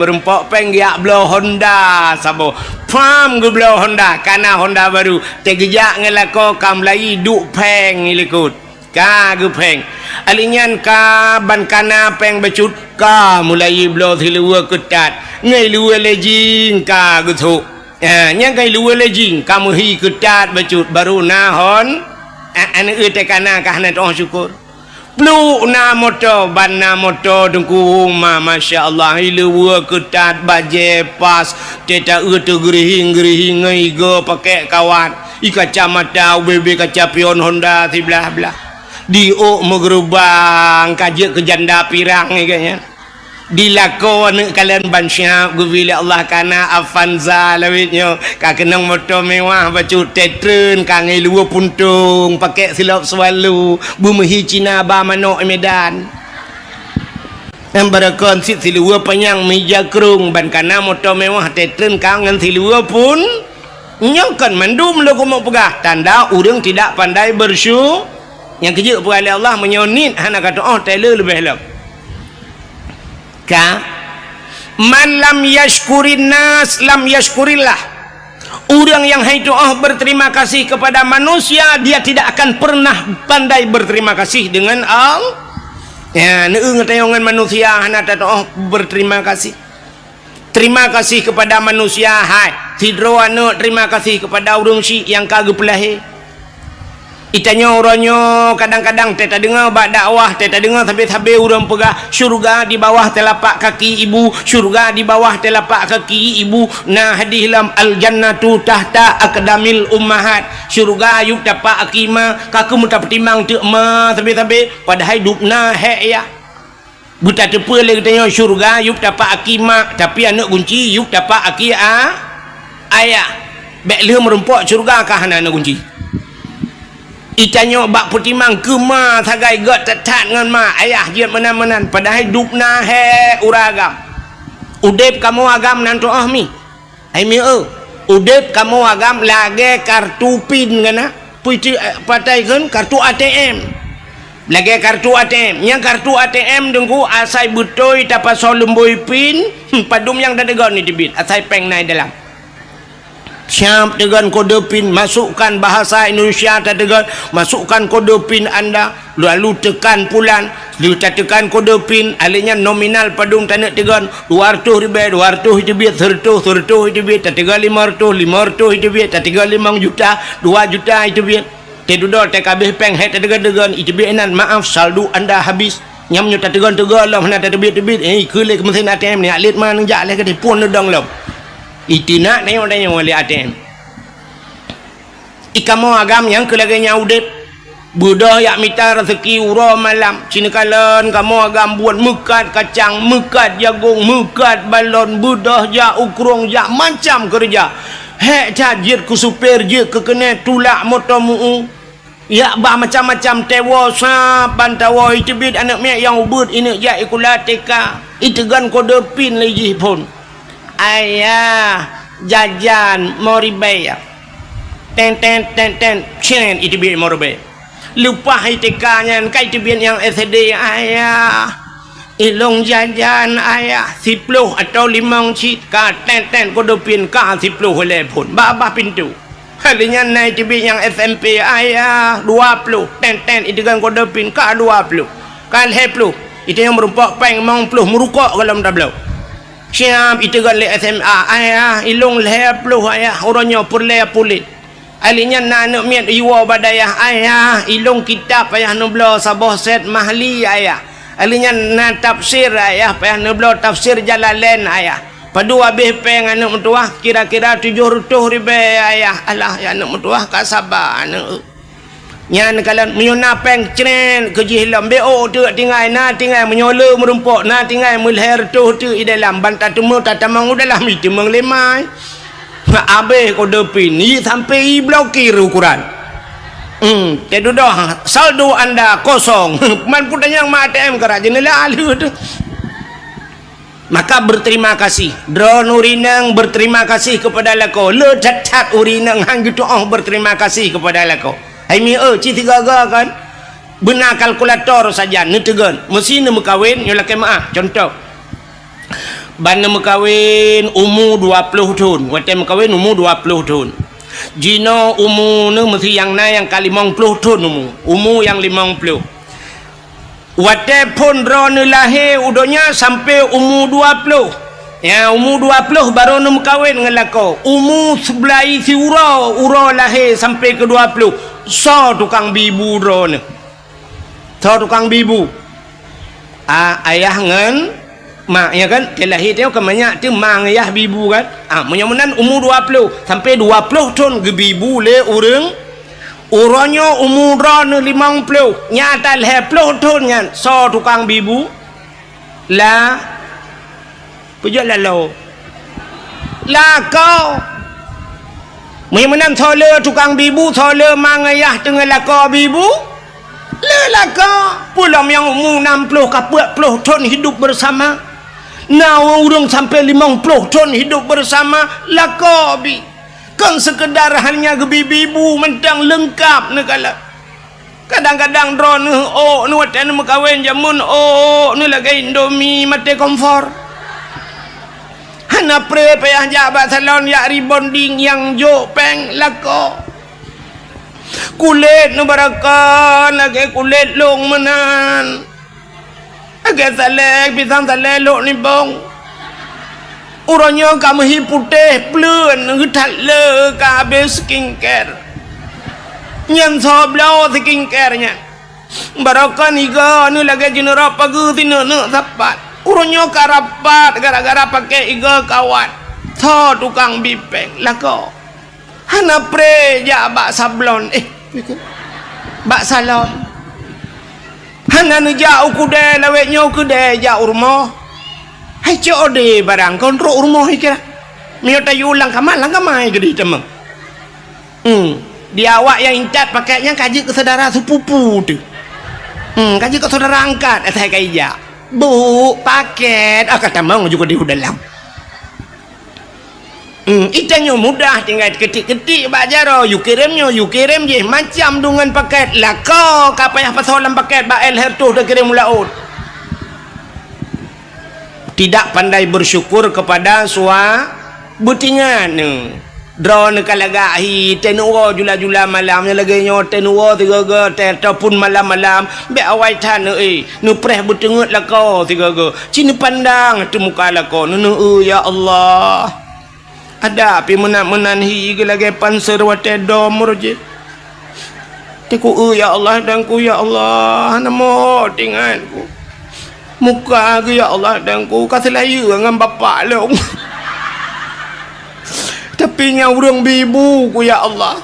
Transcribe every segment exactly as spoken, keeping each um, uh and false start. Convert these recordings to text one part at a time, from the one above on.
Meurumpok péng geujak bloe Honda saboh. Pham geubloe Honda, ka na Honda barô. Teugeujak ngon lakoe ka meulayi duek pheng i likot. Ka geupheng. Ali nyan ka ban ka na péng bacut, ka meulayi bloe siluweue keutat. Ngon luweue lejing ka geusok. Ha, nyang ka luweue lejing ka meuhi keutat bacut, barô na Hon-, a-, aneuk teuh ka na ka hana teu'oh syukur. Pluek na moto, ban na moto Teungku, ma-, masya Allah, luweue keutat, bajée pas, teuta eu teugeurihing-geurihing ngon igoe pakèk kawat, i kacamata ubé-ubé kaca pion Honda siblah-blah. Di ôk meugeurubang, ka jeuet keu janda pirang, i geuh nyan. Di lakoe aneuk kalon ban siab geubri lé Allah ka na Avanza lawét nyoe, ka keunong moto mewah bacut, teutrön ka ngon luweue puntông, pakèk silop Swallow, beumeuhi Cina ba manok i Medan. Nyang barokon cit siluweue panyang meuija krông, ban ka na moto mewah, teutrön ka ngon siluweue pun-, nyoe kon mandum lôn keumeung peugah, tanda ureuëng tidak pandai bersyu-, nyang keujeuet peugah lé Allah, meunyoe niet hana ka teu'oh, tée le leubeh lom. Ka, "Man lam yashkurin nas, lam yashkurillah." Ureuëng nyang hai teu'oh berterima kasih kepada manusia, dia tidak akan pernah pandai berterima kasih dengan Allah. Ya, neueu ngeutanyong ngon manusia hana teu'oh berterima kasih. Terima kasih kepada manusia, hai. Sidroe aneuk terima kasih kepada ureuëng syiek nyang ka geupeulahé. Itanyoe uroe nyoe kadang-kadang teuh tadeungoe bak dakwah, teuh tadeungoe sabe-sabe ureuëng peugah, "Syurga di bawah telapak kaki ibu, syurga di bawah telapak kaki ibu." Na hadih lom, "Al-jannatu tahta aqdamil ummahat." Syurga yup tapak aki ma, ka keuh meutapeutimang teuk ma sabe-sabe, padahai dubna hék yah. Beutateupeue lé geutanyoe syeuruga yup tapak aki mak, tapi aneuëk gunci yup tapak aki a-, ayah. Bék lheueh meurumpok syeuruga ka hana aneuëk gunci. Itanyoe bak peutimang keu ma sagai gét that-that ngon ma, ayah jeuet meunan-meunan, padahai dubna hék uroe agam. Udeb kamoe agam nan tuoh mi. Hai mieu, udeb kamoe agam lagée kartu pin gana, pui ti-, eh, patai kheun kartu A T M. Lagée kartu A T M. Nyang kartu A T M deungku asai beutôi tapasoe lumbôi pin, hmm, padum nyang tateugon ni teubiet, asai péng na i dalam. Siap teugon kode pin, masukkan bahasa Indonesia tateugon, masukkan kode pin anda. Lalu tekan pulan, lheueh tateukan kode pin, alèh nyan nominal padum taneuk teugon, dua reutôh ribèe, dua reutôh iteubiet, seureutôh, seureutôh iteubiet, tateugon limong reutôh, limong reutôh iteubiet, tateugon limong juta, dua juta iteubiet. Teududoe teuka abéh péng, hék tateugon-teugon, iteubiet inan, "Maaf, saldo anda habis." Nyam nyoe tateugon-teugon lom hana tateubiet-teubiet, eh, ikeu lé keu meusén A T M nyan, lét ma neujak lé keudéh phôn neudong lom. Itinak tanyoe-tanyoe lé A T M. Ikamoe agam nyang keu lagée nyan udeb, beudôh jak mita raseuki uroe malam. Sineukalon kamoe agam buet meukat kacang, meukat jagong, meukat balon, beudôh jak u krueng, jak macam keureuja. Hék that jeuet keu supir, jeuet keu keuneuk tulak moto meu-u. Jak ba macam-macam, tewoe sab ban tawoe, iteubiet aneuëk miet nyang ubeuet, ineuk jak sikula T K. Iteugon kode pin lé jih phôn. "Ayah, jajan lima ribèe." Ten, ten, ten, ten, cen, iteubiet lima ribèe. Leupah I T K nyan, ka iteubiet nyang S D, "Ayah, ilôn jajan, Ayah, siploh atau limong cit." Ka ten, ten, kode pin, ka siploh lé phôn. Bak babah pintoe. Alèh nyan na iteubiet nyang S M P, "Ayah, dua ploh." Ten, ten, iteugon kode pin, ka dua ploh. Ka lhèe ploh. Itanyong meurumpok péng limong ploh, meurukok golom tabloe. Siap iteugon lé S M A, "Ayah, ilôn lhèe ploh, Ayah, uroe nyoe peureulèe puléh." Alèh nyan na aneuëk miet iwoe bak dayah, "Ayah, ilôn kitab payah neubloe saboh sét mahli, Ayah. Alèh nyan na tafsir, Ayah, payah neubloe tafsir Jalalain, Ayah. Padum abéh péng aneuëk meutuwah, kira-kira tujoh reutôh ribèe, Ayah." "Alah, ya aneuëk meutuwah, ka saba aneuëk." Nyan kalon meunyoe na péng cret keu jih lom, bék ôk teuk tinggai, na tinggai meunyoe le meurumpok, na tinggai meulhèe reutôh teuk i dalam, ban tateumé tatamong u dalam, iteumeung lé mai. Abéh kode pin, i sampai iblokir ukoran. Hmm, teududoe saldo anda kosong. Man peutanyong ma A T M kara jeunela lheueh teuh. Maka berterima kasih. Droeneuh ureuëng inong berterima kasih kepada lakoe. Le that-that ureuëng inong han geutuoh berterima kasih kepada lakoe. Hai mieu, ci sigaga kan? Beuna kalkulator sajan neuteugon. Meusi neumeukawen, nyoe lakée meuáh. Contoh. Ban neumeukawen umu dua ploh thon. Watée meukawen umu dua ploh thon. Jinoe umu neuh meusi nyang na nyang ka limong ploh thon umu. Umu nyang limong ploh. Watée phon droeneuh lahé u donya sampoe umu dua ploh. Ya, umu dua ploh barô neumeukawen ngon lakoe. Umu seublaih siuroe, uroe lahé sampoe keu dua ploh. Soe tukang bi bu droeneuh? Soe tukang bi bu? A, ayah ngon mak, ya kan? Teuh lahé teuh ka manyak teuh ma ngon ayah bi bu kan? A, meunyoe meunan umu dua ploh, sampoe dua ploh thon geubi bu lé ureuëng. Uroe nyoe umu droeneuh limong ploh, nyata lhée ploh thon nyan, soe tukang bi bu? La, peujeuet laloe. Lakoe. Meunyoe meunan soe le tukang bi bu, soe le ma ngon ayah teungoh lakoe bi bu? Le lakoe. Peue lom nyang umu nam ploh ka peuet ploh thon hidup bersama. Na ureuëng sampoe limong ploh thon hidup bersama, lakoe bi. Kon seukeudar hanya geubi bi bu mantong, leungkap neukalon. Kadang-kadang droeneuh ôk neuh watée neumeukawen jameun ôk neuh lagée Indomie maté kompor. Hana pré payah jak bak salon jak rebonding nyang jok péng, lakoe. Kulét neuh barokon lagée kulét lông meunan. Lagée salée, pisang salée lhok nibong. Uroe nyoe ka meuhi putéh pleuen, geuthat le ka habéh skincare. Nyan soe bloe skincare nyan. Barokon igoe neuh lagée jeuneurok pageue sineuk-neuk sapat. Uroe nyoe ka rapat gara-gara paké igoe kawat. Soe tukang bi péng? Lakoe. Hana pré jak bak sablon, eh, bak salon. Hana neujak u keudè lawét nyoe keudè jak u rumoh. Hai cok ode barang kon trok u rumoh ikira. Miyueb tayue lam kama, lam kama geudeh teuma. Hmm. Di awak nyang intat paket nyan ka jeuet keu syedara sepupu teuh. Hmm, ka jeuet keu syedara angkat asai ka ijak. Bu, paket, ah, ka tamong ju keudeh u dalam. Hmm, itanyoe mudah tinggai keutik-keutik bak jaroe, yue kirém nyoe, yue kirém jih, macam deungon paket. Lakoe ka payah pasoe lam paket bak él hertoh takirém u laôt. Tidak pandai bersyukur kepada sua-, beutingat neuh. Droeneuh ka lagak hi, teuh neuwoe jula-jula malam, nyang lagée nyoe teuh neuwoe sigoe-goe teuh, ataupun malam-malam, bék awai that neuéh, neupreh beuteungeut lakoe sigoe-goe. Ci neupandang ateueh muka lakoe, neuneuk, "Ya Allah, ada pih meunan-meunan hi geulagée panser watée dom roh jih. Teungku, ya Allah, Teungku, ya Allah, hana mot ingat ku. Muka geuh, ya Allah, Teungku, ka seulayeue ngon bapak lôn. Tapi nyang ureuëng bi bu ku, ya Allah."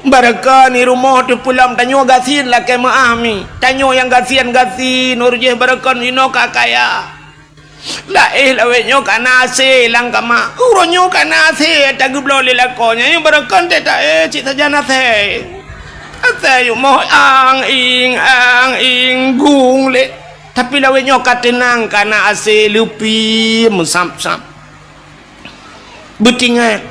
Barokon i rumoh teuh peulom tanyoe gasien lakée meuáh mi. Tanyoe nyang gasien-gasien, uroe jih barokon inoe ka kaya. Laéh lawét nyoe ka na asé lam kama. Uroe nyoe ka na asé tageubloe lé lakoe nyan, nyoe barokon teuh taéh cit sajan asé. Asé yumoh ang-ing, ang-ing, gung lé. Tapi lawét nyoe ka teunang, ka na asé leupie meusab-sab. Beutingat.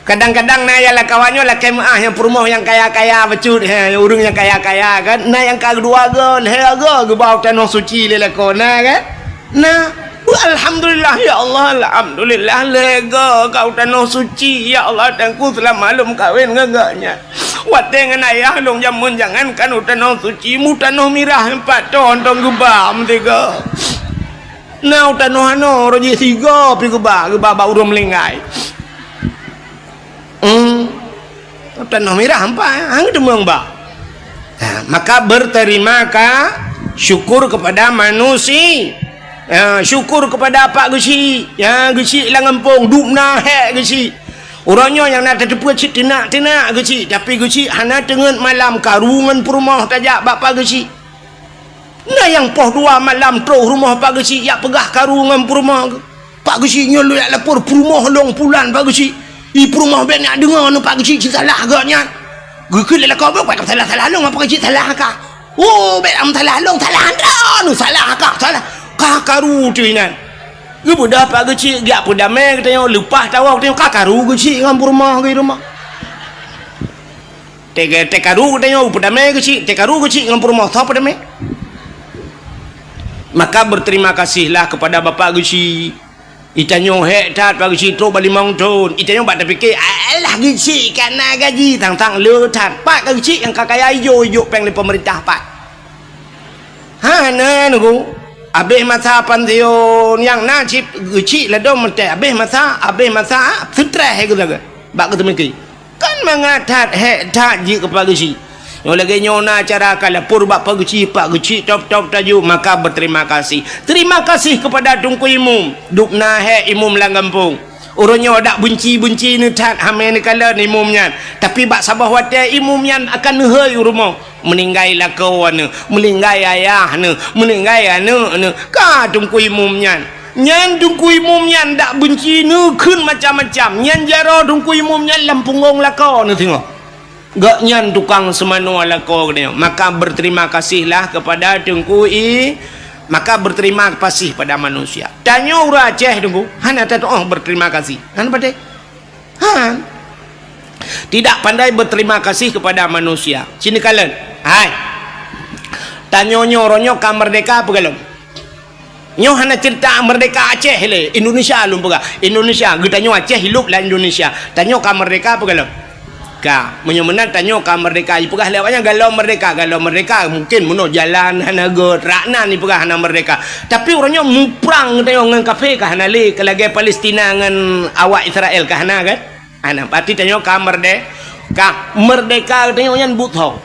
Kadang-kadang na nyang lam kawan nyoe lakée meuáh nyang peurumoh nyang kaya-kaya bacut, he, ureuëng nyang kaya-kaya kan. Na nyang ka dua goe, lhée goe geuba u tanoh suci lé lakoe, na kan? Na. Alhamdulillah, ya Allah, alhamdulillah, lhée goe ka u tanoh suci, ya Allah, Teungku, seulama lôn meukawen ngon gobnyan. Watée ngon ayah lôn jameun jangankan u tanoh suci, mu tanoh mirah pat thon geuba meusigoe. Na u tanoh anoe, uroe jih sigoe pih geuba, geuba bak ureuëng meulinggai. Hmm. U tanoh mirah ampai, hang teumeung ba. Ha, maka berterima ka-, syukur kepada manusia. Ha, syukur kepada Pak Geuchik. Ya, Geuchik lam gampông, dum na hék Geuchik. Uroe nyoe nyang na tateupeue cit teunak-teunak Geuchik, tapi Geuchik hana teungeut malam karu ngon peurumoh tajak bak Pak Geuchik. Na nyang poh dua malam troh rumoh Pak Geuchik jak peugah karu ngon peurumoh geuh. Pak Geuchik nyoe lôn jak lapor peurumoh lôn pulan Pak Geuchik. I peurumoh bék neujak deungoe ngon Pak Geuchik cit salah gobnyan. Geukheun lé lakoe, "Bék salah-salah lôn, Pak Geuchik salah ka." "Oh, bék lam salah lôn, salah droeneuh, salah ka, salah." Ka karu teuh inan. Geubeudôh Pak Geuchik, geujak peudamé geutanyoe, leupah tawoe geutanyoe, ka karu Geuchik ngon peurumoh geuh i rumoh. Teuka-, teukaru geutanyoe peudamé Geuchik, teukaru Geuchik ngon peurumoh, soe peudamé? Maka berterima kasihlah kepada Bapak Geuchik. Itanyoe hék that Pak Geuchik trok bak limong thon. Itanyoe bak tapike, "Alah Geuchik ka na gaji, tang-tang le that." Pat ka Geuchik nyang ka kaya ijok-ijok péng lé pemerintah pat? Hana nunggu. Abéh masa pansiun nyang na cit Geuchik ladom meuté. Abéh masa, abéh masa, seutreh geuh lagée. Bak geuteumiki. Kan mangat that, hék that jeuet keu Pak Geuchik. Nyoe lagée nyoe na acara ka lapor bak Pak Geuchik, Pak Geuchik top-top taju, maka berterima kasih. Terima kasih kepada Teungku Imum. Dubna hék imum lam gampông. Uroe nyoe dak beunci-beunci neuthat hamé neukalon imum nyan. Tapi bak saboh watée imum nyan akan neuhôi u rumoh. Meuninggai lakoe neuh, meuninggai ayah neuh, meuninggai aneuëk neuh. Ka Teungku Imum nyan. Nyan Teungku Imum nyan dak beunci neukheun macam-macam. Nyan jaroe Teungku Imum nyan lam punggong lakoe neuh singoh. Gobnyan tukang seumanoe lakoe geutanyoe. Maka berterima kasihlah kepada Teungku I-, maka berterima kasih pada manusia. Tanyoe ureuëng Aceh Teungku, hana tatuoh berterima kasih. Hana patéh. Han. Tidak pandai berterima kasih kepada manusia. Sini kalian. Hai. Tanyoe nyoe, uroe nyoe ka merdeka apa galom? Nyoe hana cerita merdeka Aceh le, Indonesia lôn peugah. Indonesia, geutanyoe Aceh hidup lam Indonesia. Tanyoe ka merdeka apa galom? Ka. Meunyoe meunan tanyoe ka merdeka, ipeugah lé awaknyan galom merdeka, galom merdeka. Mungkin meunoe jalan hana göt, rak nan ipeugah hana merdeka. Tapi uroe nyoe muprang geutanyoe ngon kafé ka hana le, ka lagée Palestina ngon awak Israel ka hana kan? Hana, berarti tanyoe ka merde-, ka merdeka geutanyoe nyan buet ho.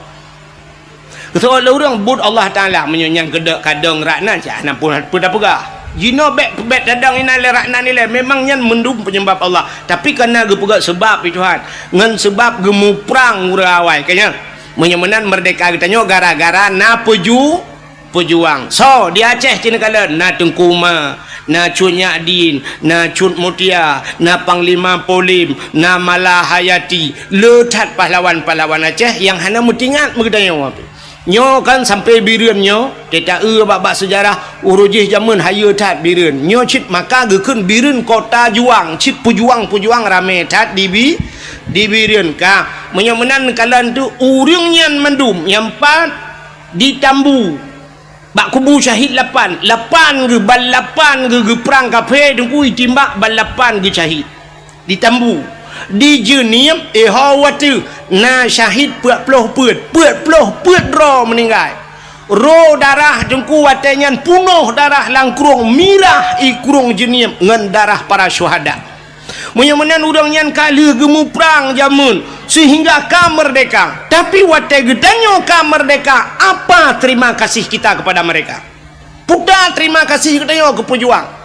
Keusoe lé ureuëng buet Allah Taala meunyoe nyang keudok kadong rak nan, cak hana pun peue tapeugah. Jinoe bék, bék tadong inan lé rak nan ilée, memang nyan mandum peunyebab Allah. Tapi kana geupeugah seubab pi Tuhan, ngon seubab geumuprang ureuëng awai. Ka nyan, meunyoe meunan merdeka geutanyoe gara-gara na peuju-, peujuang. So, di Aceh cit neukalon, na Teungku Ma, na Cut Nyak Din, na Cut Mutia, na Panglima Polim, na Mala Hayati. Le that pahlawan-pahlawan Aceh nyang hana meutingat meugeutanyoe. Nyoe kan sampai Bireuen nyoe, teuta eu bak-bak seujarah, uroe jih jameun hayeue that Bireuen. Nyoe cit maka geukheun Bireuen kota juang, cit peujuang-peujuang ramé that di Bi-, di Bireuen ka. Meunyoe meunan kalon tu, ureuëng nyan mandum nyang pat di Tambu. Bak kubu syahid lapan, lapan geuh, ban lapan geuh geuprang kafé Teungku, itimbak ban lapan geuh syahid. Di Tambu, di Jeunieb, eh, ho watée na syahid peuet ploh peuet, peuet ploh peuet droe meuninggai. Ro darah Teungku watée nyan punoh darah lam krueng, mirah i krueng Jeunieb ngon darah para syuhada. Meunyoe meunan ureuëng nyan ka lheueh geumuprang jameun seuhingga ka merdeka. Tapi watée geutanyoe ka merdeka, apa terima kasih kita kepada mereka? Peue ta terima kasih geutanyoe keu peujuang?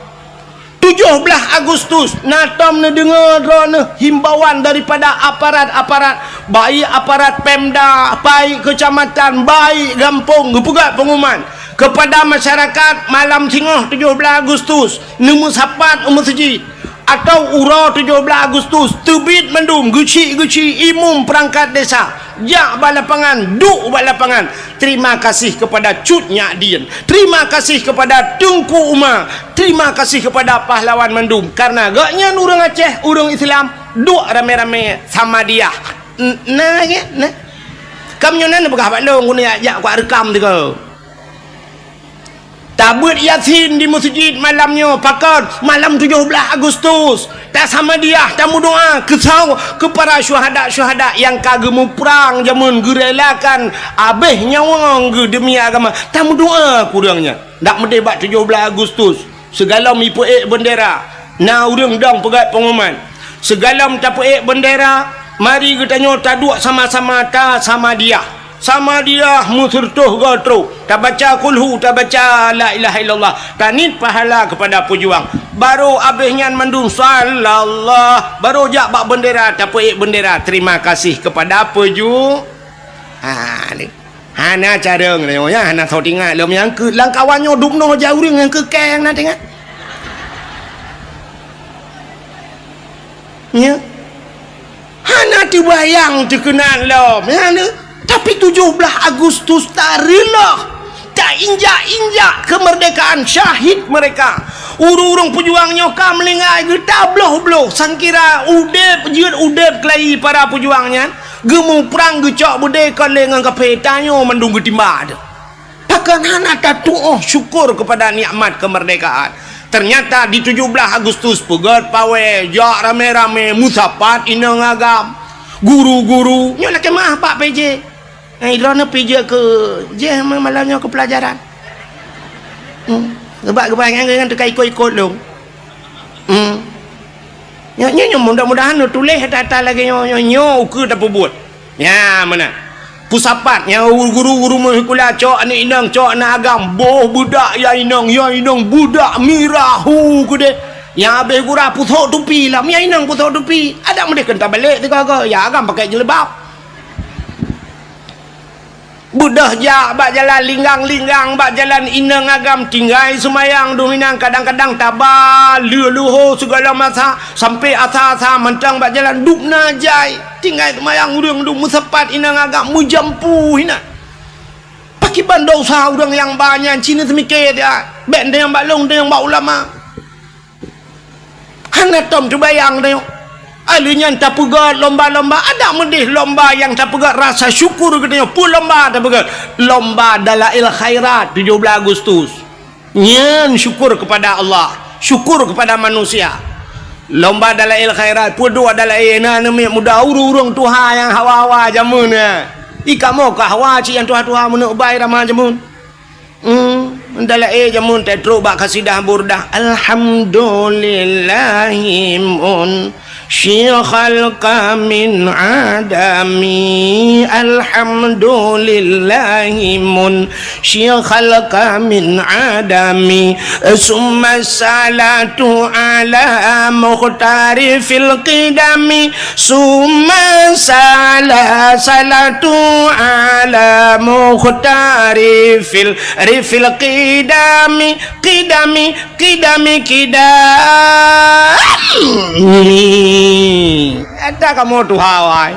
Tujoh blaih Agustus na tom neudeungoe droeneuh himbauan daripada aparat-aparat, baik aparat Pemda, baik kecamatan, baik gampông, geupeugah pengumuman kepada masyarakat malam singoh tujoh blaih Agustus neumeusapat u meuseujid. Atau uroe tujoh blaih Agustus, teubiet mandum geuchik-geuchik imum peurangkat desa, jak bak lapangan, duek bak lapangan. Terima kasih kepada Cut Nyak Din. Terima kasih kepada Teungku Uma. Terima kasih kepada pahlawan mandum. Karena gobnyan ureuëng Aceh, ureuëng Islam, duek ramé-ramé Samadiyah. N-, na, ya, na. Kam nyoe na neupeugah bak lôn, guna jak, jak kuat reukam teuka. Tabeuet Yasin di meuseujid malam nyoe, pakon? Malam tujoh blaih Agustus. Tasamadiyah, tameudoá keu saw-, keu para syuhada-syuhada nyang ka geumuprang jameun, geurelakan abéh nyawöng geuh demi agama. Tameudoá keu ureuëng nyan. Dak meudeh bak tujoh blaih Agustus, sigohlom ipeuék beundera, na ureuëng dong peugét pengumuman. Sigohlom tapeuék beundera, mari geutanyoe taduek sama-sama tasamadiyah. Samadiyah meuseureutoh goe trok, tabaca kulhu, tabaca la ilaha illallah, taniet pahala keupada peujuang. Barô abéh nyan mandum sallallah, barô jak bak beundera, tapeuék beundera. Terima kasih keupada peuju-, ha, ni. Hana carông nyoe, ya, hana soe teuingat lom nyang keu lam kawan nyoe dubnoe jak ureuëng nyang keu keng na teuingat. Nya. Hana teubayang teukeunan lom, ya, ni. Tapi tujoh blaih Agustus tareuloh, tainjak-injak kemerdekaan syahid mereka. Ureuëng-ureuëng peujuang nyoe ka meuninggai geutabloh-bloh, sangkira udeb, jeuet udeb keulayi para peujuang nyan. Geumuprang geucok beudé kon lé ngon kaphé, tanyoe mandum geutimba teuh. Pakon Kan hana tatuoh syukur kepada nikmat kemerdekaan. Ternyata di tujuh belas Agustus peugét pawai, jak ramé-ramé, musapat inong agam, guru-guru. Nyoe lakée meu'ah bak P J. Eh, droeneuh P J keu jih malam nyoe keu pelajaran. Hmm. Sebab geubanyak nyan teuka ikot-ikot lôn. Hmm. Nyoe, nyoe, nyoe mudah-mudahan neutuléh ata-ata lagée nyoe, nyoe, nyoe ukeue tapeubuet. Nya meunan. Pusapat nyang guru-guru rumoh sikula, cok aneuk inong, cok aneuk agam, boh beudak ya inong, ya inong beudak mirah hu keudeh. Nyang habéh gura pusok tupi lam, ya inong pusok tupi. Adak meudeh keu tabalek sigoe-goe, ya agam pakai jilbab. Beudôh jak bak jalan linggang-linggang, bak jalan inong agam tinggai seumayang dum inong, kadang-kadang taba leuh luho sigohlom masa sampai asa-asa mantong bak jalan dum na jai. Tinggai seumayang ureuëng dum meusapat inong agam meujampu hinan. Pakriban dosa ureuëng nyang ba nyan, ci neuseumiké dia, bék teunyong bak lôn, teunyong bak ulama. Hana tom teubayang tanyoe. Aleuh nyan tapeugét lomba-lomba, adak meudeh lomba nyang tapeugét rasa syukur geutanyoe. Peue lomba tapeugét? Lomba Dalail Khairat tujoh blaih Agustus. Nyan syukur kepada Allah, syukur kepada manusia. Lomba Dalail Khairat, peue dua dalail na aneuk muda ureuëng-ureuëng tuha nyang hawa-hawa jameun nyan. I kamoe ka hawa cit nyang tuha-tuha meuneuk bai rama jameun. Hmm, dalail jameun teutrok bak kasidah Burdah. Alhamdulillahimun syikhal kamin adami. Alhamdulillahimun syikhal kamin adami. Summa salatu ala muhtari fil qidami. Summa sala-, salatu ala muhtari fil, rifil qidami, qidami, qidami, qidami. Ada kamoe tuha wai.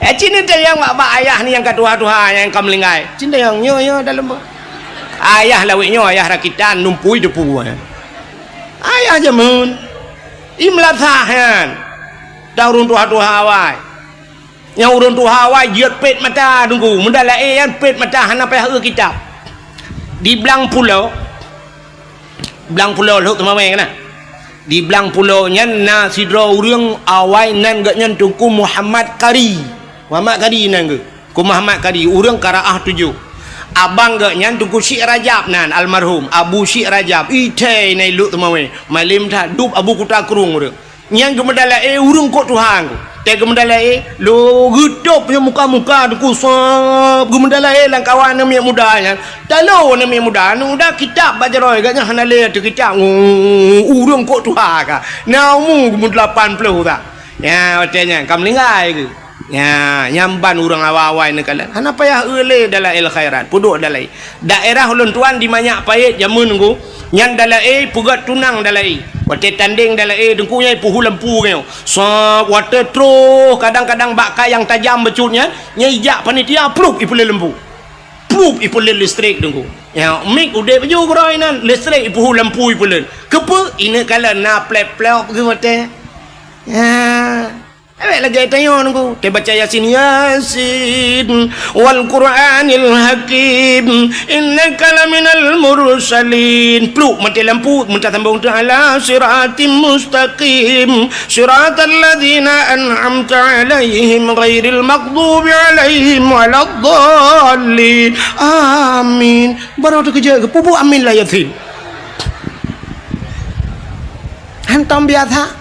Eh, cina teunyong bak, bak ayah ni nyang ka tuha-tuha, nyang ka meulinggai. Cina teunyong nyoe, nyoe dalam. Ayah lawét nyoe, ayah rakitan, numpui depu. Ayah jameun. Imla sahan. Dah ureuëng tuha-tuha awai. Nyang ureuëng tuha awai jeuet pet mata teungku. Meudalae nyan pet mata hana payah eu kitab. Di Blang Pulo, Blang Pulo Lhok Teumawé kana. Di Blang Pulo nyan na sidroe ureuëng awai nan geuhnyan Teungku Muhammad Kari. Muhammad Kari nan geuh. Teungku Muhammad Kari, ureuëng Karaah Tujoh. Abang geuhnyan Teungku Syik Rajab nan, almarhum Abu Syik Rajab. Ithai na i Lhok Teumawé. Malem that dub Abu Kuta Krueng ureuëng. Nyan geumeudalae ureuëng kok tuha teungku. Tée geumeudalae, lo geutôb nyoe muka-muka teungku sab. Geumeudalae lam kawan aneuk miet muda nyan. Talo aneuk miet muda, aneuk muda kitab bak jaroe, gobnyan hana lé ateueh kitab. Ureuëng kok tuha ka. Na umu geumeudelapan ploh ka. Nya, watée nyan ka meuninggai geuh. Nya, nyan ban ureuëng awai-awai neukalon. Hana payah eu lé dalail khairat. Peuduek dalail. Daerah ulôn tuan di Manyak Payet jameun teungku, nyan dalae peugét tunang dalae. Watée tandeng dalae teungku nyan ipuhu lampu nyoe. Sab watée troh kadang-kadang bak ka nyang tajam bacut nyan, nyan ijak panitia plup ipeulét lampu. Plup ipeulét listrik teungku. Ya, mik udeb ju keudroe nan, listrik ipuhu lampu ipeulét. Keupeue? Ineuk kalon na plep-plop geuh watée. Ya. Awak lagée tanyoe teungku, teubaca Yasin, Yasin, wal Qur'anil Hakim, innaka laminal mursalin. Plup maté lampu, meuta sambong teuh, ala siratim mustaqim, siratal ladzina an'amta alaihim ghairil maghdubi alaihim waladdallin. Amin. Baru teukeujot, peubuet amin lam Yasin. Hantom biasa.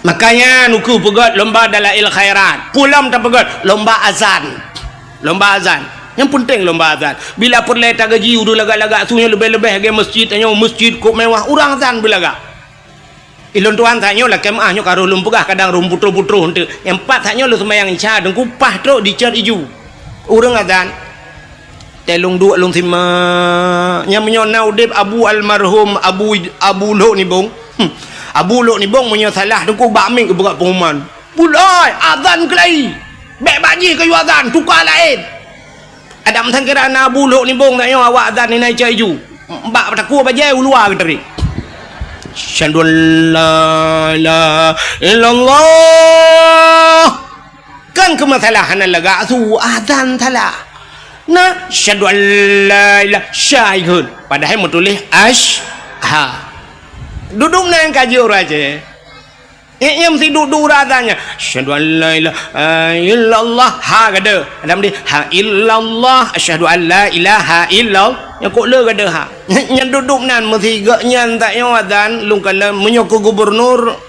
Makanya nuku peugét lomba dalail khairat. Pulam tapeugét lomba azan. Lomba azan. Nyang penting lomba azan. Bila peureulée tagaji ureuëng lagak-lagak su nyoe leubeh-leubeh lagée masjid tanyoe, masjid kok mewah, ureuëng azan beulagak. Ilôn tuan tanyoe lakée meuah nyoe ka roh lôn peugah kadang roh putroh-putroh enteuk. Nyang pat tanyoe lôn seumayang isya teungku pah trok dicot iju. Ureuëng azan. Tée lôn duek lôn simak. Nyang meunyoe na udeb Abu almarhum Abu, Abu Lhok Nibong. Hmm. Abu Lhok Nibong meunyoe salah teungku bak mik geupeugah pengumuman. Buloi, azan keulai. Bék bak jih kayue azan, tuka laén. Adam sangkira na Abu Lhok Nibong tanyoe awak azan inan icok iju. Bak takue bajée u luwa geuteurik. Syadu la ilaha illallah. Kan keu masalah hana lagak su, azan salah. Na, asyhadu an la ilaha, sya ikheun. Padahai meutuléh ash, ha. Dudoe nan ka jeuet ureueng Aceh. Nyan meusi dudoe ureueng Aceh nyan. Asyhadu an la ilaha illallah, ha gadôh. Ada meusi, ha illallah, asyhadu an la ilaha illallah. Nyan kok le gadôh ha. Nyan dudoe nan meusi geuh nyan tak nyoe azan lôn kalon meunyoe keu gubernur.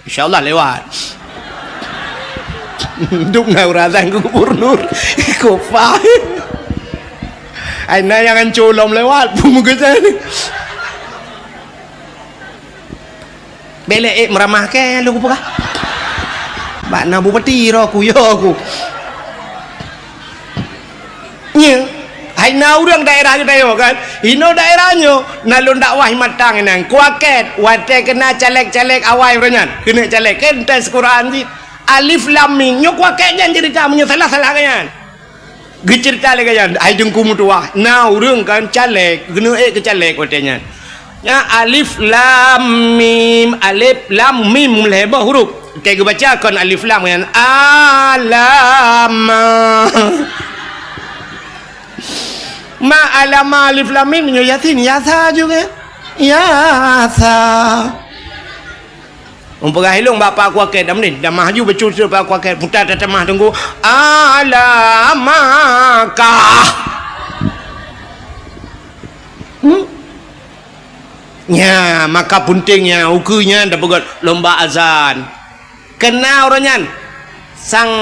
Insya Allah lewat. Dum na ureueng azan keu gubernur. Kopa. Ai na nyang anco lom lewat, peue meukeusai ni. Belek ék meuramah kèe lôn kupeugah. Bak na bupati roh ku, yo ku. Nyoe, hai na ureueng daerah geutanyoe kan? Inoe daerah nyoe, na lôn dakwah matang inan. Kuakét, watèe keuna caleg-caleg awai uroe nyan. Keuneuk caleg, kan tes Quran cit. Alif Lam Mim. Nyoe kuakét nyan ceurita meunyoe salah-salah kan nyan. Geuceurita lé kan nyan, hai Teungku meutuwah. Na ureueng kan caleg, keuneuk ék keu caleg watèe nyan. Nyan alif lam mim, alif lam mim lhèe boh huruf. Teuka geubaca kon alif lam nyan. Alama. Ma alama alif lam mim nyoe Yasin, Yasa juga. Yasa. Umpama ilong bak Pak Kuakét dah meunan, dah maju becut Pak Kuakét, putar tatamah tunggu. Alamakah. Hmm? Nya, maka penting nya, ukeue nyan tapeugöt lomba azan. Keuna uroe nyan, sang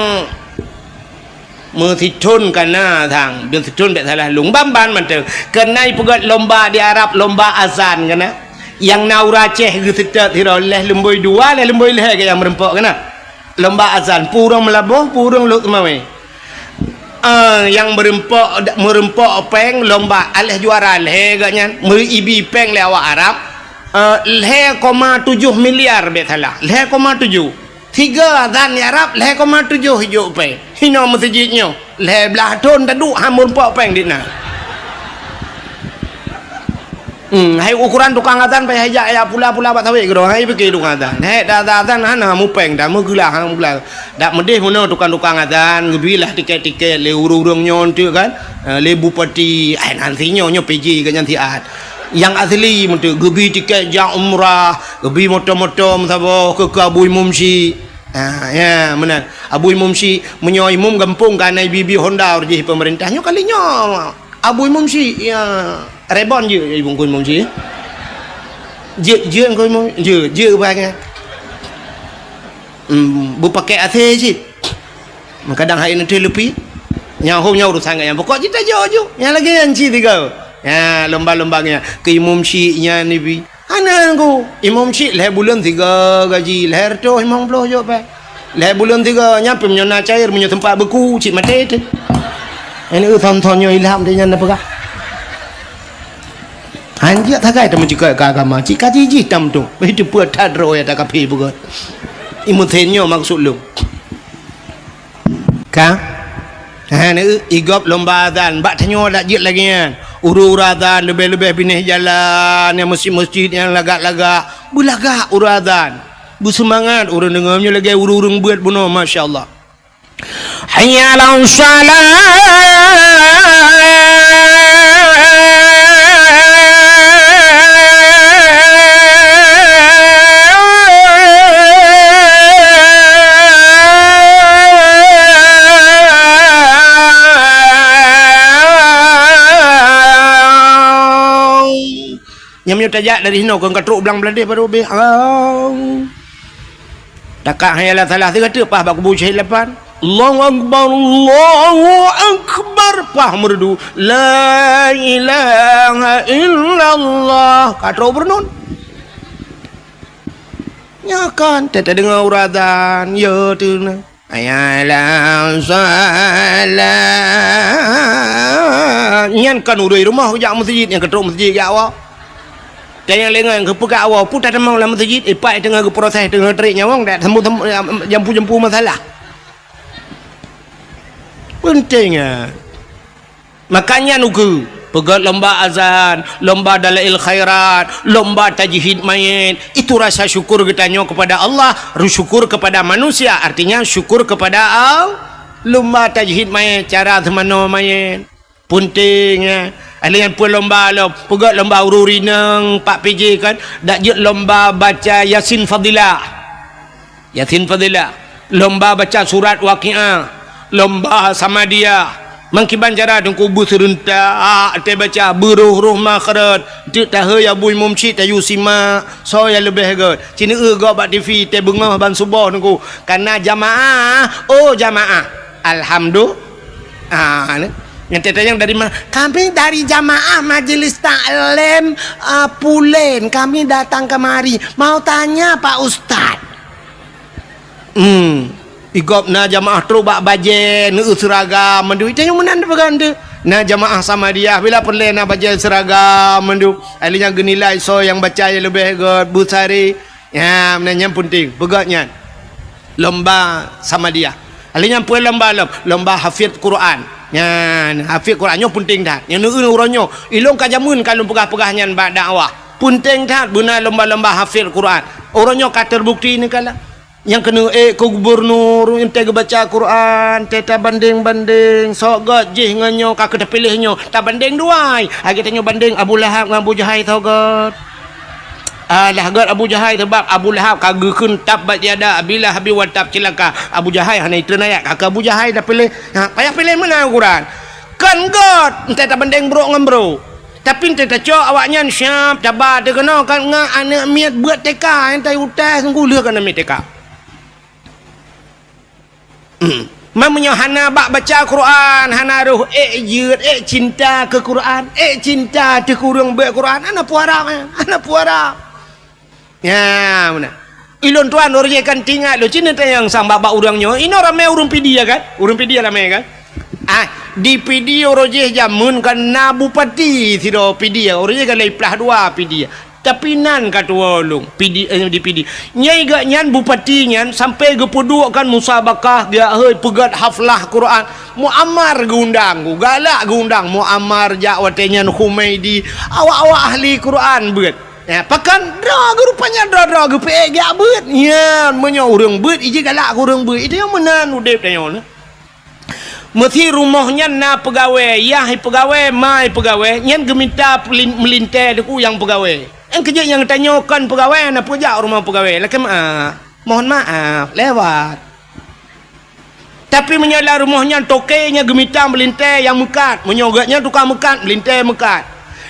meusithon kana sang, meusithon bèk salah lôn, ban-ban mantong. Keuna ipeugöt lomba di Arab, lomba azan kana. Nyang na ureueng Aceh geuseutôt sidroe, lhèe lumbôi dua, lhèe lumbôi lhèe geuh nyang meureumpok kana. Lomba azan, peue ureueng Meulaboh, peue ureueng Lhokseumawe. Ah, nyang meureumpok, meureumpok péng lomba, aléh juara lhèe geuh nyan, meuibi péng lé awak Arab, eh, lhèe koma tujoh miliar bèk salah, lhèe koma tujoh. Sigoe azan di Arab, lhèe koma tujoh ijok péng. Hinoe meuseujid nyoe, lhèe blah thon taduek han meureumpok péng di na. Hmm, hai ukuran tukang azan payah jak, jak pula-pula bak sawét keudroe, hai pike tukang azan. Hèk dah azan hana mupéng, dah meugeulah, hana meugeulah. Dak meudeh meunoe tukang-tukang azan, geubilah tiket-tiket lé ureueng-ureueng nyoe teuk kan. Eh, lé bupati, eh, nan si nyoe, nyoe P J geuh nyan siat. Nyang asli meuteuk geubi tiket jak umrah, geubi moto-moto meusaboh keu, keu Abu Imum Syik. Ah, ya, meunan. Abu Imum Syik, meunyoe imum gampông ka na ibi-bi honda jih pemerintah nyoe kali nyoe. Abu Imum Syik, ya, rebon jeuet Abu Imum Syik. Jeuet, jeuet Abu Imum, jeuet, jeuet bangai. Hmm, beupakèk A C cit. Kadang hai neuteuh leupi. Nyang hom nyan urusan geuh nyan. Pokok cit tajok ju. Nyang lagèe nyan cit tiga. Ya, lomba-lomba nyan. Keu Imum Syik nyan ibi. Hana ku. Imum Syik lhèe buleuen tiga gaji, lhèe reutôh limong ploh jok pèng. Lhèe buleuen tiga, nyan pih meunyoe na cair, meunyoe teumpat beuku, cit maté teuh. Ini thon-thon nyoe ilham teuh nyan na peugah. Hanjeuet sagai teumeucukot keu agama, cit ka jijih tam tu. Itu peue that droe ya tak kaphé beugöt. Imum Syik nyoe maksud lôn. Ka? Ha, ni, i gob lomba azan, bak tanyoe dak jeuet lagèe nyan. Ureueng-ureueng azan, leubeh-leubeh binéh jalan, nyang meuseujid-meuseujid nyang lagak-lagak, beulagak ureueng azan. Beuseumangat ureueng deungoe, meunyoe lagèe ureueng-ureueng beuet bunoe, masya Allah. Hayya 'alas shalah. Nyan meunyoe tajak dari sinoe kon ka trok blang Bangladesh baru habéh. Au. Takak hayya 'alas shalah, sigoe teuk paih bak kubu syahid lapan. Allahu Akbar, Allahu Akbar, paih meureudu. La ilaha illallah. Ka trok beureunon. Nyoe kan, teudeungoe ureueng azan, ya tu na. Hayya 'alas shalah. Nyan kan ureueng rumoh jak meuseujid, nyang ka trok meuseujid jak awak. Dan nyang lengah nyang geupeugah awak, peue tatamong lam meuseujid, ipak teungoh geuproses, teungoh trek nyawöng, dak jampu-jampu masalah. Penting, ya. Makanya nuku, peugöt lomba azan, lomba dalail khairat, lomba tajhid mayét. Itu rasa syukur geutanyoe kepada Allah, syukur kepada manusia, artinya syukur kepada Allah. Lomba tajhid mayét, cara seumanoe mayét. Punténg, ya. Alèh nyan peue lomba lom, peugöt lomba ureueng rineng, Pak P J kan, dak jeuet lomba baca Yasin Fadilah. Yasin Fadilah. Lomba baca surat Waqiah. Lomba Samadiyah. Meukiban cara Teungku beuseureuntak teubaca, beuroh-roh makhraj. Teuk taheu ya bui mumsyik tayue simak, soe nyang leubeh göt. Ci neueu gob bak T V, teubeungoh ban suboh Teungku. Kana jamaah, oh jamaah. Alhamdu-, ah, ni. Nyang teuntang dari mana? Kami dari jamaah Majelis Taklim, ah, Pulen. Kami datang kemari. Mau tanya, Pak Ustaz. Hmm. Igob na jamaah trok bak bajèe, neueu seuragam mandum. Itu nyang meunan peugah tu. Na jamaah Samadiyah, bila peureulèe na bajèe seuragam mandum. Ahli nyang geunilai soe nyang baca nyang leubeh göt, beusaré. Ya, meunan nyan peunteng, peugöt nyan. Lomba Samadiyah. Alèh nyan peue lomba lom? Lomba hafiz Quran. Nyan, hafiz Quran nyoe peunteng that. Nyoe neueu uroe nyoe. Ilôn ka jameun ka lôn peugah-peugah nyan bak dakwah. Peunteng that beuna lomba-lomba hafiz Quran. Uroe nyoe ka terbukti neukalon. Nyang keuneuk ék keu gubunur, entée geubaca Quran, entée tabandeng-bandeng, soe göt jih ngon nyoe ka keu tapiléh nyoe, tabandeng dua ai. Lagèe tanyoe bandeng Abu Lahab ngon Abu Jahai, soe göt. Alah göt Abu Jahai, sabab Abu Lahab ka geukheun tabbat yada Abi Lahabin wa tab, ceulaka. Abu Jahai hana itreun ayat, ka keu Abu Jahai tapiléh. Ha, payah piléh meunan Quran. Kon göt, entée tabandeng brok ngon brok. Tapi entée tacok awaknyan siab, taba teuh keunoe kan ngon aneuk miet beuet T K, entée utai sunggoh lheueh keu aneuk miet T K. Hmm. Man meunyoe hana bak baca Quran, hana roh ék jeuet, ék cinta keu Quran, ék cinta teuh keu ureueng beuet Quran, hana peue harab, eh, hana peue harab. Nyan meunan. Ilôn tuan uroe jéh kan teuingat lôn, ci neutanyong sang bak-bak ureueng nyoe, inoe ramé ureueng Pidie kan? Ureueng Pidie ramé kan? Ah, di Pidie uroe jéh jameun kan na bupati sidroe Pidie, uroe jéh kan lhèe plah dua Pidie. Tapi nan ka tuwoe lôn, Pidie, eh, di Pidie. Nyai geuh nyan bupati nyan sampoe geupeuduek kan musabakah, geujak hôi peugöt haflah Quran. Muammar geuundang, galak geuundang Muammar jak watèe nyan, Humaidi, awak-awak ahli Quran beuet. Ya, pakon droe geuh rupanya droe-droe geupeuék geujak beuet. Nyan, meunyoe ureueng beuet, ijih galak keu ureueng beuet. Itu nyang meunan udép tanyoe nyoe. Meusi rumoh nyan na peugawée, yah i peugawée, ma i peugawée, nyan geumita pelin-, meulintée teungku nyang peugawée. Nyang keujeuet nyang tanyoe kon peugawée, na peue jak rumoh peugawée, lakée meu'ah. Mohon maaf, lewat. Tapi meunyoe lam rumoh nyan toke, nyan geumita meulintée nyang meukat, meunyoe geuh nyan tukang meukat, meulintée meukat.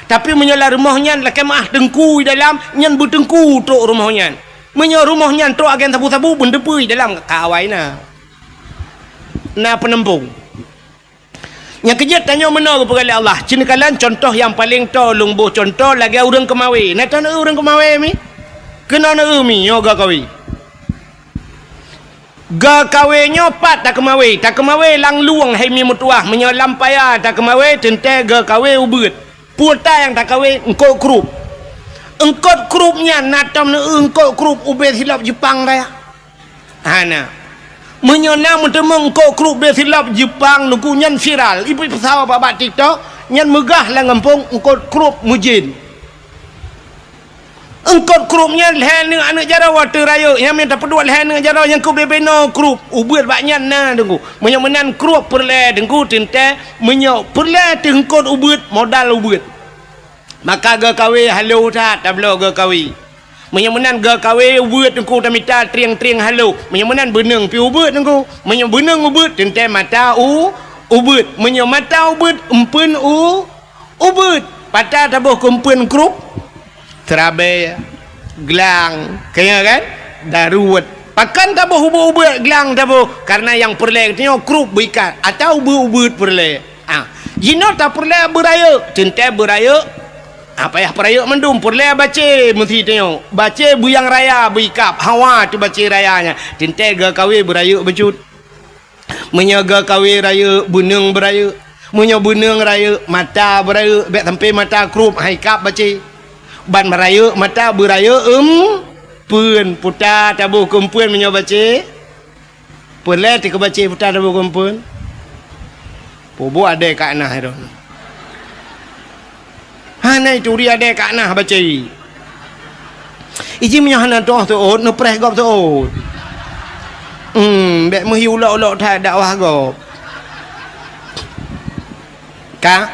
Tapi meunyoe lam rumoh nyan lakée meu'ah teungku i dalam, nyan beuteungku trok rumoh nyan. Meunyoe rumoh nyan trok agen sabu-sabu, beuneupeue i dalam ka awai na. Na peuneumpông. Nyang keujeuet tanyoe meunoe geupeugah lé Allah. Ci neukalon contoh nyang paleng toe lôn boh contoh lagée ureueng keumawé. Na tan ureueng keumawé mi? Keunoe neueu mi nyoe geukawi. Geukawi nyoe pat takeumawé. Takeumawé lam lueng hai mi meutuwah. Meunyoe lam paya takeumawé teuntée geukawi ubeuet. Peue ta nyang takeumawé eungkot krup. Eungkot krup nyan na tom neueu eungkot krup ubé silop Jeupang raya. Hana. Meunyoe na meuteumé eungkot krup bé silop Jeupang teungku nyan viral, ipeusau bak-bak TikTok, nyan meugah lam gampông eungkot krup meujén. Eungkot krup nyan lhée aneuk-aneuk jaroe watée rayeuk, nyan meunan tapeuduek lhée aneuk jaroe nyang keuh bé-bé noe krup, ubeuet bak nyan na teungku. Meunyoe meunan krup peureulée teungku teuntée, meunyoe peureulée teuh eungkot ubeuet, modal ubeuet. Maka geukawi halo that tabloe geukawi. Meunyoe meunan geukawi ubeuet teungku tamita trieng-trieng halo. Meunyoe meunan beuneueng pi ubeuet teungku. Meunyoe beuneueng ubeuet teuntée mata u ubeuet. Meunyoe mata ubeuet eumpeuen u ubeuet. Pat taboh keu eumpeuen krup? Seurabée, glang, keu nyan kan? Daruet. Pakon taboh ubeuet-ubeuet glang taboh? Karena nyang peureulée geutanyoe krup beuikat atawa ubeuet-ubeuet peureulée. Ah, jinoe tapeureulée beurayeuk, teuntée beurayeuk. Ah, payah peurayeuk mandum, peureulée bacé meusi tanyoe. Bacé beuyang raya beuikab, hawa teuh bacé raya nyan. Teuntée geukawi beurayeuk bacut. Meunyoe geukawi rayeuk, beuneueng beurayeuk. Meunyoe beuneueng rayeuk, mata beurayeuk, bék sampoe mata krup, hai kab bacé. Ban beurayeuk mata beurayeuk eumpeuen, puta taboh keu eumpeuen meunyoe bacé. Peureulée teuh keu bacé puta taboh keu eumpeuen. Peubuet adée ka na hai droe. Hana ituri adée ka na bacé. Iji meunyoe hana toh seuôt, neupreh gob seuôt. Hmm, bék meuhi ulok-ulok that dakwah gob. Ka?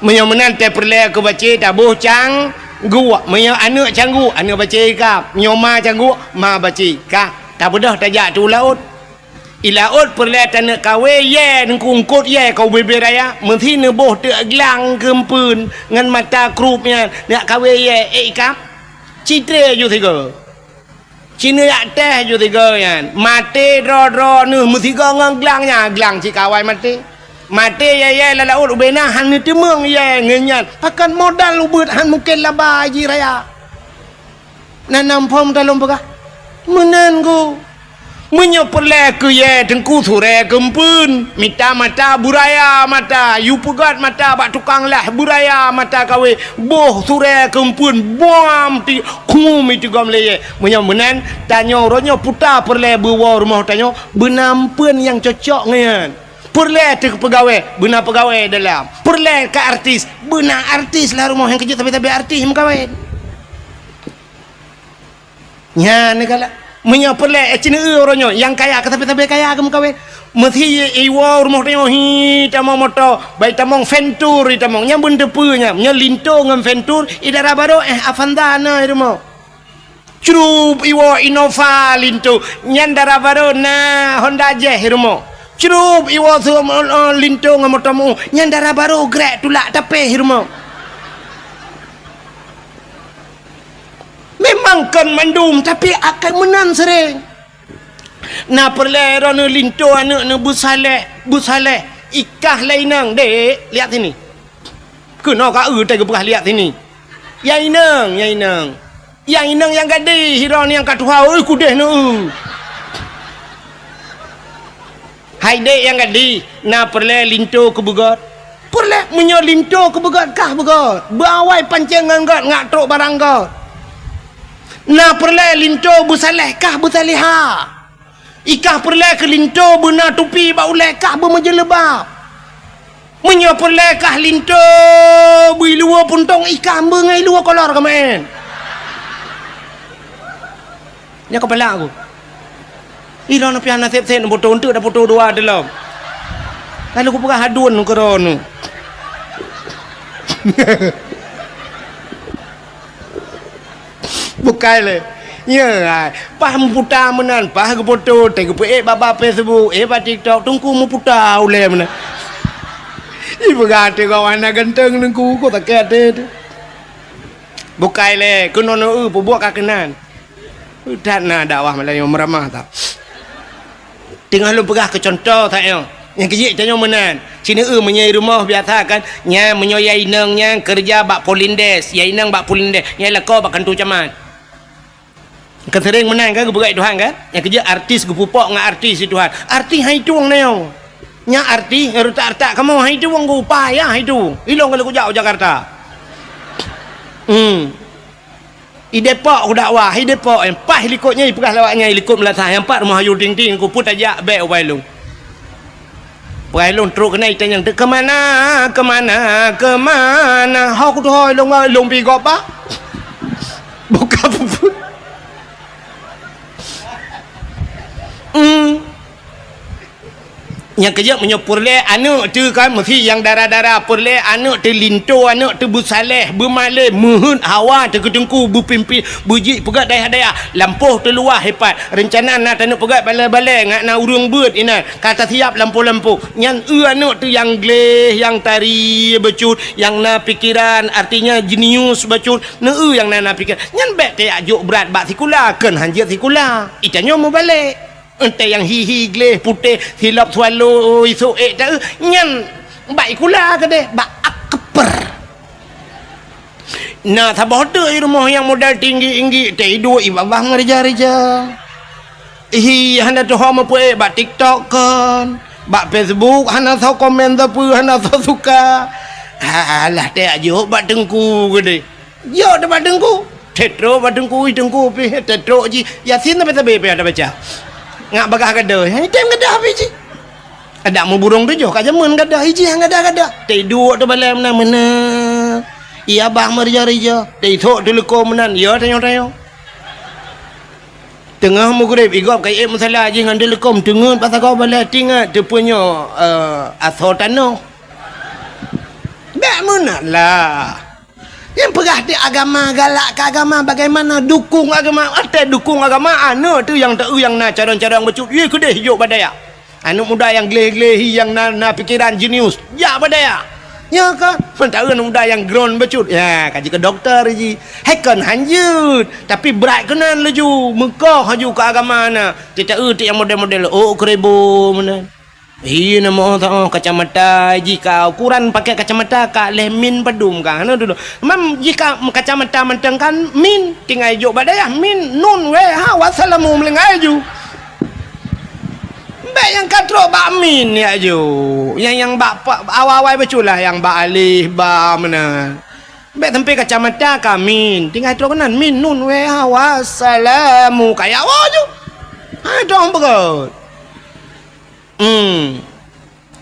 Meunyoe meunan teuh peureulée keu bacé taboh cangguek. Meunyoe aneuëk cangguek, aneuëk bacé ka. Meunyoe ma cangguek, ma bacé ka. Tabeudôh tajak tu laôt. I laôt peureulée taneuk kawé yée, neungkungkot yée keu ubé-bé raya, meusi neuboh teuk glang keumpeuen ngon mata krup nyan, neuk kawé yée, ék ikab. Citré ju sigoe. Ci neujak teh ju sigoe nyan. Maté droe-droe neuh meusigoe ngon glang nyan, glang cit ka awai maté. Maté yée-yée lam laôt ubé na hana teumeueng yée ngon nyan. Pakon modal ubeuet han mungken laba jih raya. Na nam phom talom peugah. Meunan ku. Meunyoe peureulée keu yée teungku surée keumpeuen, mita mata beuraya mata, yue peugét mata bak tukang lah beuraya mata kawé, boh surée keumpeuen, buam ti khum itu gom lé yée. Meunyoe meunan, tanyoe uroe nyoe puta peureulée beuwoe rumoh tanyoe, beuna ampeuen nyang cocok ngon nyan. Peureulée teuh peugawée, beuna peugawée dalam. Peureulée ka artis, beuna artis lah rumoh nyang keujeuet sabe-sabe artis meukawen. Nyan neukalak. Meunyoe peureulée, eh, cineue uroe nyoe, nyang kaya ka sabe-sabe kaya geumeukawen. Meusi iwoe rumoh tanyoe hi tamong moto, bai tamong Ventur i tamong. Nyan beuneuteupeu nyan. Meunyoe Linto ngon Ventur, i dara barô, eh, Avanza na i rumoh. Crup iwoe Innova Linto, nyan dara barô na Honda Jazz i rumoh. Crup iwoe su-, eh, Linto ngon moto meu, nyan dara barô grek tulak tapéh i rumoh. Memang kon mandum, tapi akai meunan sering. Na peureulée droeneuh Linto aneuëk neuh beusaleh, beusaleh. Ikah lé inong, "Dek, lihat sini." Keunoe ka eu teuh geupeugah, "Lihat sini." "Ya inong, ya inong." Ya inong nyang gadih, droeneuh nyang ka tuha, ui kudeh neuh. Hai dek nyang gadih, na peureulée Linto keu beugét? Peureulée, meunyoe Linto keu beugét kah beugét, beuawai pancéng ngon gét ngak trok barang gét. Na peureulée Linto beusaleh kah beusalehah. Ikah peureulée keu Linto beuna tupi bak ulée kah beumeujeuleuba. Meunyoe peureulée kah Linto beuiluwa puntông ikah beungai luwa kolor keumaén. Nyoe keupala ku. Ilôn piah na sép-sép neupoto eunteuk dapoto dua teulom. Lalu kupeugah hadun keudroe nu. Bukai lé. Nyoe, ai, paih meuputa meunan, paih geupoto, teuh geupeuék bak, bak Facebook, ék bak TikTok, teungku meuputa ulée meunan. Ipeugah teuh kawan na ganteng teungku, kok sakét até teuh. Bukai lé, keunoe neu-eu peubuet ka keunan. That na dakwah malam nyoe meuramah that. Teungoh lôn peugah keu cuntoh that nyoe. Nyang keujeuet tanyoe meunan. Sineue meunyoe i rumoh biasa kan, nyan meunyoe ya inong nyan keureuja bak Polindes, ya inong bak Polindes, nyan lakoe bak kantor camat. Kan sering meunan kan geupeugah Tuhan kan? Nyang keujeuet artis geupupok ngon artis di Tuhan. Artis hai tueng na nyoe. Nyan artis nyang retak-retak kamoe hai tueng geuupah ya hai tueng. Ilong kalau kujak u Jakarta. Hmm. I Depok kudakwah, i Depok, eh, paih likot nyan ipeugah lawak nyan i likot meulasah, nyang pat rumoh Ayu Ting Ting, ku pun tajak bék ubak ilong. Ubak ilong trok keunan itanyong, "Teu keumana, keumana, keumana?" Ho kutuho ilong, ilong pi gob ba. Buka puput. Hmm. Nyang keujeuet meunyoe peureulée aneuëk teuh kan meusi nyang dara-dara, peureulée aneuëk teuh linto, aneuëk teuh beusaleh, beumalée, meuheuet hawa teuh keu teungku, beupimpin, beujeuet peugét dayah-dayah, lampôh teuh luwah ipat, reuncana na taneuk peugét balée-balée, ngat na ureuëng beuet inan, ka tasiap lampôh-lampôh. Nyan eu aneuëk teuh nyang gleh, nyang tari bacut, nyang na pikeran, artinya jenius bacut, neu eu nyang na, na pikeran. Nyan bék tajak jok brat bak sikula, kheun hanjeuet sikula. Itanyoe mubalek. Entée nyang hi-hi gleh putéh silop swallow isok ék taeu, nyan bak ikula keudeh, bak akper. Na saboh teuk i rumoh nyang modal tinggi-tinggi, teuh iduek i babah meurija-rija. Hi hana tuho meupeuék bak TikTok kon, bak Facebook hana soe komen sapeue, hana soe suka. Alah, teuh jok bak teungku keudeh. Jok teuk bak teungku. Teutrok bak teungku, ih teungku pih teutrok jih. Yasin sabe-sabe pih ada baca. Ngak bagah gadoh, eh, tem gadoh pih jih. Adak meuburông tujoh ka jameun gadoh, ih jih gadoh-gadoh. Teuduek teubalée meunan-meunan. Iya bah meurija-rija, teuisok teuleuko meunan, ya tanyoe-tanyoe. Teungoh meugreb, igob ka iék musala jih ngon teuleuko, teungeut bak sagoe balée, tingat teupeue nyoe, eh, asoe tanoh. Meunan lah. Nyang peugah di agama, galak keu agama, bagaimana dukung agama? Watèe dukung agama, aneuk teuh nyang teu nyang na cadang-cadang bacut, ye keudeh jok bak dayah. Aneuk muda nyang gleh-gleh hi, nyang na, na pikeran jenius, jak bak dayah. Nyo kan, sementara aneuk muda nyang ground bacut, ya, ka jikeu doktor jih. Hai kon hanjeuet, tapi brat keunan laju, meukoh laju keu agama na. Teu-teu nyang model-model, oh, keureubo meunan. Iya, na moh teuh kacamata jih ka ukuran pakai kacamata ka lhèe min padum ka. Hana dulu. Mam jih ka kacamata mantong kan min, tinggai jok bak dayah min nun weh ha wassalamu meulinggai ju. Bèk nyang ka trok bak min ya ju. Nyang, nyang bak pa-, awai-awai bacut lah nyang bak alif ba meunan. Bèk sampai kacamata ka min, tinggai trok keunan min nun weh ha wassalamu ka ya wa ju. Ha dong beugöt. Hmm.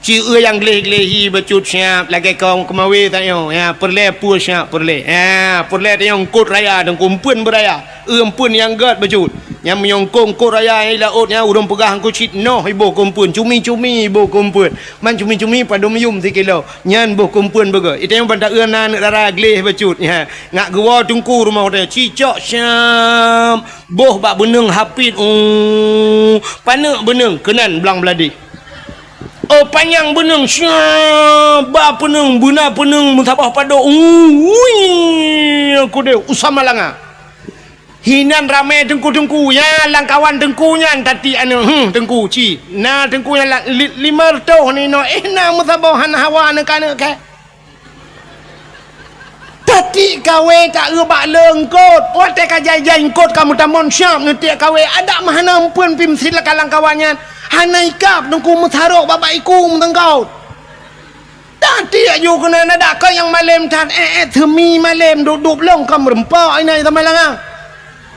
Ci eu nyang gleh-gleh hi bacut siap lagèe kong keumawe tanyoe. Ya, peureulèe peue siap peureulèe. Ya, peureulèe tanyoe eungkôt raya dan kumpeuen beuraya. Eu eumpeuen nyang gèt bacut. Nyang meunyoe eungkôt, eungkôt raya nyang i laôt nyan ureueng peugah eungkôt cit noh iboh kumpeuen, cumi-cumi iboh kumpeuen. Man cumi-cumi padum yum sikilo. Nyan boh kumpeuen beugèt. Itanyong banta eu na aneuk dara gleh bacut. Ya, ngak geuwoe teungku rumoh teuh. Cicok siap. Boh bak beuneueng hapit, uh, paneuk beuneueng keunan blang bladeh. Oh, panyang beuneueng, sya, ba peuneueng, beuna peuneueng, meusaboh padok, uh, ui, aku deh, usah malanga. Hinan ramé teungku-teungku, ya, lam kawan teungku nyan, tati aneuk, hmm, teungku, ci. Na teungku nyan la-, li-, lima reutôh ni no, eh, na meusaboh hana hawa aneuk-aneuk kèe. Tati kawé ka eu bak leungkôt, watèe ka jai-jai eungkôt ka meutamong siap neutiek kawé, adak meuhana eumpeuen pih meusilakan lam kawan nyan. Hana ikab teungku meusarok bak-bak iku meuteungkôt. Tati aju keunan adak keu nyang malém that, eh, eh, seumi malém dup-dup lông ka meureumpok inan sama langa.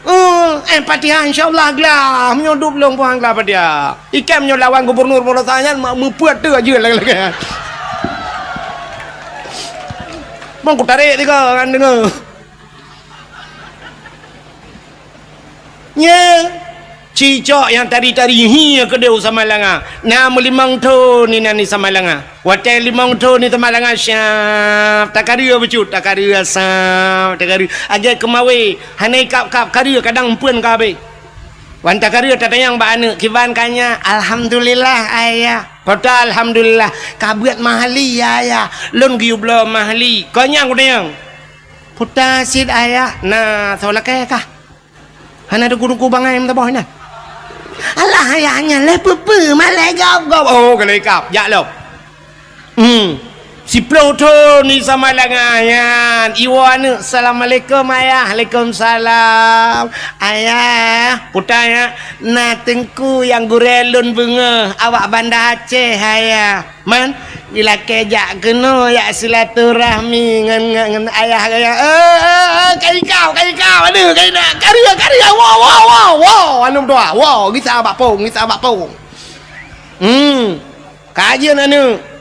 Eh, eh, Fatihah insya Allah glah. Meunyoe dup lông puang glah Fatihah. Ikam nyoe lawan gubernur Polosa nyan ma-, meupeuet teuh ajeuen lagèe-lagèe. Bang ku tarek tiga kan deungoe. Nya, cicok nyang tari-tari hi keudeh u Samalanga. Na meulimong thon inan di Samalanga. Watèe limong thon di Samalanga siap, takareu bacut, takareu siap, takareu. Lagèe keumawe, hana ikab-kab kareu kadang eumpeuen ka habéh. Wan takareu tatanyong bak aneuk, kiban ka nyak? Alhamdulillah, ayah. Peue ta alhamdulillah, ka beuet mahli, ya, ayah. Lôn geuyue bloe mahli. Kon nyang kutanyong. Peue ta cit, ayah? Na soe lakèe kah? Hana teungku-teungku bangai meusaboh inan. Alah, ayah nyan lé peue-peue, malèe gob-gob. Oh, keuneuk ikab, jak lom. Hmm. Siploh thon di Samalanga nyan. Iwoe aneuk, "Assalamualaikum, ayah." "Waalaikumsalam." "Ayah," peue ta nyak, "na teungku nyang gurèe lôn beungoh, awak Banda Aceh, ayah." Man, ilakèe jak keunoe, jak silaturahmi ngon, ngon, ngon ayah gaya. Eh, eh, eh, ka ikab, ka ikab, aduh, ka ikab, kareu, kareu, woe, woe, woe, woe, aneuk dua, woe, gisa bak pông, gisa bak pông. Hmm, ka jeuet aneuk.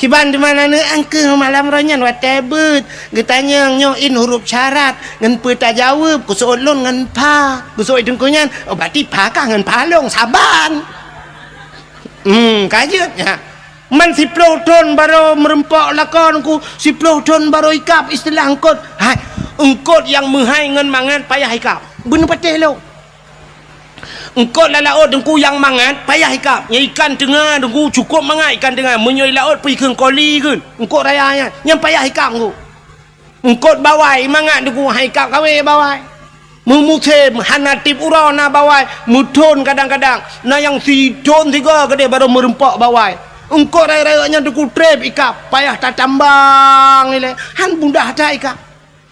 Kiban teuma aneuk angkeuh malam roh nyan watèe beuet. Geutanyong nyoe in huruf syarat, ngon peue tajaweueb, geuseuôt lôn ngon pha. Geuseuôt teungku nyan, oh, berarti pha kah ngon pha lôn, saban. Hmm, ka jeuet, nyan. Man siploh thon barô meureumpok lakoe teungku, siploh thon barô ikab istilah eungkôt. Hai, eungkôt nyang meuhai ngon mangat payah ikab. Beuneupatéh lôn. Eungkôt lam laôt teungku nyang mangat payah ikab. Nyang ikan teunga teungku cukôp mangat ikan teunga. Meunyoe i laôt peue ikheun koli kheun. Eungkôt raya nyan, nyan payah ikab teungku. Eungkôt bawai mangat teungku, hai ikab kawé bawai. Meumusém hana tiep uroe na bawai, meuthon kadang-kadang. Na nyang sithon sigoe keudeh barô meureumpok bawai. Eungkôt rayeuk-rayeuk nyan teungku trép ikab, payah tatambang ilèe. Han mudah that ikab.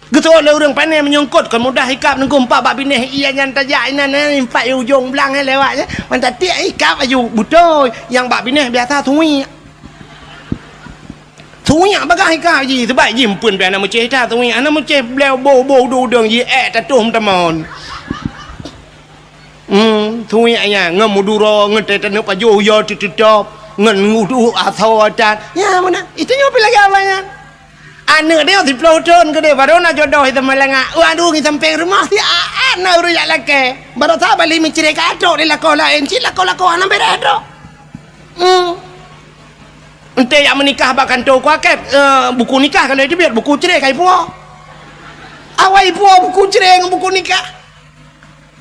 Geuseuôt lé ureueng pané meunyoe eungkôt kon mudah ikab teungku, empat bak binéh ie nyan tajak inan, eh, empat ujong blang, eh, lewat, eh. Man tatiek ikab aju beutôi, nyang bak binéh biasa suwiek. Suwiek bagah ikab jih, sabab jih eumpeuen pih hana meucéh that suwiek, hana meucéh bléu boh-boh udeueng-udeueng jih, ék tatoh meutamon. Hmm, suwiek nyan ngon meuduro, ngon teuh taneuk pajoh uya teuteutop, ngon uduek asoe that. Nyan meunan, itu nyoe pih lagèe awak nyan. Aneuk dia siploh thon keudeh, baru na jodoh itu malanga. Waduh, ngi sampéng rumoh si aat na ureueng jak lakèe. Baru sa bali meucré ka trok di lakoe laén, cit lakoe-lakoe hana bèrèh trok. Hmm. Enteuk jak meunikah bak kantô ku akad, eh, buku nikah ka lheueh teubiet, buku cerai ka ipuwoe. Awai ipuwoe buku cerai ngon buku nikah.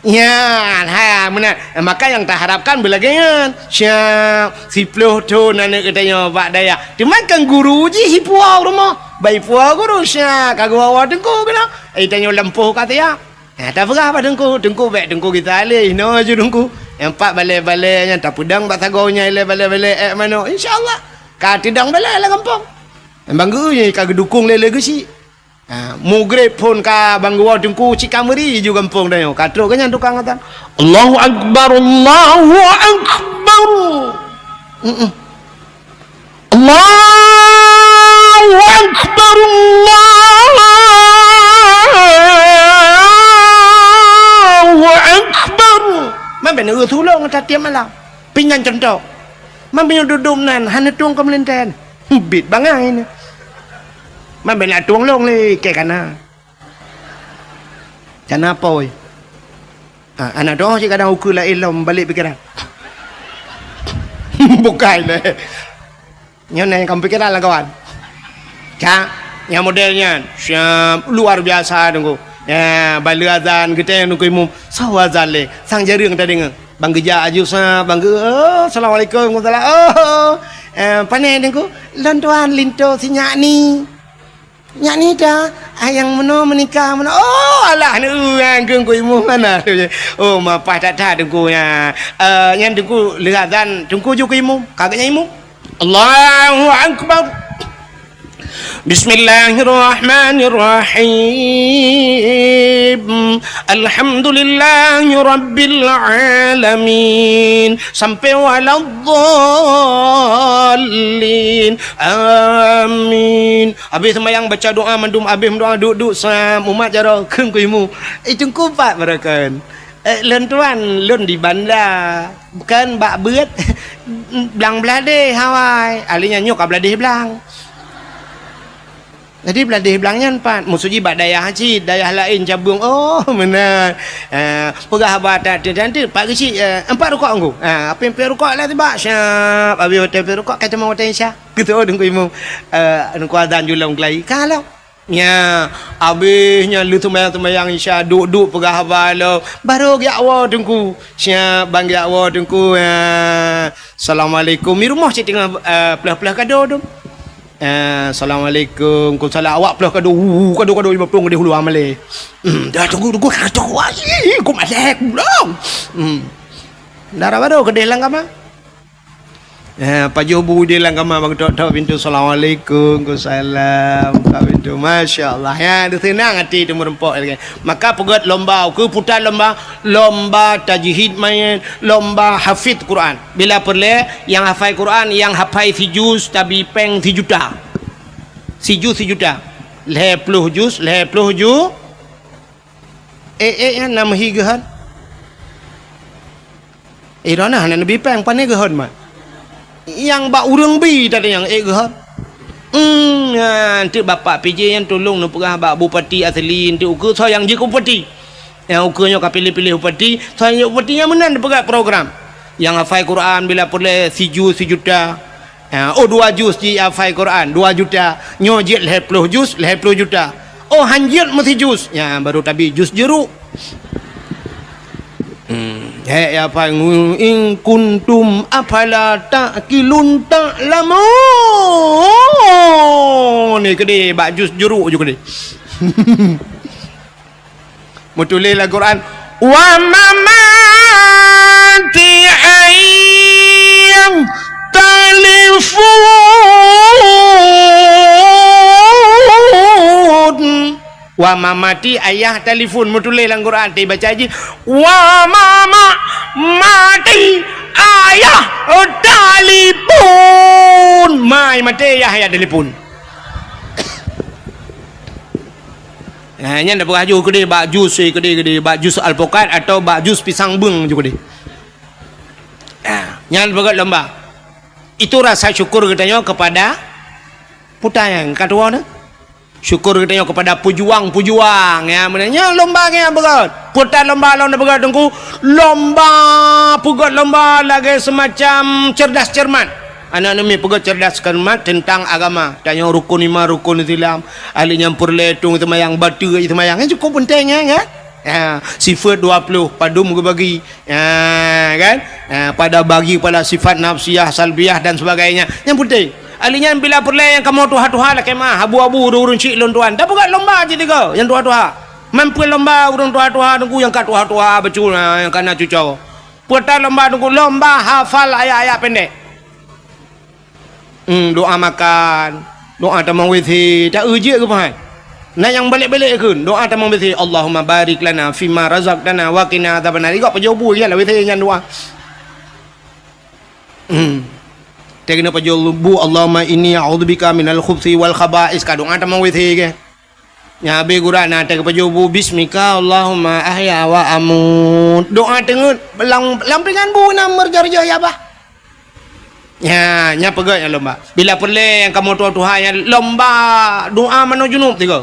Nyan, ha, meunan. Maka nyang taharapkan beulagée nyan. Siap, siploh thon aneuk geutanyoe bak dayah. Teuma kan guru jih ipuwoe rumoh. Bak ipuwoe guru, siap, ka geuwoe-woe teungku keunoe. Eh, tanyoe lampôh ka siap. Eh, tapeugah bak teungku, teungku bék teungku gisa lé, inoe ju teungku. Nyang pat balée-balée nyan tapeudong bak sagoe nyan ilée balée-balée ék manok. Insya Allah. Ka teudong balée lam gampông. Bang geu nyan ka geudukong lé lé geuchik. Ha, mugreb phon ka bang geuwoe teungku cit ka meuri ju gampông tanyoe. Ka trok keu nyan tukang azan. Allahu Akbar, Allahu Akbar. Mm-mm. Allahu Akbar, Allahu Akbar. Man bèk neureueh tulông tatiep malam. Pingan contoh. Man meunyoe dudoe nan hana tueng keu meulintèe. Bit bangai nyoe. Man bèk na tueng lôn lé kèe kana. Kana pôi. Ha, aneuk droe cit kadang ukeue laén lom balek pikeran. Bukai lé. Nyoe na nyang ka pikeran lam kawan. Cak, nyang model nyan, siap, luar biasa teungku. Ya, baleue azan geutanyong teungku imum, soe azan lé, sang jareueng tadeungoe. Bang geujak aju sa, bang geu, oh, assalamualaikum, waalaikumsalam. Oh, eh, pane teungku, lôn tuan linto si nyak ni. Nyak ni dah, ah, nyang meunoe meunikah meunoe. Oh, alah, aneuk ureueng keu teungku imum mana? Oh, mapah that-that teungku nyan. Eh, nyan teungku lheueh azan, teungku ju keu imum. Ka geuhnyan imum. Allahu Akbar. Bismillahirrahmanirrahim. Alhamdulillahirabbil alamin. Sampai waladdallin. Amin. Habéh seumayang baca doa mandum, habéh meudoa duek-duek sa mumat jaroe kheun keu imum. Eh, teungku pat baroekon. Eh, lôn tuan, lôn di Banda. Bukan bak beuet blang bladeh awai. Ahli nyan nyoe ka bladeh blang. Jadi bladeh blang nyan pat. Maksud jih bak dayah cit, dayah laén cabeueng. Oh, meunan. Eh, peugah haba that, that, that, pat geuchik, eh, empat rukuk engku. Ah, apin pih rukuk lah tibak. Siap. Habéh watèe pih rukuk, ka teuma watèe Isya. Gitu, oh, teungku imum. Eh, teungku azan ju lom keulayi. Ka lom. Nya, habéh nyan lheueh seumayang-seumayang Isya, duek-duek peugah haba lom. Barô geujak woe teungku. Siap, ban geujak woe teungku. Ya. Assalamualaikum. Di rumoh cit teungoh, eh, plôh-plôh kado tu. Eh, assalamualaikum. Waalaikumsalam. Awak plôh kado. Uh, kado-kado lima plôh geudeh ulu amalé. Hmm, dah teungku, teungku, kado. Wah, ih, ku malèe pulang. Hmm. Dara barô keudeh lam kama. Eh, pajoh bu di lam kama bang tok-tok pintu, "Assalamualaikum." "Waalaikumsalam." Buka pintu. Masya Allah. Ya, di seunang hati tu meureumpok lagèe. Maka peugöt lomba, ukeue puta lomba, lomba tajwid main, lomba hafiz Quran. Bila peureulèe, nyang hafai Quran, nyang hafai sijuz, tabi pèng sijuta. Sijuz sijuta. Lhèe plôh juz, lhèe plôh ju-, eh, eh, nyan na meuhi geuhon. Eh, droeneuh hana neubi pèng, pane geuhon mat. Nyang bak ureueng bi tadi nyang ék geuhon. Hmm, nyan, teuk Bapak P J nyan tulông neupeugah bak Bupati asli, enteuk ukeue soe nyang jeuet keu Bupati. Nyang ukeue nyoe ka piléh-piléh Bupati, soe nyang jeuet Bupati nyan meunan neupeugah program. Nyang hafai Quran bila peureulèe sijuz sijuta. Ha, oh, dua juz jih hafai Quran, dua juta. Nyoe jeuet lhèe plôh juz, lhèe plôh juta. Oh, han jeuet meusijuz. Nyan, baru tabi juz jeuruk. Hmm, hèk ya, apa, ngu-, in kuntum afala ta'qilun ta'lamun. Ni keudeh, bak juz jeuruk ju keudeh. Meutuléh lam Quran, "Wa mamati ayyam talifun." Wa mamati ayah talifun. Meutuléh lam Quran, tibaca jih, "Wa mama mati ayah talipun." Mai maté ayah, ayah talipun. Ha, nyan dak peugah ju keudeh bak jus, eh, keudeh, keudeh, bak jus alpukat atau bak jus pisang beung ju keudeh. Ha, nyan peugah lomba. Itu rasa syukur geutanyoe kepada puta nyang ka tuwoe nyoe. Syukur geutanyoe kepada pejuang-pejuang, ya, meunan nyan lomba nyang beugöt. Puta lomba lom beugöt teungku, lomba peugöt lomba lagèe semacam cerdas cermat. Aneuk-aneuk miet, peugah cerdaskan mat teuntang agama. Tanyoe rukun iman, rukun Islam. Ahli nyang peureulèe tueng seumayang, bateue seumayang. Nyan cukôp peunteng, ya, kan? Ya, sifat dua puluh, padum geubagi. Ya, kan? Ya, pada bagi pada sifat nafsiyah, salbiyah dan sebagainya. Nyang peunteng. Ahli nyan bila peureulèe nyang kamoe tuha-tuha lakèe meu'ah, abu-abu ureueng-ureueng chik lôn tuan. Tapeugah lomba cit tiga nyang tuha-tuha. Mampu lomba ureueng tuha-tuha teungku nyang ka tuha-tuha bacut, ha, nyang ka na cucoe. Peue ta lomba teungku, lomba hafal ayat-ayat pendek. Hmm, doa makan, doa tamong W C, ta-eu jeuet keu pahat. Na nyang balek-balek kheun, doa tamong W C, Allahumma barik lana fima razaqtana wa qina adzabannar. Igok pajoh bu, ya lah W C nyan doa. Hmm. Teuh keunoe pajoh bu, Allahumma inni a'udzubika minal khubsi wal khaba'is, ka doa tamong W C ke. Nyan habéh gura na teuh pajoh bu, bismika Allahumma ahya wa amut. Doa teungeut lam, lam pingan bu na meurajah-rajah ya bah. Nya, nya peugah nyang lomba. Bila peureulèe nyang kamoe tuha-tuha nyan lomba doa manoe junub tiga.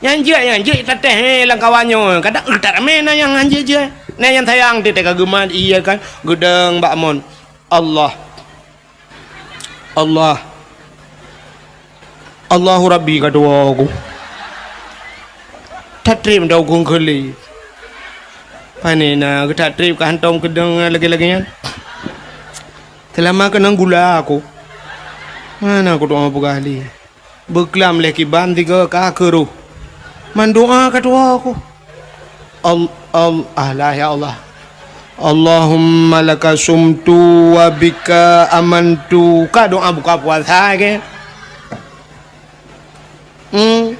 Nyang jeuet, nyang jeuet tatéh, eh, lam kawan nyoe. Kadang, eh, that ramé na nyang han jeuet-jeuet. Na nyang sayang teuh ka geumat, iya kan, geudong bak mon. Allah. Allah. Allahu Rabbi ka tuwoe ku. That trép meudaukong keu lé. Pane na geutat trép ka hantom keudong lagèe-lagèe nyan. Seulama keunong gula ku. Hana kutu'oh peugah lé. Beuklam lé kiban tiga ka keuroh. Mandoa ka tuwoe ku. Al-, al-, alah ya Allah. Allahumma laka sumtu wa bika amantu. Ka doa buka puasa ke? Hmm.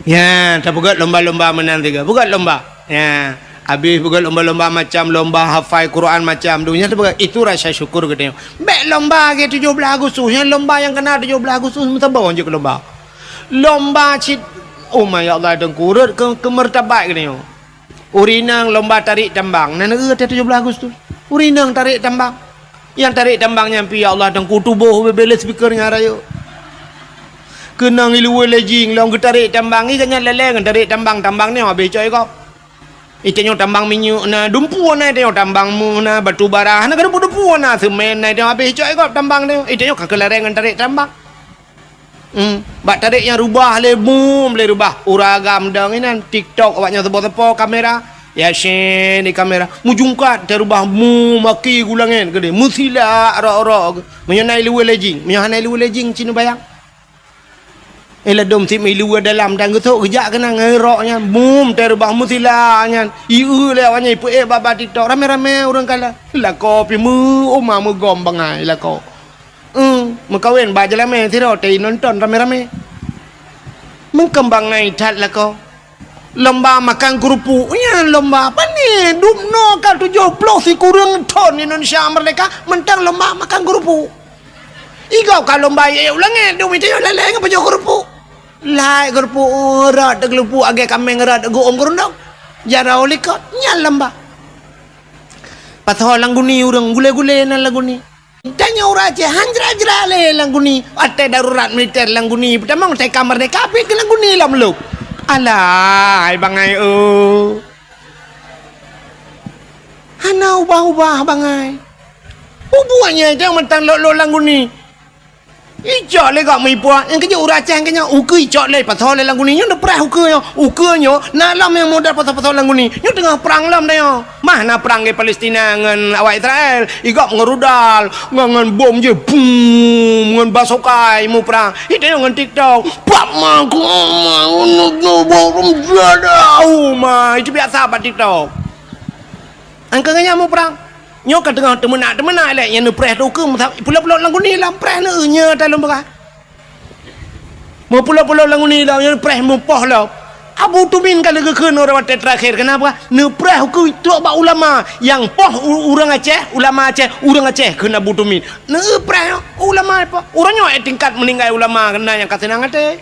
Ya, tapeugöt lomba-lomba meunan tiga. Peugöt lomba. Ya, habéh peugöt lomba-lomba macam lomba hafai Quran macam tu. Nya tapeugöt itu rasa syukur geutanyoe. Bèk lomba ke tujoh blaih Agustus. Nyang lomba nyang keuna tujoh blaih Agustus meusaboh jeuet keu lomba. Lomba cit, oh ma ya Allah, teungku, rhot keu, keu martabat geutanyoe. Ureueng inong lomba tarék tambang, na neu-eu teuh tujoh blaih Agustus. Ureueng inong tarék tambang. Nyang tarék tambang nyan pih, ya Allah, teungku, tuboh bubé lé speaker nyang rayeuk. Keunong iluwa lé jing, lôn geutarék tambang, i gobnyan lalé ngon tarék tambang, tambang nyoe habéh cok i gob. Itanyoe tambang minyeuk na, dumpeue na itanyoe tambang meuh na, batu bara, hana keudumpeue-dumpeue na, seumén na itanyoe habéh cok i gob tambang nyoe. Itanyoe ka keulareng ngon tarék tambang. Hmm, bak tarék nyang rubah lé bum lé rubah. Ureueng agam dong inan TikTok awak nyan seupo-seupo kamera. Yasin di kamera. Meujungkat teuh rubah bum aki gulangét geude. Meusilak rok-rok. Meunyoe na iluwa lé jing, meunyoe hana iluwa lé jing cit neubayang. Eh, ladôm sit meuiluwa dalam dan geusok geujak keunan ngon rok nyan. Bum teuh rubah meusilak nyan. Ieu lé awak nyan ipeuék bak-bak TikTok. Ramé-ramé ureueng kalon. Lakoe pih meu, uma meugom bangai lakoe. Eum, meukawen bak jeulamé sidroe teuinonton ramé-ramé. Meukeumbang ngai that lakoe. Lomba makan keurupuk, nyan lomba pane. Dubnoe ka tujoh ploh sikureueng thon Indonesia meurdeka, mantong lomba makan keurupuk. I gob ka lomba iék u langét, dum itanyoe lalé ngon pajoh keurupuk. Lai keurupuk, rot keurupuk, agé kaméng rot geuôm keurundong. Jaroe likot, nyan lomba. Pasoe lam guni ureueng, gulé-gulé nan lam guni. Tanyoe ureueng Aceh han jra-jra lé lam guni. Watèe darurat militer lam guni, peutamong teuka meurdeka pih keu lam guni lom lom. Alah, hai bangai, oh. Hana ubah-ubah bangai. Bubuet nyan mantong lok-lok lam guni. Icok lé gob meuipuak, nyang keujeuet ureueng Aceh keu nyan ukeue icok lé pasoe lé lam guni. Nyoe neupreh ukeue nyoe. Ukeue nyoe na lom nyang modal pasoe-pasoe lam guni. Nyoe teungoh prang lom tanyoe. Mah na prang di Palestina ngon awak Israel. I gob ngon rudal, ngon, ngon bom jih, bum, ngon basokai muprang. Itanyoe ngon TikTok. Pap ma, ku ma, ngon, ngon, ngon, bom, bom, bom, bom, ma. Itu biasa bak TikTok. Angka ngon nyan muprang. Nyoe ka teungoh teumeunak-teumeunak lé nyang neupreh teuh ukeue meusa-, pulop-pulop lam guni lam preh neu nyoe talôn peugah. Meupulop-pulop lam guni lam nyoe neupreh meupoh lom. Abu Tumin ka lheueh geukheun uroe watèe teurakhir, kenapa? Neupreh ukeue trok bak ulama nyang poh u-, ureueng Aceh, ulama Aceh, ureueng Aceh kheun Abu Tumin. Neupreh ulama poh. Uroe nyoe tingkat meuninggai ulama keunan nyang ka seunang até.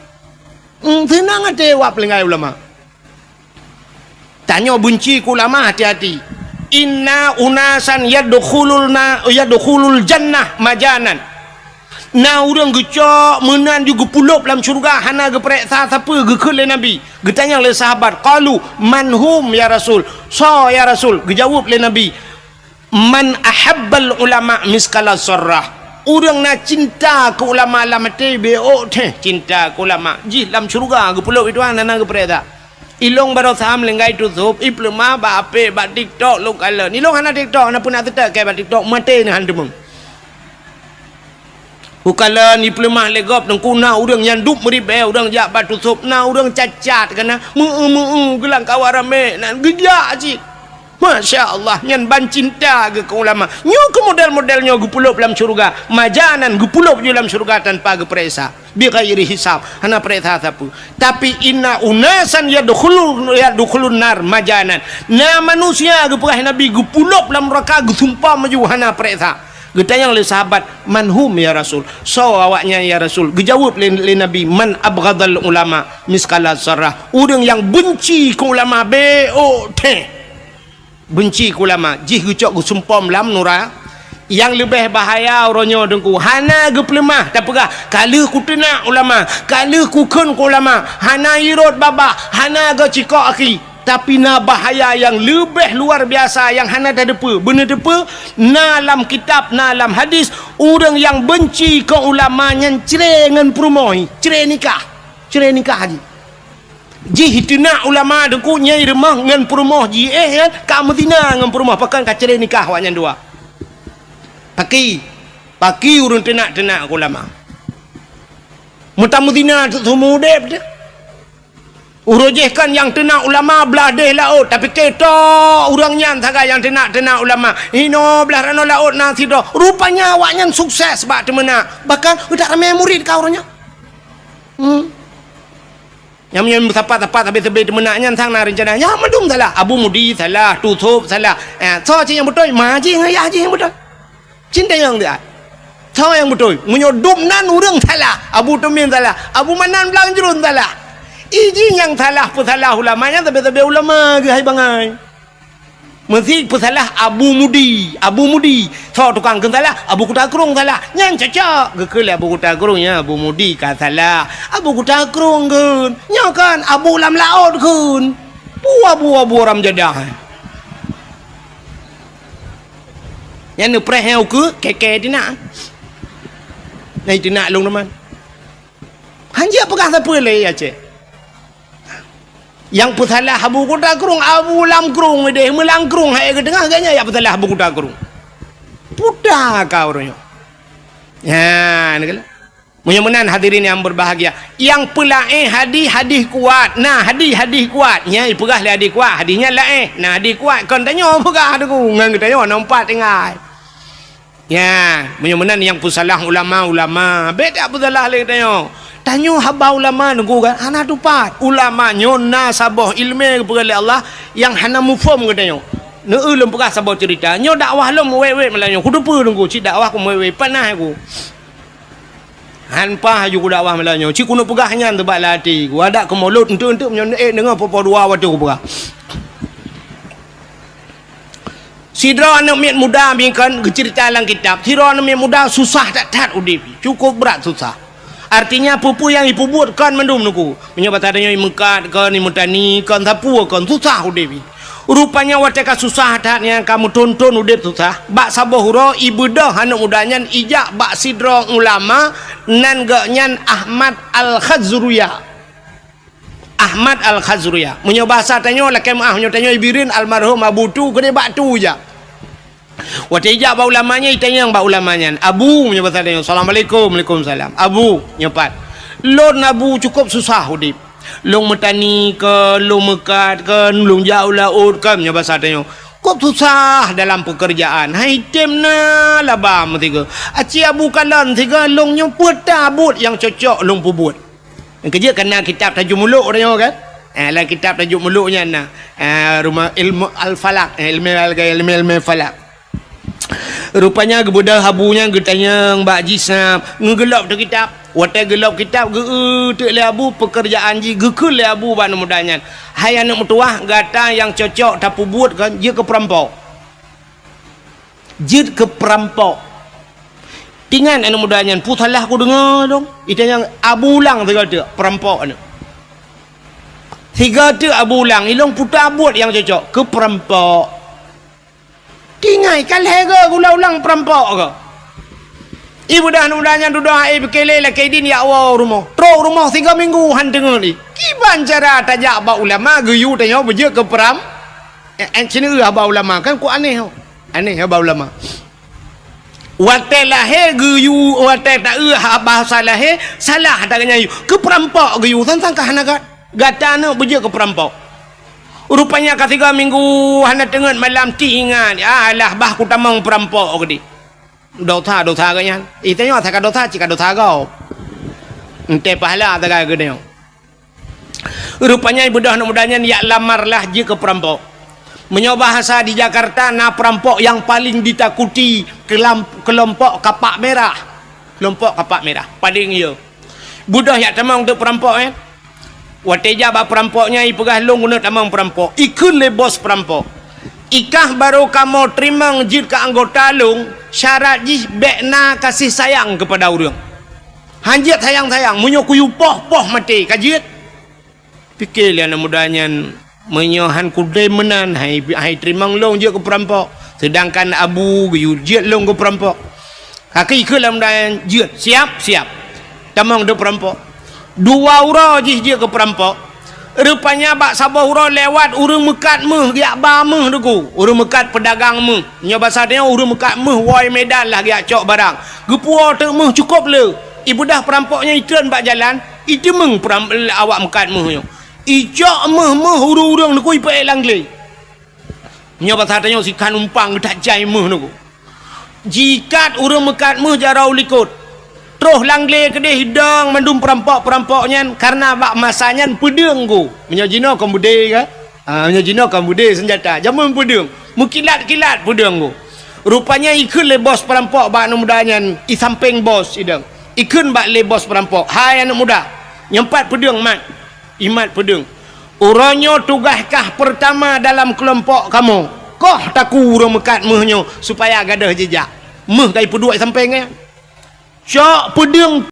Hmm, seunang até wak peulinggai ulama. Tanyoe beunci keu ulama, hati-hati. Inna unasan yadkhulul na-, yadkhulul jannah majanan. Na ureueng geucok meunan ju geupulop lam syeuruga hana geupareksa sapeue, geukheun lé Nabi. Geutanyong lé sahabat, qalu, "Man hum ya Rasul?" Soe ya Rasul? Geujaweueb lé Nabi, "Man ahabbal ulama miskala zarrah." Ureuëng na cinta keu ulama lam até, beuôk teuh cinta keu ulama, jih lam syeuruga geupeulop itu hana geupreh that. Ilong baroe sam linggai tusôb, ipeuleumah bak apek, bak TikTok lôn kalon. Ilong hana TikTok, hana peunak teutek keu bak TikTok, maté neuh han teumeung. Ukalon ipeuleumah lé gob teungku na ureuëng nyang dup meuribée, ureuëng jak bak tusôb, na ureuëng cacat kana, meu-eu-meu-eu geulang kawa ramé, nan geujak cit. Masya Allah, nyan ban cinta geuh keu ulama. Nyoe keu model-model nyoe geupeulop lam syeuruga. Majanan geupeulop ju lam syeuruga tanpa geupeuriksa. Bighairi hisab, hana peuriksa sapeue. Tapi inna unasan yadkhulun, yadkhulun nar majanan. Na manusia geupeugah Nabi geupeulop lam neuraka geusumpom ju hana peuriksa. Geutanyong lé sahabat, "Man hum ya Rasul?" Soe awaknyan ya Rasul? Geujaweueb lé, lé Nabi, "Man abghadal ulama miskala zarrah." Ureuëng nyang beunci keu ulama beuôk teuh. Beunci keu ulama, jih geucok geusumpom lam nura. Nyang leubeh bahaya uroe nyoe teungku, hana geupeuleumah tapeugah, "Ka lheueh kuteunak ulama, ka lheueh kukheun keu ulama," hana irot babah, hana geucikok aki. Tapi na bahaya nyang leubeh luar biasa nyang hana tateupeue. Beuneuteupeu, na lam kitab, na lam hadis, ureuëng nyang beunci keu ulama nyan cre ngon peurumoh, cre nikah. Cre nikah jih. Jih teunak ulama teungku nyang rumoh ngon peurumoh jih, eh, nyan ka meuzina ngon peurumoh, pakon ka cre nikah awaknyan dua. Paki, paki ureuëng teunak-teunak ulama. Meutameuzina seumeu udeb teuh. Uroe jih kan nyang teunak ulama blah deh laôt, tapi keutôk ureuëng nyan sagai nyang teunak-teunak ulama. Inoe blah ranoe laôt na sidroe. Rupanya awaknyan sukses bak teumeunak. Bahkan utak ramé murit ka uroe nyoe. Hmm. Nyang meunyoe meusapat-sapat sabe-sabe teumeunak nyan sang na reuncana. Nyan mandum salah. Abu Mudi salah, Tusôb salah. Eh, soe cit nyang beutôi? Ma jih ngon yah jih nyang beutôi. Cintayong dia. Soe nyang beutôi? Meunyoe dum nan ureuëng salah, Abu Tumin salah, Abu Manan Blang Jruen salah. Iji nyang salah peusalah ulama nyan sabe-sabe ulama geuhai bangai. Meusi peusalah Abu Mudi, Abu Mudi. Soe tukang kheun salah? Abu Kuta Krueng salah. Nyan cocok. Geukheun lé Abu Kuta Krueng, "Ya, Abu Mudi ka salah. Abu Kuta Krueng kheun. Nyoe kan Abu lam laôt kheun." Bua-bua-bua ram jadah. Nyan neupreh nyang ukeue, keke teunak. Nyan teunak lôn teuma. Hanjeuet peugah sapeue lé Aceh. Nyang peusalah Abu Kuta Krueng, Abu Lam Krueng deh, meulang krueng hai geuteungoh, gobnyan nyang peusalah Abu Kuta Krueng. Puta ka ureuëng nyoe. Nyan keuh. Meunyoe meunan hadirin yang berbahagia, nyang peulaén hadih, hadih kuat. Nah, hadih, hadih kuat. Nyan ipeugah lé hadih kuat, hadih nyan laén. Nah, hadih kuat kon tanyoe peugah teungku, ngon geutanyoe nompat tinggai. Nyan, meunyoe meunan nyang peusalah ulama, ulama. Bék tapeusalah lé geutanyoe. Tanyoe haba ulama teungku kan hana tupat. Ulama nyoe na saboh iéleumé geupeugah lé Allah nyang hana muphom geutanyoe. Neu-eu lôn peugah saboh ceurita. Nyoe dakwah lôn meuwét-wét malam nyoe. Kuteupeue teungku, cit dakwah ku meuwét-wét, panas ku. Han paih laju kudakwah malam nyoe. Cit keuneuk peugah nyan teuh bak lam até ku. Adak keu mulod, eunteuk-eunteuk meunyoe neuék deungoe po-po dua watée kupeugah. Sidroe aneuëk miet muda bingkon geuceurita lam kitab. Sidroe aneuëk miet muda susah that-that udeb. Cukup brat susah. Artinya, peue-peue nyang ipeubuet kon mandum teungku. Meunyoe basa tanyoe imeukat kon, imeutani kon, sapeue kon, susah udeb jih. Rupanya watée ka susah that nyan, ka meuthon-thon udeb susah, bak saboh uroe ibeudôh aneuëk muda nyan ijak bak sidroe ulama nan gobnyan Ahmad Al-Khazruya. Ahmad Al-Khazruya. Meunyoe basa tanyoe lakée meuáh, meunyoe tanyoe ibireuen almarhum Abu Tu keudeh bak Tu jak. Watée ijak bak ulama nyan, itanyong bak ulama nyan, "Abu," meunyoe basa tanyoe, "Assalamualaikum." "Waalaikumsalam." "Abu," nyoe pat, "lôn Abu cukup susah udeb. Lôn meutani kon, lôn meukat kon, lôn jak u laôt kon," meunyoe basa tanyoe. "Kok susah dalam peukeurjaan, hai tem na laba meusigoe. Aci Abu kalon sigoe lôn nyoe peue ta buet nyang cocok lôn peubuet." Keujeuet kana kitab Tajul Muluk tanyoe kan? Eh, lam kitab Tajul Muluk nyan na, eh, rumoh ilmu al-falak, eh, ilmu al-, ilmu, ilmu falak. Rupanya geubeudôh Abu nyan geutanyong bak jih snap, ngeugeulop teuh kitab. Watée geulop kitab, geu-eu teuk lé Abu peukeurjaan jih, geukheun lé Abu bak aneuëk muda nyan, "Hai aneuëk meutuwah, gata nyang cocok tapeubuet kon jeuet keu peurampok." Jeuet keu peurampok. Tingat aneuëk muda nyan, peue salah kudeungoe dong? Itanyong Abu ulang sigoe teuk, peurampok aneuëk. Sigoe teuk Abu ulang, ilong peue ta buet nyang cocok, keu peurampok. Tingat, ka lhée goe geuulang-ulang peurampok keu. Ié beudôh aneuk muda nyan dudoe, hai pike lé lakée idin jak woe u rumoh. Trok u rumoh sigoe minggu han teungeut ié. Kiban cara tajak bak ulama geuyue tanyoe beujeuet keu peram-, eh, eh, sineuk eu haba ulama, kan ku aneh ho. Aneh haba ulama. Watée lahé geuyue, watée taeu ha-, bahasa lahé, salah ata geuh nyan yue. Keu peurampok geuyue, sang-sang ka hana gat-, gata aneuk beujeuet keu peurampok. Rupanya ka sigoe minggu hana teungeut malam ti ingat, "Alah, bah kutamong peurampok," geudeh. Dosa-dosa geuh nyan. Itanyoe asai ka dosa, cit ka dosa gob. Entée pahala sagai geutanyoe. Rupanya ié beudôh aneuk muda nyan jak lamar lah jeuet keu peurampok. Meunyoe bahasa di Jakarta na peurampok nyang paleng ditakuti keulam-, keulompok kapak merah. Keulompok kapak merah, paleng yo. Beudôh jak tamong teuk peurampok, eh. Watée jak bak peurampok nyan, ipeugah, "Lôn keuneuk tamong peurampok." Ikheun lé bos peurampok, "Ikah barô kamoe teurimong jeuet keu anggota lôn, syarat jih bék na kasih sayang keupada ureuëng. Han jeuet sayang-sayang, meunyoe kuyue poh, poh maté, ka jeuet." Pike lé aneuk muda nyan, "Meunyoe han kudem meunan, hai, hai teurimong lôn jeuet keu peurampok, seudangkan abu geuyue jeuet lôn keu peurampok." Ka ikheun lé aneuk muda nyan, "Jeuet, siap, siap." Tamong teuk peurampok. Dua uroe jih jeuet keu peurampok. Rupanya bak saboh uroe lewat ureuëng meukat méuh, geujak ba méuh teuk. Ureuëng meukat peudagang méuh. Nyoe basa tanyoe ureuëng meukat méuh woe Medan lah geujak cok barang. Geupuwoe teuk méuh cukôp le. Ibeudôh peurampok nyan itreun bak jalan, iteumeung peram-, awak meukat méuh nyoe. Icok méuh-méuh ureuëng-ureuëng teuk ipeuék lam glé. Nyoe basa tanyoe sikhan umpang geutak jai méuh teuk. Jiikat ureuëng meukat méuh jaroe u likot. Troh lam glé keudeh idong mandum peurampok-peurampok nyan, kareuna bak masa nyan peudeueng go. Meunyoe jinoe kon beudé ka? Ha, meunyoe jinoe kon beudé seunjata. Jameun peudeueng. Meukilat-kilat peudeueng go. Rupanya ikheun lé bos peurampok bak aneuk muda nyan, i sampéng bos idong. Ikheun bak lé bos peurampok, "Hai aneuk muda, nyoe pat peudeueng mat." Imat peudeueng. "Uroe nyoe tugaih kah peurtama dalam keulompok kamoe. Koh takue ureuëng meukat méuh nyoe supaya gadôh jijak." Méuh ka ipeuduek sampéng nyan. Cok peudeueng.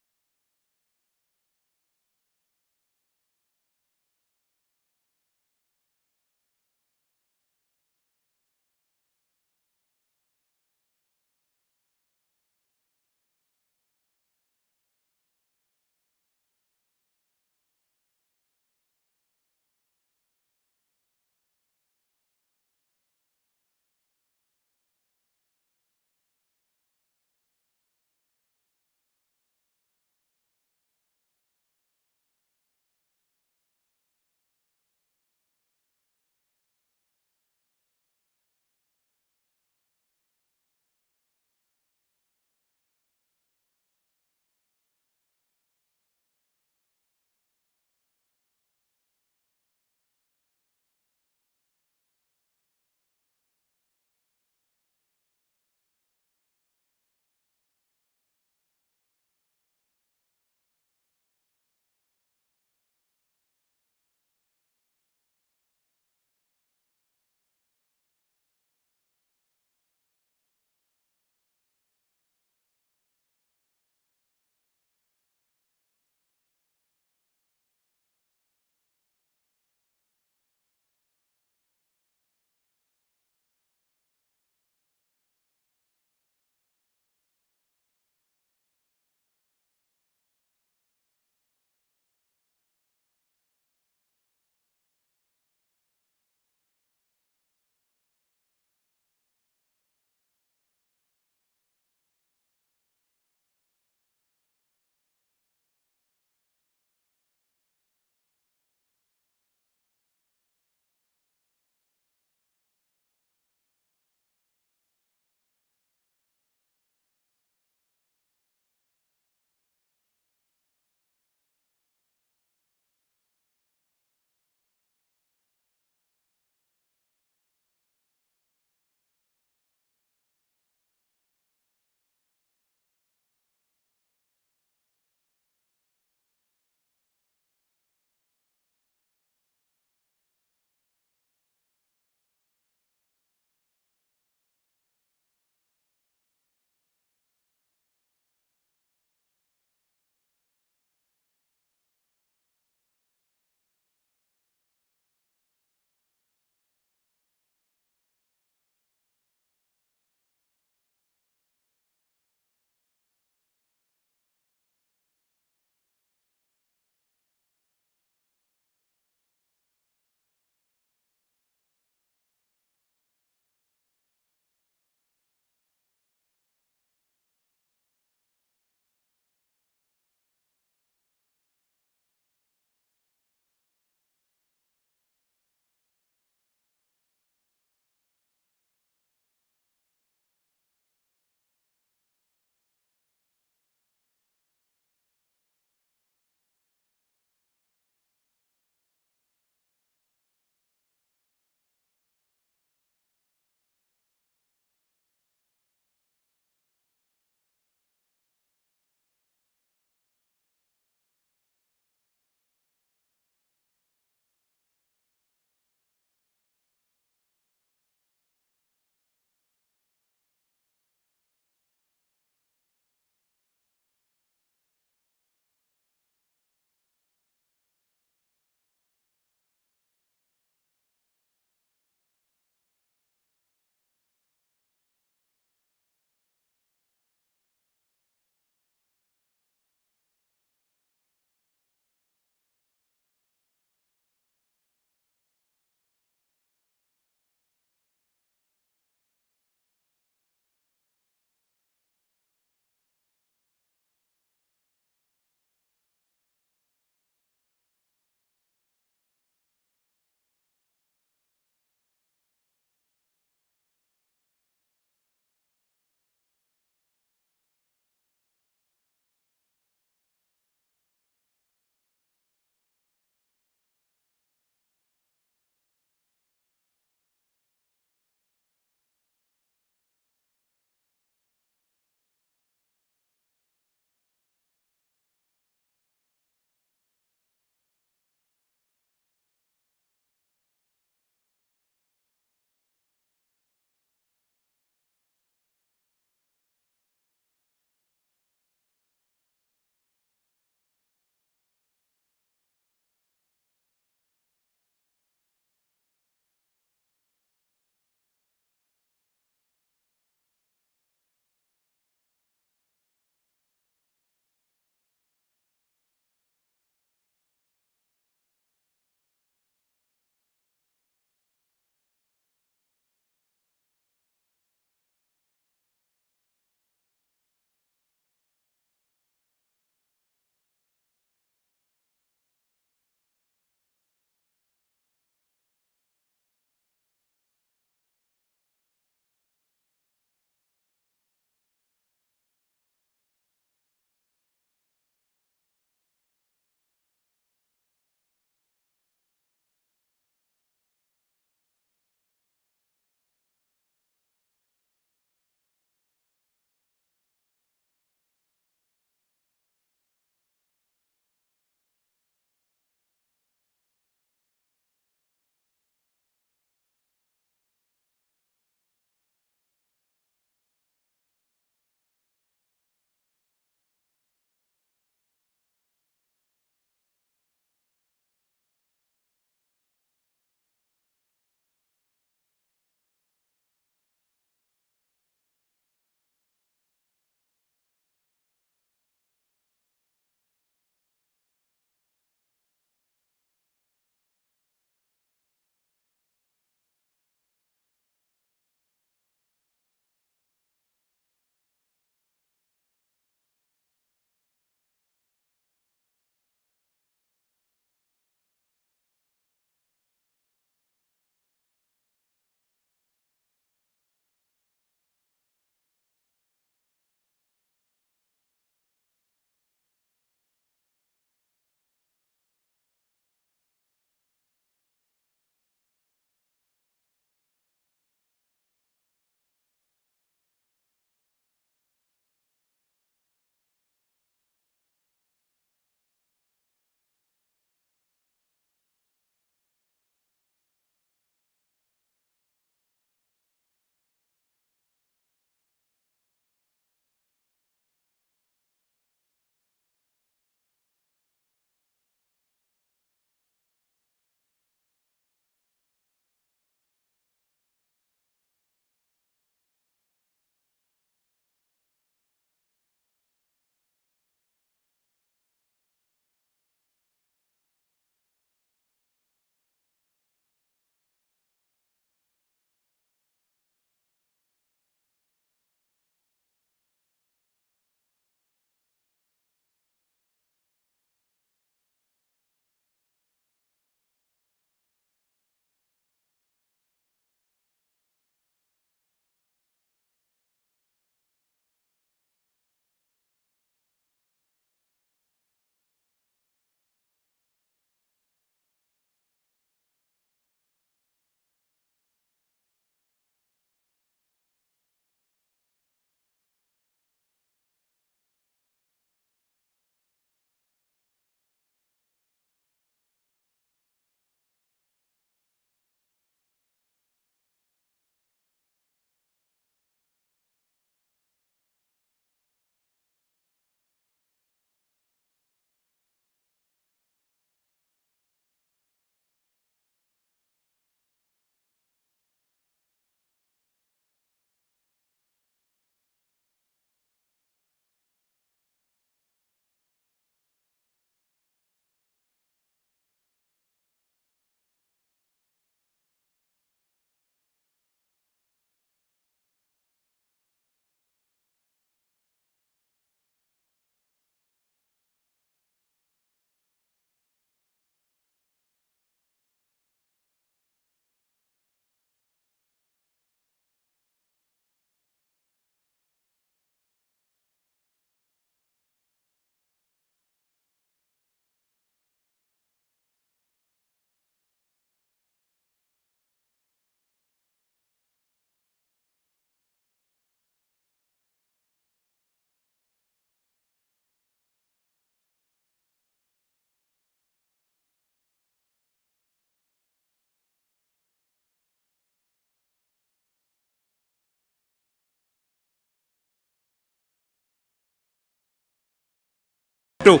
Tuh.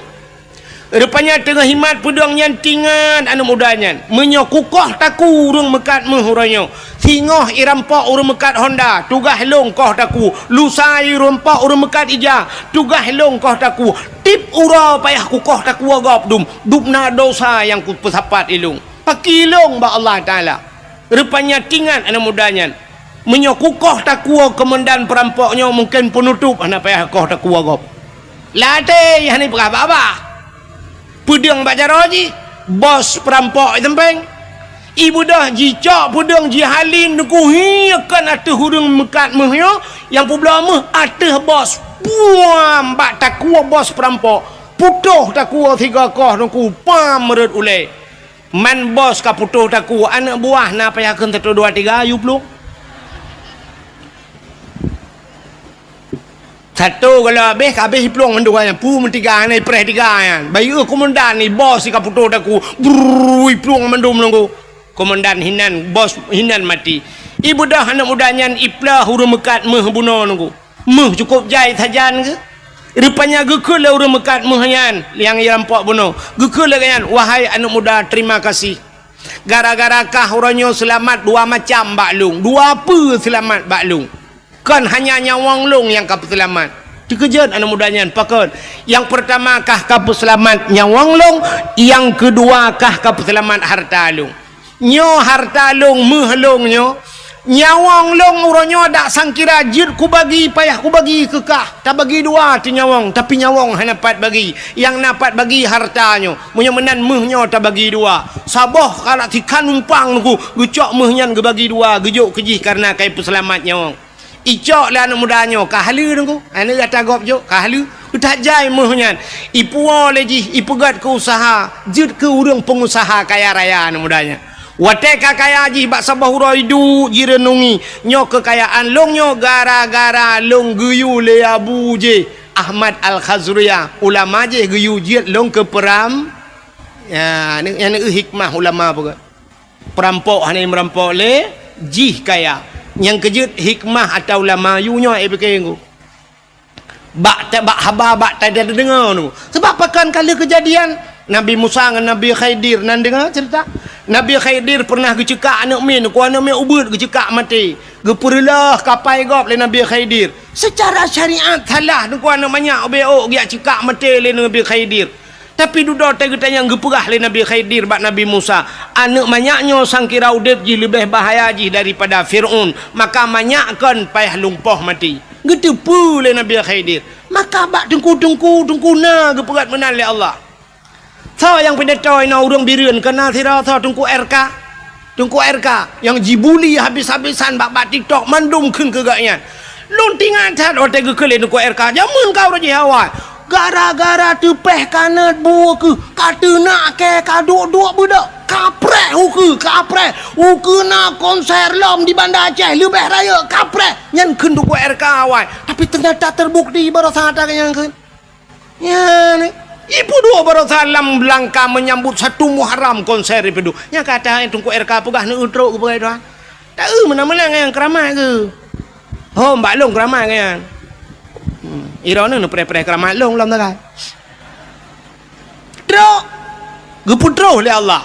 Rupanya teungoh himat peudong nyan, tingat aneuk muda nyan, "Meunyoe kukoh taku ureuëng meukat méuh uroe nyoe, singoh irampok ureuëng meukat honda, tugaih lôn koh taku. Lusa irampok ureuëng meukat ija, tugaih lôn koh taku. Tiep uroe payah kukoh taku gob dum, dum na dosa nyang kupeusapat ilung. Paki lôn bak Allah Taala." Rupanya tingat aneuk muda nyan, "Meunyoe kukoh taku keumandan peurampok nyoe, mungken peunutôp hana payah koh taku gob." Lam até hana peugah babah. Peudong bak jaroe jih, bos peurampok i sampéng. Ibeudôh jicok peudong jihalin Teungku, hi kon ateueh ureuëng meukat méuh nyoe, nyang peubloe méuh ateueh bos. Puam bak taku bos peurampok. Putôh taku sigoe koh Teungku, pam rhot ulée. Man bos ka putôh taku, aneuk buah na payah kheun satu dua tiga, yue plueng. Satu kalau habéh, ka habéh plueng mandua nyan, pu meutiga nyan, ipreh tiga nyan. Bayeue komandan ni bos ka putôh taku, brrrr, iplueng mandum Teungku. Komandan hinan, bos hinan maté. Ibeudôh aneuk muda nyan iploh ureuëng meukat méuh bunoe Teungku. Méuh cukôp jai sajan geuh. Rupanya geukheun lé ureuëng meukat méuh nyan nyang irampok bunoe. Geukheun lé gobnyan, "Wahai aneuk muda, terima kasih. Gara-gara kah uroe nyoe seulamat dua macam bak lôn, dua peue seulamat bak lôn. Kon hanya nyawöng lôn nyang ka peuseulamat." Teukeujot aneuk muda nyan, "Pakon?" "Nyang peurtama kah ka peuseulamat nyawöng lôn, nyang keudua kah ka peuseulamat hareuta lôn." "Nyoe hareuta lôn, méuh lôn nyoe. Nyawöng lôn uroe nyoe dak sangkira jeuet kubagi, payah kubagi keu kah. Tabagi dua teuh nyawöng, tapi nyawöng hana pat bagi. Nyang na pat bagi hareuta nyoe. Meunyoe meunan méuh nyoe tabagi dua. Saboh ka dak sikhan lumpang Teungku, geucok méuh nyan geubagi dua, geujok keu jih kareuna ka ipeuseulamat nyawöng." Icok lé aneuk muda nyoe, ka haleue Teungku. Aneuk gata gob jok, ka haleue. That jai méuh nyan. Ipuwoe lé jih, ipeugét keu useuha, jeuet keu ureuëng peungusaha kaya raya aneuk muda nyan. Watée ka kaya jih bak saboh uroe iduek jireunungi, "Nyoe keukayaan lôn nyoe gara-gara lôn geuyue lé abu jih, Ahmad Al-Khazruyah, ulama jih geuyue jeuet lôn keu peuram." Ya, nyan, nyan hikmah ulama peugah. Peurampok hana meurampok lé jih kaya. Nyang keujeuet hikmah ata ulama yue nyoe, eh, pike Teungku. Bak ta-, bak haba, bak ta-, tadeungoe Teungku. Sabab pakon ka lheueh keujadian Nabi Musa ngon Nabi Khidir, na deungoe ceurita? Nabi Khidir peureunah geuceukak aneuk miet, ku aneuk miet ubeuet geuceukak maté. Geupeureuloh kapai gob lé Nabi Khidir. Seucara syariat salah Teungku aneuk manyak ubé ôk geujak ceukak maté lé Nabi Khidir. Tapi dudoe teuh geutanyong geupeugah lé Nabi Khidir bak Nabi Musa, "Aneuk manyak nyoe sangkira udeb jih leubeh bahaya jih daripada Fir'aun, maka manyak kon payah lumpoh maté." Geuteupeue lé Nabi Khidir. Maka bak teungku-teungku, teungku na geupeugét meunan lé Allah. Soe nyang pidato inoe ureuëng Bireuen, keu na sidroe soe Teungku R K. Teungku R K nyang jibuli habis-habisan bak, bak TikTok, mandum kheun keu gobnyan. Lôn teuingat that watée geukheun lé Teungku R K, jameun ka uroe jih awai. Gara-gara teupeh kanot bu ukeue, ka teunak kée, ka duek-duek beudôk, ka preh ukeue, ka preh. Ukeue na konser lom di Banda Aceh, leubeh rayeuk, ka preh. Nyan kheun Teungku R K awai. Tapi teunyata teubukti baroesa that nyang kheun. Nyan, ipeuduek baroesa lam langka meunyambot satu Muharram konser ipeuduek. Nyang ka that Teungku R K peugah neueu trok geupeugah doa. Taeu meunan-meunan nyang keuramat keuh. Ho, bak lôn keuramat nyan. Hmm, droeneuh neupreh-preh keuramat lôn lom tagai. Trok geupeutroh lé Allah.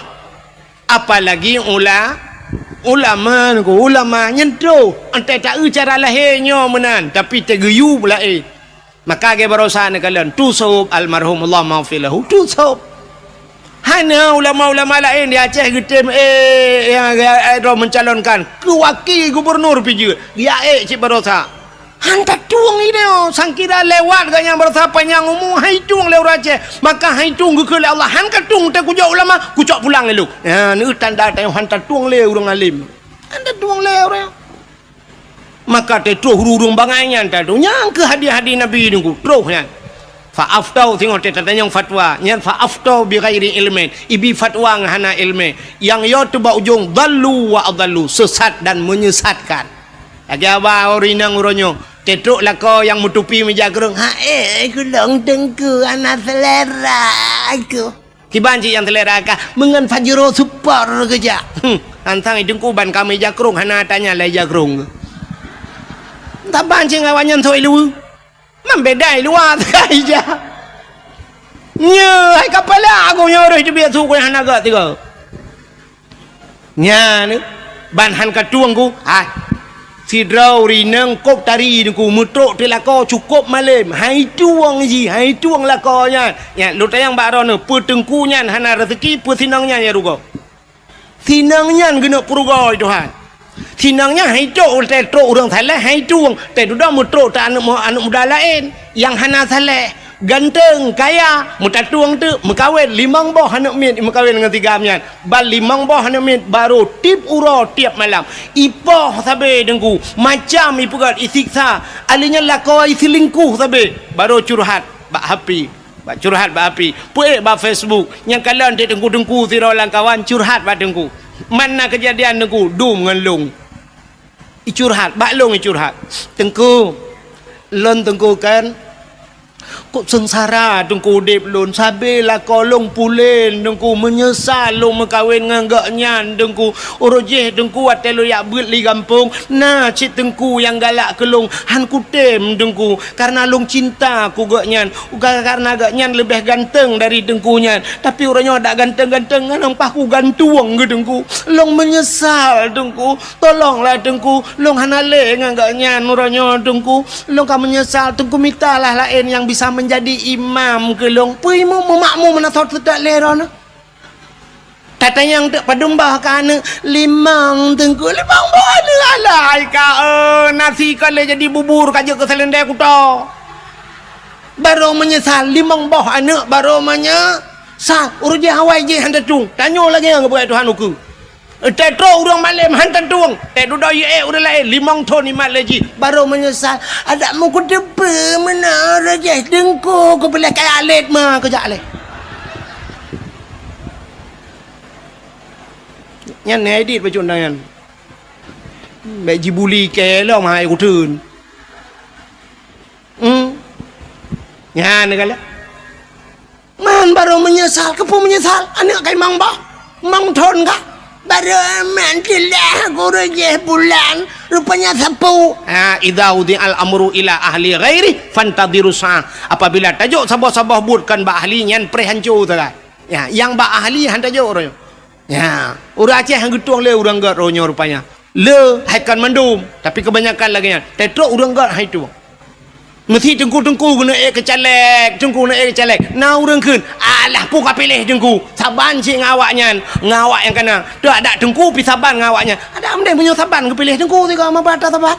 Apalagi ula-, ulama, ulama nyan troh. Entah taeu cara lahé nyoe meunan, tapi teugeuyue laén. Maka lagée baroesa neukalon, tu sôb almarhum Allah maghfir lahu, tu sôb. Hana ulama-ulama laén di Aceh geutem, eh, nyang, eh, droe mencalonkan keu wakil gubernur pih jeuet, geujak ék cit baroesa. Han tatueng idéh, sangkira lewat gobnyan baroesa panyang umu, han itueng lé ureuëng Aceh. Maka han itueng geukheun lé Allah, han katueng teuh kujok ulama, kucok pulang lé lôn. Ya, neu tanda tanyoe han tatueng lé ureuëng alim. Han tatueng lé ureuëng. Maka teutroh ureuëng bangai nyan tatu. Nyang keuh hadis-hadis Nabi nunggu troh nyan. Fa aftau, singoh teutatanyong fatwa. Nyan fa aftau bi ghairi ilmin. Ibi fatwa ngon hana ilmi. Nyang yo teuh bak ujong dhallu wa adhallu, sesat dan menyesatkan. Lagée haba ureuëng inong uroe nyoe, teutrok lakoe nyang meutupi meujakrong, "Hai, kulong teungku hana selera aku." Kiban cit nyang selera kah, meungon Pajero Sport keujak. Hmm, antang i teungku ban ka meujakrong hana tanya lai jakrong. Taban cit ngon awaknyan soi luweue. Man beda i luwa teuka ija. Nyoe hai kapala aku nyoe roh teubiet su ku hana gak tiga. Nyan ban han ka tueng ku, hai. Sidroe rineng kop tari Teungku meutrok teulako cukop malem, hai tueng jih, hai tueng lako nyan. Nyan lôn tanyong bak droeneuh, peue Teungku nyan hana rezeki, peue sinong nyan ya rugoe? Sinong nyan geuneuk peurugoe Tuhan. Sinong nyan hai trok, teutrok ureuëng saleh hai tueng, teududoe meutrok ta aneuëk, aneuëk muda laén nyang hana saleh, ganteng, kaya, meutatueng teuk, meukawen limong boh aneuëk miet meukawen ngon si Gam nyan. Ban limong boh aneuëk miet barô tiep uroe tiep malam. Ipoh sabe Teungku, macam ipeugét isiksa, alèh nyan lakoe iseulingkoh sabe, barô curhat bak H P. Bak curhat bak api, peuék bak Facebook. Nyang kalon teuk teungku-teungku sidroe lam kawan curhat bak teungku. Man na keujadian teungku dum ngon lôn. Icurhat, bak lôn icurhat. Teungku, lôn teungku kan, kok seungsara teungku udép lôn, sabe lakoe lôn pulen teungku, meunyeusal lôn meukawen ngon gobnyan teungku. Uroe jéh teungku watée lôn jak beuet li gampông, na cit teungku nyang galak keu lôn, han kutem teungku, kareuna lôn cinta keu gobnyan. Bukan kareuna gobnyan leubeh ganteng dari teungku nyan, tapi uroe nyoe dak ganteng-ganteng ngon paih ku gantueng keu teungku. Lôn meunyeusal teungku, tolonglah teungku, lôn hana lé ngon gobnyan uroe nyoe teungku. Lôn ka meunyeusal teungku, mitalah laén nyang bisa meunjadi imam keu lôn. Peue imum meumakmum meunasoe teudak lé droeneuh. Tatanyong teuk padum boh ka aneuëk, limong teungku, limong boh aneuëk alai ka, eh, nasi ka lé jadi bubur ka jeuet keu seulendai kuto. Barô meunyeusal, limong boh aneuëk barô meunyeusal. Uroe jéh awai jéh han tatueng. Tanyoe lagée nyang geupeugah Tuhan ukeue. Teutrok ureuëng malem han tatueng. Teududoe yue ureuëng laén limong thon imat lé jih. Barô meunyeusal. Adak meukuteupeu meunoe uroe jéh teungku kupiléh kaya lét ma keujak lé. Nyan hai dit bacut nyan. Bék jibuli kée lom hai kuteun. Hmm. Nyan galak. Man barô meunyeusal, keupeue meunyeusal? Aneuëk kai mang bah. Mang thon kah? Barô man tilah guru jih bulan, rupanya sapeue. Ha, idza wudi'al amru ila ahli ghairi fantadhiru sa'ah. Apabila tajok saboh-saboh buet kon bak ahli nyan preh hanco sagai. Ya, nyang bak ahli han tajok uroe nyoe. Ya, ureuëng Aceh han geutueng lé ureuëng gét uroe nyoe rupanya. Le hai kon mandum, tapi kebanyakan lagée nyan. Teutrok ureuëng gét hai tueng. Meusi teungku-teungku geuneuk ék keu caleg, teungku geuneuk ék keu caleg. Na ureuëng kheun, "Alah peue ka piléh teungku? Saban cit ngon awaknyan, ngon awak nyang kana. Teuh adak teungku pi saban ngon awaknyan." Adak meudeh meunyoe saban geupiléh teungku sigoe meuba atra saban.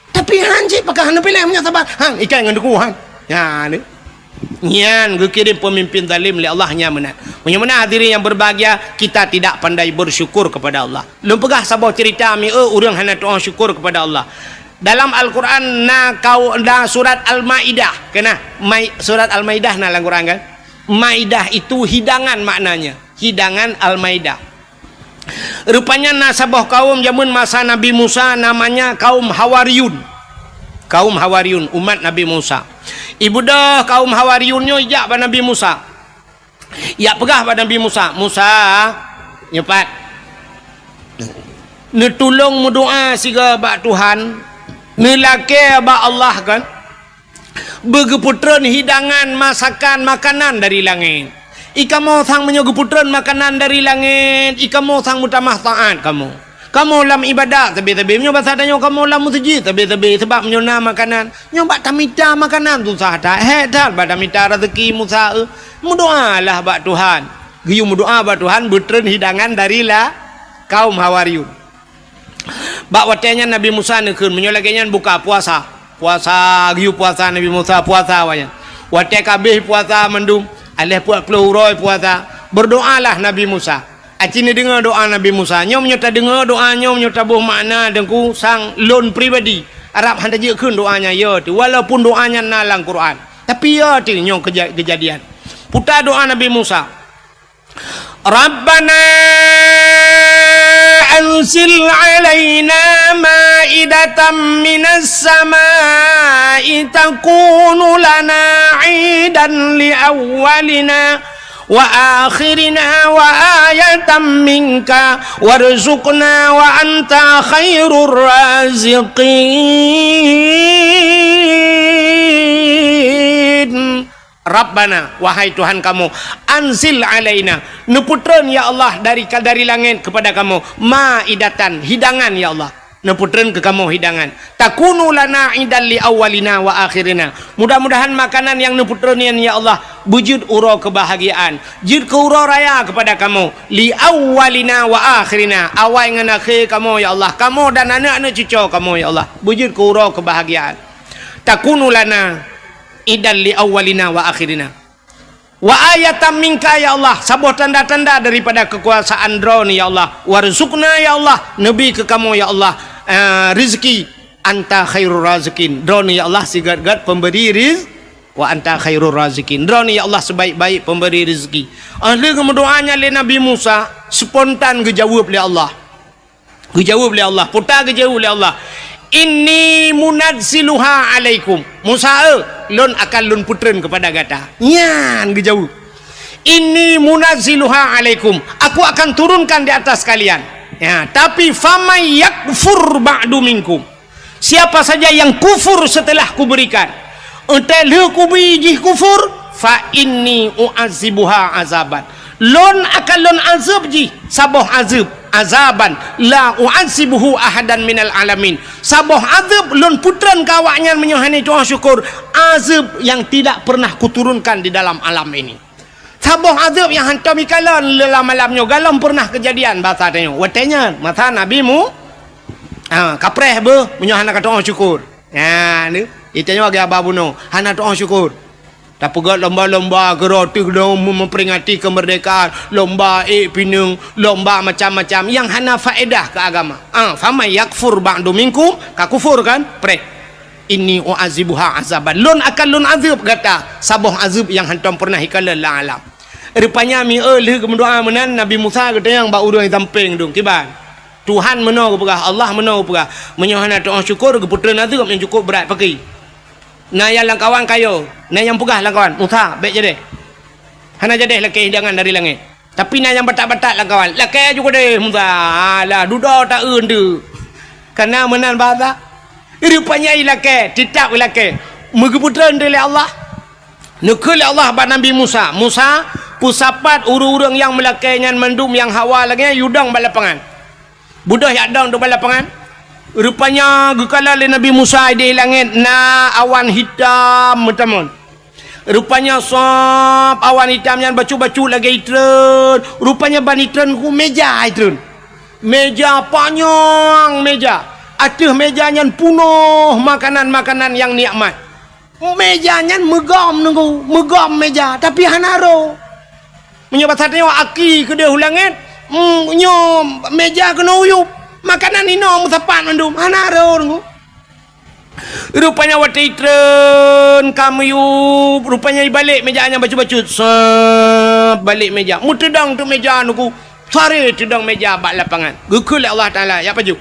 Tapi han cit pakon hana piléh meunyoe saban. Han ikai ngon teungku han. Nyan ni. Nyan geukirém pemimpin zalim lé Allah nyan meunan. Meunyoe meunan hadirin yang berbahagia, kita tidak pandai bersyukur kepada Allah. Lôn peugah saboh cerita mieu ureuëng hana tuoh syukur kepada Allah. Dalam Al-Quran na kau na surat Al-Maidah, kena? Mai, surat Al-Maidah na lam Quran kan? Maidah itu hidangan maknanya, hidangan Al-Maidah. Rupanya na saboh kaum jameun masa Nabi Musa namanya kaum Hawariyun. Kaum Hawariyun, umat Nabi Musa. Ibeudôh kaum Hawariyun nyoe ijak bak Nabi Musa. Ijak peugah bak Nabi Musa, "Musa, nyoe pat. Neutulông meudoá sigoe bak Tuhan, neulakée bak Allah kan." Beugeupeutreun hidangan masakan makanan dari langét. Ikamoe sang meunyoe geupeutreun makanan dari langét, ikamoe sang meutamah taát kamoe. Kamoe lam ibadat sabe-sabe, meunyoe basa tanyoe kamoe lam meuseujid sabe-sabe, sabab meunyoe na makanan, nyoe bak tamita makanan susah that, hék that bak tamita raseuki Musa, eh. Meudoálah bak Tuhan. Geuyue meudoá bak Tuhan beutreun hidangan dari la kaum Hawariyun. Bak watée nyan Nabi Musa neukheun, "Meunyoe lagée nyan buka puasa." Puasa, geuyue puasa Nabi Musa, puasa awaknyan. Watée ka abéh puasa mandum, aléh peuet ploh uroe puasa, berdoalah Nabi Musa. Aci neudeungoe doá Nabi Musa. Nyoe meunyoe tadeungoe doá nyoe, meunyoe taboh makna teungku sang lôn pribadi, arab han tajeuet kheun doá nyan, ya teuh. Walaupun doá nyan na lam Quran, tapi ya teuh nyoe keuja-, keujadian. Puta doá Nabi Musa. ربنا أنزل علينا مائدة من السماء تكون لنا عيدا لأولنا وآخرنا وآية منك وارزقنا وأنت خير الرازقين. Rabbana, wahai Tuhan kamoe, anzil alaina, neupeutreun ya Allah dari, dari langét kepada kamoe, maidatan, hidangan ya Allah. Neupeutreun keu kamoe hidangan. Takunu lana idan li awwalina wa akhirina. Mudah-mudahan makanan nyang neupeutreun nyan ya Allah beujeuet uroe keubahgiaan, jeuet keu uroe raya keupada kamoe. Li awwalina wa akhirina, awai ngon akhé kamoe ya Allah, kamoe dan aneuk-aneuk cucoe kamoe ya Allah, beujeuet keu uroe keubahgiaan. Takunu lana idan li awwalina wa akhirina. Wa ayatan minka ya Allah, saboh tanda-tanda daripada keukuasaan Droeneuh ya Allah. Warzuqna ya Allah, neubi keu kamoe ya Allah, eh, rezeki. Anta khairur raziqin, Droeneuh ya Allah sigét-gét pemberi riz-, wa anta khairur raziqin, Droeneuh ya Allah sebaik-baik pemberi rezeki. Ah, lheueh geumeudoa nyan lé Nabi Musa, spontan geujaweueb lé Allah. Geujaweueb lé Allah, peue ta geujaweueb lé Allah, "Inni munazziluha alaikum." "Musa, eh, lôn akan lôn peutreun keupada gata." Nyan geujaweueb, "Inni munazziluha alaikum." Aku akan turunkan di atas kalian. Ya, tapi, "Faman yakfur ba'du minkum." Siapa saja yang kufur setelah kuberikan, Eunteuk lheueh kubi jih kufur, fa inni u'adzibuha azaban. Lôn akan lôn azeueb jih saboh azeueb, azaban la u'adzibuhu ahadan minal alamin. Saboh azeueb lôn peutreun keu awaknyan meunyoe hana tu'oh syukur, azeueb nyang tidak pernah kuturunkan di dalam alam ini. Saboh azeueb nyang hantom ikalon lam alam nyoe galom pernah keujadian basa tanyoe. Watée nyan, masa Nabi Mu-, ha, kapreh beuh meunyoe hana ka tu'oh syukur. Nyan, itanyoe lagée haba bunoe, hana tu'oh syukur. Tapeugét lomba-lomba keudroe teuh lom meuperingati keumeurdekaan, lomba ék pineung, lomba macam-macam nyang hana faedah keu agama. Ah, faman yakfur ba'du minkum, ka kufur kan? Preh. Inni u'adzibuha azaban. Lôn akan lôn azeueb gata saboh azeueb nyang hantom pernah ikalon lam alam. Rupanya mieu lheueh geumeudoa meunan Nabi Musa geutanyong bak ureuëng sampéng dum kiban. Tuhan meunoe geupeugah, Allah meunoe geupeugah, meunyoe hana tu'oh syukur geupeutreun azeueb nyang cukup brat pakri. Na nyang lamkawan kayo, na nyang peugah lamkawan, "Musa, bék jadeh. Hana jadeh lakée hidangan dari langét." Tapi na nyang batat-batat lamkawan, "Lakée ju keudeh Musa, alah dudoe ta-eu teuh." Kana meunan basa. Rupanya ilakée, teutab ilakée. Meugeupeutreun teuh lé Allah. Neukheun lé Allah bak Nabi Musa, "Musa, peusapat ureuëng-ureuëng nyang meulakée nyan mandum nyang hawa lagée nyan yue dong bak lapangan." Beudôh jak dong teuk bak lapangan. Rupanya geukalon lé Nabi Musa idéh langét na awan hitam meutamon. Rupanya sab awan hitam nyan bacut-bacut lagée itreun. Rupanya ban itreun ku méja itreun. Méja panyang méja. Ateueh méja nyan punoh makanan-makanan nyang nikmat. Méja nyan meugom nunggu, meugom méja, tapi hana roh. Meunyoe basa tanyoe aki keudeh u langét, mm, nyoe méja keunoe uyueb, makanan inoe meusapat mandum, hana roh nunggu. Rupanya watée itreun ka meuyueb, rupanya ibalek méja nyan bacut-bacut, sab balek méja, meuteudong teuk méja nunggu, saré teudong méja bak lapangan. Geukheun lé Allah Taala, "Jak pajoh."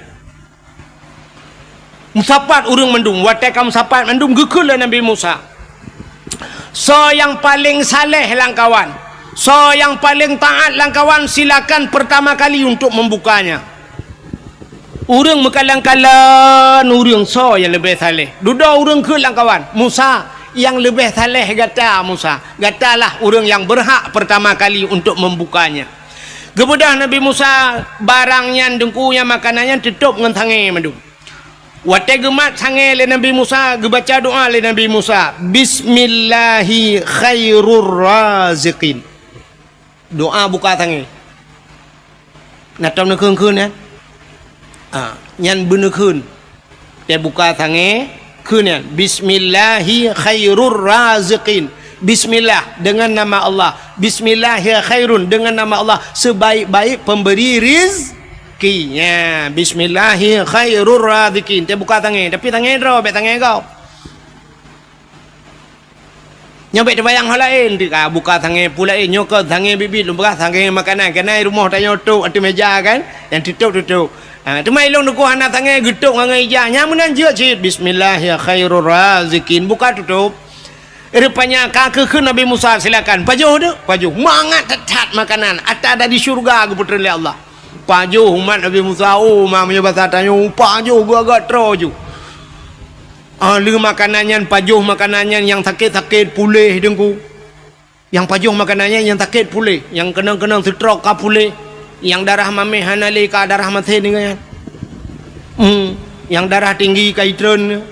Meusapat ureuëng mandum, watée ka meusapat mandum geukheun lé Nabi Musa, "Soe nyang paleng saleh lamkawan, soe nyang paleng taát lamkawan, silakan pertama kali untuk membukanya." Ureuëng meukalon-kalon ureuëng soe nyang leubeh saleh. Dudoe ureuëng kheun lamkawan, "Musa, nyang leubeh saleh gata Musa, gatalah ureuëng nyang berhak pertama kali untuk membukanya." Geubeudôh Nabi Musa barang nyan, deungku nyan, makanan nyan teutôb ngon sangée mandum. Watée geumat sangée lé Nabi Musa, geubaca doá lé Nabi Musa, "Bismillahi khairur raziqin." Doá buka sangée. Na tom neukheun-kheun nyan? Ah, nyan beuneukheun. Teubuka sangée, kheun nyan, "Bismillahi khairur raziqin." Bismillah, dengan nama Allah. "Bismillahi khairun," dengan nama Allah, sebaik-baik pemberi rizki. Ya, "Bismillahi khairur raziqin." Teubuka sangée, tapi sangée droe, bék sangée gob. Nyoe bék teubayang ho laén, teuka buka sangée peue laén, nyoe keuh sangée biet-biet lôn peugah, sangée makanan, keunan rumoh tanyoe tôb ateueh méja kan, nyang teutôb-teutôb. Ha, teuma ilôn teungku hana sangée geutôb ngon ija, nyang meunan jeuet cit, "Bismillahi khairur raziqin," buka tutôb. Rupanya ka geukheun Nabi Musa, "Silakan, pajoh deuek, pajoh." Mangat that-that makanan, ata dari syeuruga geupeutreun lé Allah. Pajoh umat Nabi Musa, oh, ma meunyoe basa tanyoe, pajoh geuagak troe ju. Ah, lheueh makanan nyan, pajoh makanan nyan nyang sakét-sakét puléh teungku. Nyang pajoh makanan nyan, nyang sakét puléh, nyang keunong-keunong stroke ka puléh, nyang darah mamèh hana lé ka darah masen nyan. Hmm, nyang darah tinggi ka jitreun.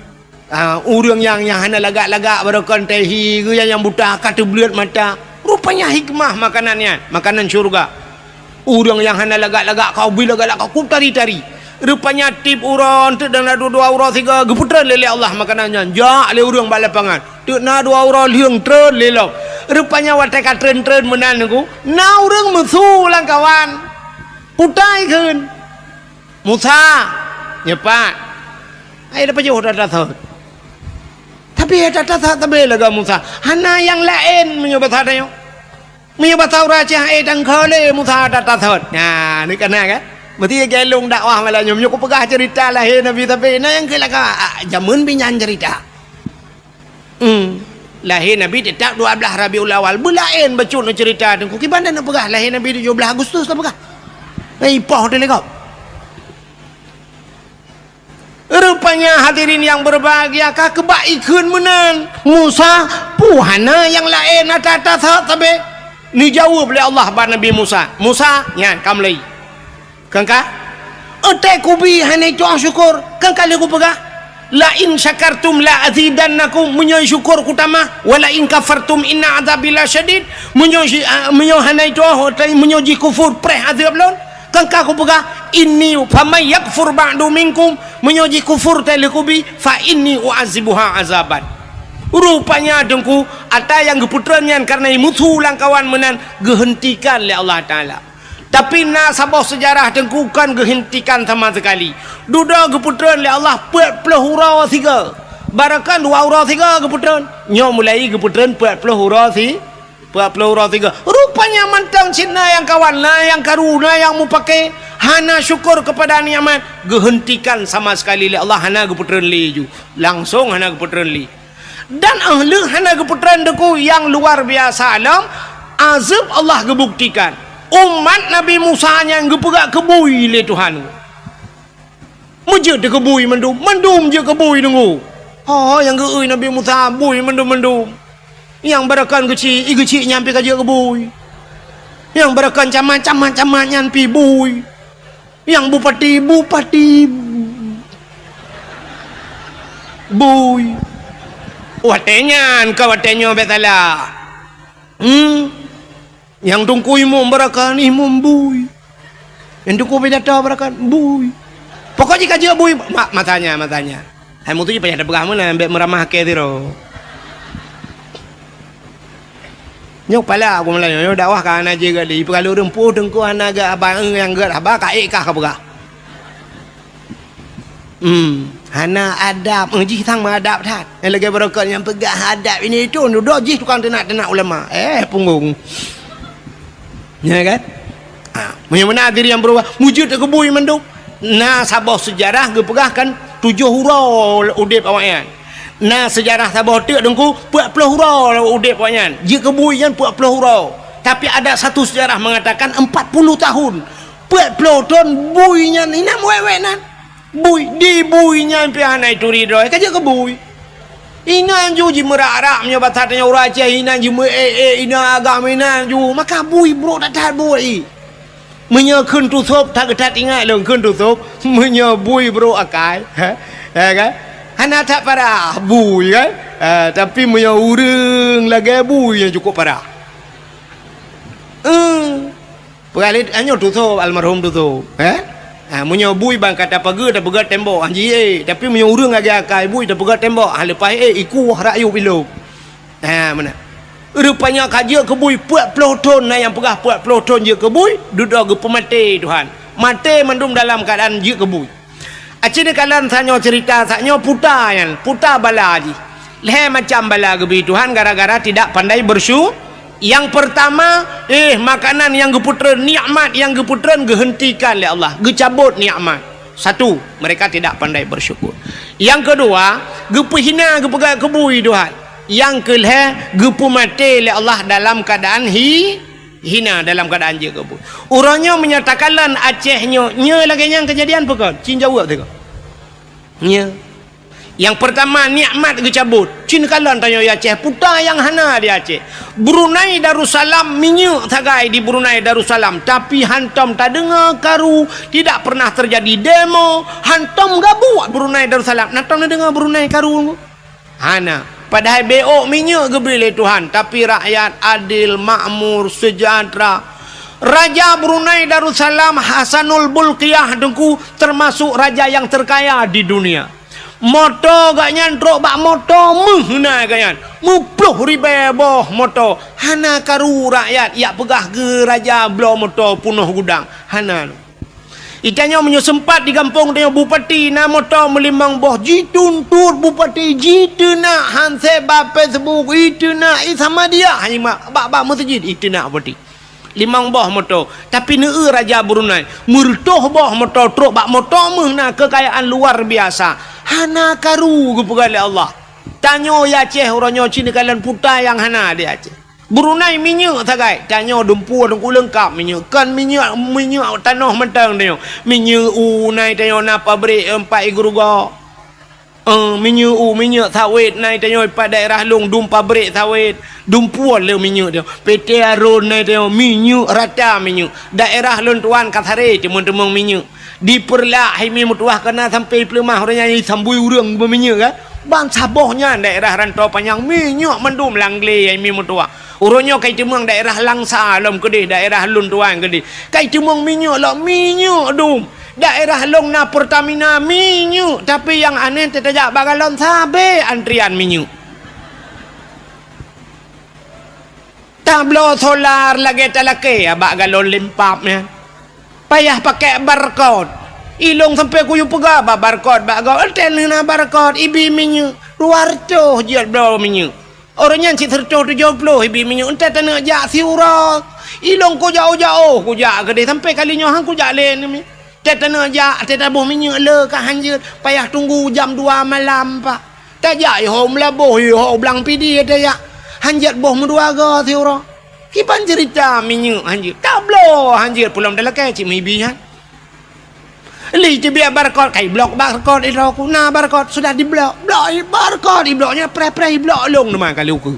Ah, ureuëng nyang, nyang hana lagak-lagak baroekon teuh hi, geuh nyang buta ka teubleuet mata. Rupanya hikmah makanan nyan, makanan syeuruga. Ureuëng nyang hana lagak-lagak ka ubit lagak-lagak ka kup tari-tari. Rupanya tiep uroe teuk na dua-dua uroe sigoe geupeutreun lé, lé Allah makanan nyan. Jak lé ureuëng bak lapangan. Teuk na dua uroe lheueng treun lé lom. Rupanya watée ka treun-treun meunan nyoe, na ureuëng meusu lam kawan. Putai kheun. Musa, nyoe pat. Hai, dah pajoh that-that thot. Tapi that-that thot sabe lagak Musa. Hana nyang laén meunyoe basa tanyoe. Meunyoe basa ureuëng Aceh, eh, tangkho lé Musa that-that thot. Nah, ni kana kan? Meusti gelong dakwah malam nyoe. Meunyoe kupeugah cerita lahé Nabi sabe, na nyang keu laka, ah, jameun binyan cerita. Hmm. Lahé Nabi teutap dua blaih Rabiul Awal. Beulaén bacut neucerita teungku. Kiban dan neupeugah lahé Nabi tujoh blaih Agustus neupeugah. Eh, ipoh teuh lé gob. Rupanya hadirin yang berbahagia, ka keubak ikheun meunan. Musa, peue hana nyang laén ata-ata sabe? Neujaweueb lé Allah bak Nabi Musa. Musa, nyan ka mulai. Kan ka? Watée kubi hana itu'oh syukur, kan ka lheueh kupeugah, "La in syakartum la azidannakum," meunyoe syukur kutamah, "wa la in kafartum inna azabi lasyadid," meunyoe si-, ah, meunyoe hana itu'oh, watée meunyoe jikufur, preh azeueb lôn, kan ka kupeugah, "Inni faman yakfur ba'du minkum," meunyoe jikufur watée lheueh kubi, "fa inni u'azibuha azaban." Rupanya teungku, ata nyang geupeutreun nyan kareuna meusu lam kawan meunan geuheuntikan lé Allah Taala. Tapi na saboh seujarah teungku kon geuheuntikan sama seukali. Dudoe geupeutreun lé Allah peuet ploh uroe sigoe. Baroekon dua uroe sigoe geupeutreun. Nyoe mulai geupeutreun peuet ploh uroe si-, peuet ploh uroe sigoe. Rupanya mantong cit na nyang kawan, na nyang karu, na nyang mupake, hana syukur keupada nikmat, geuheuntikan sama seukali lé Allah, hana geupeutreun lé ju. Langsong hana geupeutreun lé. Dan óh lheueh hana geupeutreun teungku nyang luar biasa lom, azeueb Allah geubuktikan. Umat Nabi Musa nyan geupeugah keu bui lé Tuhan. Meujeuet keu bui mandum, mandum jeuet keu bui teungku. Ho nyang geu-eu Nabi Musa bui mandum-mandum. Nyang baroekon geuchik, i geuchik nyan pih ka jeuet keu bui. Nyang baroekon camat, camat, camat nyan pih bui. Nyang bupati, bupati bui. Watée nyan ka watée nyoe bék salah. Hmm. Nyang teungku imum baroekon, imum bui. Nyang teungku pidato baroekon, bui. Pokok jih ka jeuet bui, ma-, masanya, masanya. Hai mutu jih payah tapeugah meunan, bék meuramah kée sidroe. Nyoe pala aku meulayeue, nyoe dakwah ka hana jeuet gét lé. Ipeugah lôn ureuëng peue teungku hana gét haba, nyang gét haba ka ék kah ka peugah. Hmm, hana adab, eh, jih sang meuadab that. Nyang lagée baroekon nyang peugah adab ini itu, dudoe jih tukang teunak-teunak ulama. Eh, punggong. Ya kan? Ha, meunyoe meunan diri nyang beurubah, meujeuet keu bui mandum. Na saboh seujarah geupeugah kan tujoh uroe udeb awaknyan. Na seujarah saboh teuk teungku, peuet ploh uroe udeb awaknyan. Jeuet keu bui nyan peuet ploh uroe. Tapi ada satu sejarah mengatakan empat puluh tahun. Peuet ploh thon bui nyan inam wék-wék nan. Bui, di bui nyan pih hana ituri droe, ka jeuet keu bui. Inan ju jimeurah-rah meunyoe basa tanyoe ureuëng Aceh, inan jimeuék-ék, inan agam inan ju. Maka bui brok that-that bui. Meunyoe kheun tusôb, that-that ingat lôn kheun tusôb, meunyoe bui brok akai, ha? Ya kan? Hana that parah bui kan? Ha, tapi meunyoe ureuëng lagée bui nyang cukôp parah. Eh, peugah lé, nyoe tusôb, almarhum tusôb, eh? Ha, meunyoe bui ban ka tapeugét, tapeugét tembok, han jih ék. Tapi meunyoe ureuëng lagée akai bui tapeugét tembok, ha, leupah ék, ikueh rakyueb ilôb. Ha, meunan. Rupanya ka jeuet keu bui peuet ploh thon, na nyang peugah peuet ploh thon jeuet keu bui, dudoe geupeumaté Tuhan. Maté mandum dalam keuadaan jeuet keu bui. Aci neukalon tanyoe cerita, tanyoe puta nyan, puta bala jih. Lhée macam bala geubri Tuhan gara-gara tidak pandai bersyu-, nyang pertama, eh, makanan nyang geupeutreun, nikmat nyang geupeutreun geuheuntikan lé Allah, geucabot nikmat. Satu, mereka tidak pandai bersyukur. Nyang keudua, geupeuhina, geupeugah keu bui Tuhan. Nyang keulhée, geupeumaté lé Allah dalam keuadaan hi-, hina, dalam keuadaan jeuet keu bui. Uroe nyoe meunyoe takalon Aceh nyoe, nyoe lagée nyan keujadian peue kon? Cit jaweueb teuh kon. Nyoe. Nyang peurtama, nikmat geucabot. Cit neukalon tanyoe di Aceh, peue nyang hana di Aceh. Brunei Darussalam, minyeuk sagai di Brunei Darussalam, tapi hantom tadeungoe karu, tidak pernah terjadi demo, hantom gabuek Brunei Darussalam. Na tom neudeungoe Brunei karu? Hana. Padahai B O minyeuk geubri lé Tuhan, tapi rakyat adil, makmur, sejahtera. Raja Brunei Darussalam Hasanul Bolkiah Teungku termasuk raja yang terkaya di dunia. Moto gobnyan trok bak moto meuh na gobnyan. Meuploh ribèe boh moto. Hana karu rakyat jak peugah keu raja bloe moto peunoh gudang. Hana. Di tanyoe meunyoe seumpat di gampông tanyoe bupati na moto meulimong boh, jituntut bupati, jiteunak hansé bak Facebook, jiteunak, ih, sama dia hanya bak, bak meuseujid jiteunak bupati. Limong boh moto, tapi neueu raja Brunei, meureutôh boh moto trok bak moto meuh na, keukayaan luar biasa. Hana karu geupeugah lé Allah. Tanyoe di Aceh uroe nyoe cit neukalon peue nyang hana di Aceh. Brunei minyeuk sagai, tanyoe dumpeue teungku leungkap minyeuk. Kon minyeuk, minyeuk tanoh mantong tanyoe. Minyeuk u na tanyoe na pabrik, eh, pat igoe rugoe. Eh, minyeuk u, minyeuk sawét na tanyoe pat daerah lôn dum pabrik sawét. Dumpeue lé minyeuk tanyoe. P T Arun na tanyoe minyeuk rata minyeuk. Daerah lôn tuan ka saré teumon-teumon minyeuk. Di Peureulak hai mi meutuwah ka na sampoe Peuleumah uroe nyan sambui ureuëng beuminyeuk kan. Ban saboh nyan daerah Rantau Panyang minyeuk mandum lam glé hai mi meutuwah. Uroe nyoe ka iteumeung daerah Langsa lom keudeh, daerah lôn tuan keudeh. Ka iteumeung minyeuk lom minyeuk dum. Daerah lôn na Pertamina minyeuk, tapi nyang aneh teutajak bak galon sabé antrian minyeuk. Tabloe solar lagèe talakèe bak galon lempap nyan. Payah pakai barcode. Ilôn sampoe kuyue peugah bak barcode bak gob, "Ente na barcode, ibi minyeuk." Dua reutôh jeuet bloe minyeuk. Uroe nyan cit sireutôh tujoh ploh ibi minyeuk, ente taneuk jak siuroe. Ilôn kujak-ujak, oh, kujak keudeh sampoe kali nyoe han kujak lé nyoe. Ente taneuk jak, ente taboh minyeuk le ka han jeuet, payah tunggu jam dua malam, Pak. Tajak iho Meulaboh, iho Blang Pidie tajak. Han jeuet boh meudua goe siuroe. Kiban ceurita minyeuk han jeuet. Tabloe han jeuet, peulom talakèe cit meuibi nyan. Lé teubiet barcode, ka iblok barcode sidroe ku. Na barcode, sudah diblok. Blok barcode, iblok nyan preh-preh, iblok lôn teuma kali ukeue.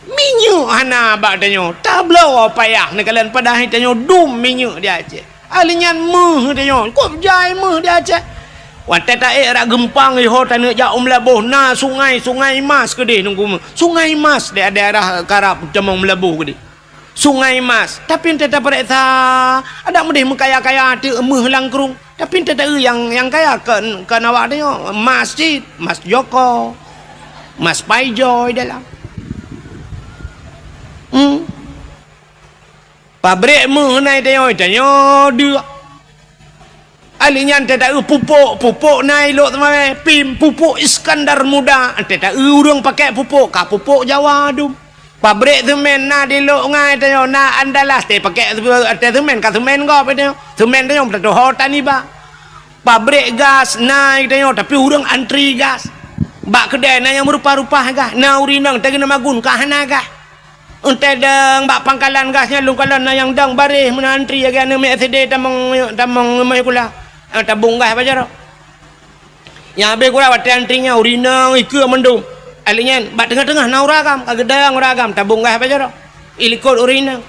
Minyeuk hana bak tanyoe, tabloe payah neukalon padahai tanyoe dum minyeuk di Aceh. Ahli nyan meuh tanyoe, kop jai meuh di Aceh. Watèe taék rot geumpang iho taneuk jak u Meulaboh na sungai, Sungai Mas keudeh nunggu meuh. Sungai Mas di daerah karab tamong Meulaboh keudeh. Sungai Mas, tapi ente tapareksa, adak meudeh meukaya-kaya teuk meuh lam krueng. Tapi ente taeu nyang, nyang kaya kon, kon awak tanyoe, mas cit, mas Joko, mas Paijoy dalam. Hmm. Pabrik meuh na tanyoe, tanyoe deuk. Ahli nyan ente taeu pupuk, pupuk na ilok teuma, pim, pupuk Iskandar Muda. Ente taeu ureuëng pakai pupuk, ka pupuk Jawa dum. Pabrik semen na di Lhokseumawe tanyoe, na Andalas, teupakék, teusemen ka semen gob tanyoe. Semen tanyoe tatuho taniba. Pabrik gas na tanyoe, tapi ureuëng antri gas. Bak keudè na nyang meurupa-rupa gas, na ureuëng inong teugeuna magun ka hana gas. Eunteuk dong bak pangkalan gas nyan lôn kalon na nyang dong baréh meunan antri lagèe aneuk miet S D tamong, tamong meusikula. Eh, tabong gas bak jaroe. Nyang habéh gura watèe antri nyan ureuëng inong ikeue mandum. Ahli nyan bak teungoh-teungoh na ureuëng agam, ka geudong ureuëng agam tabong gas bak jaroe. Ilikot ureuëng inong.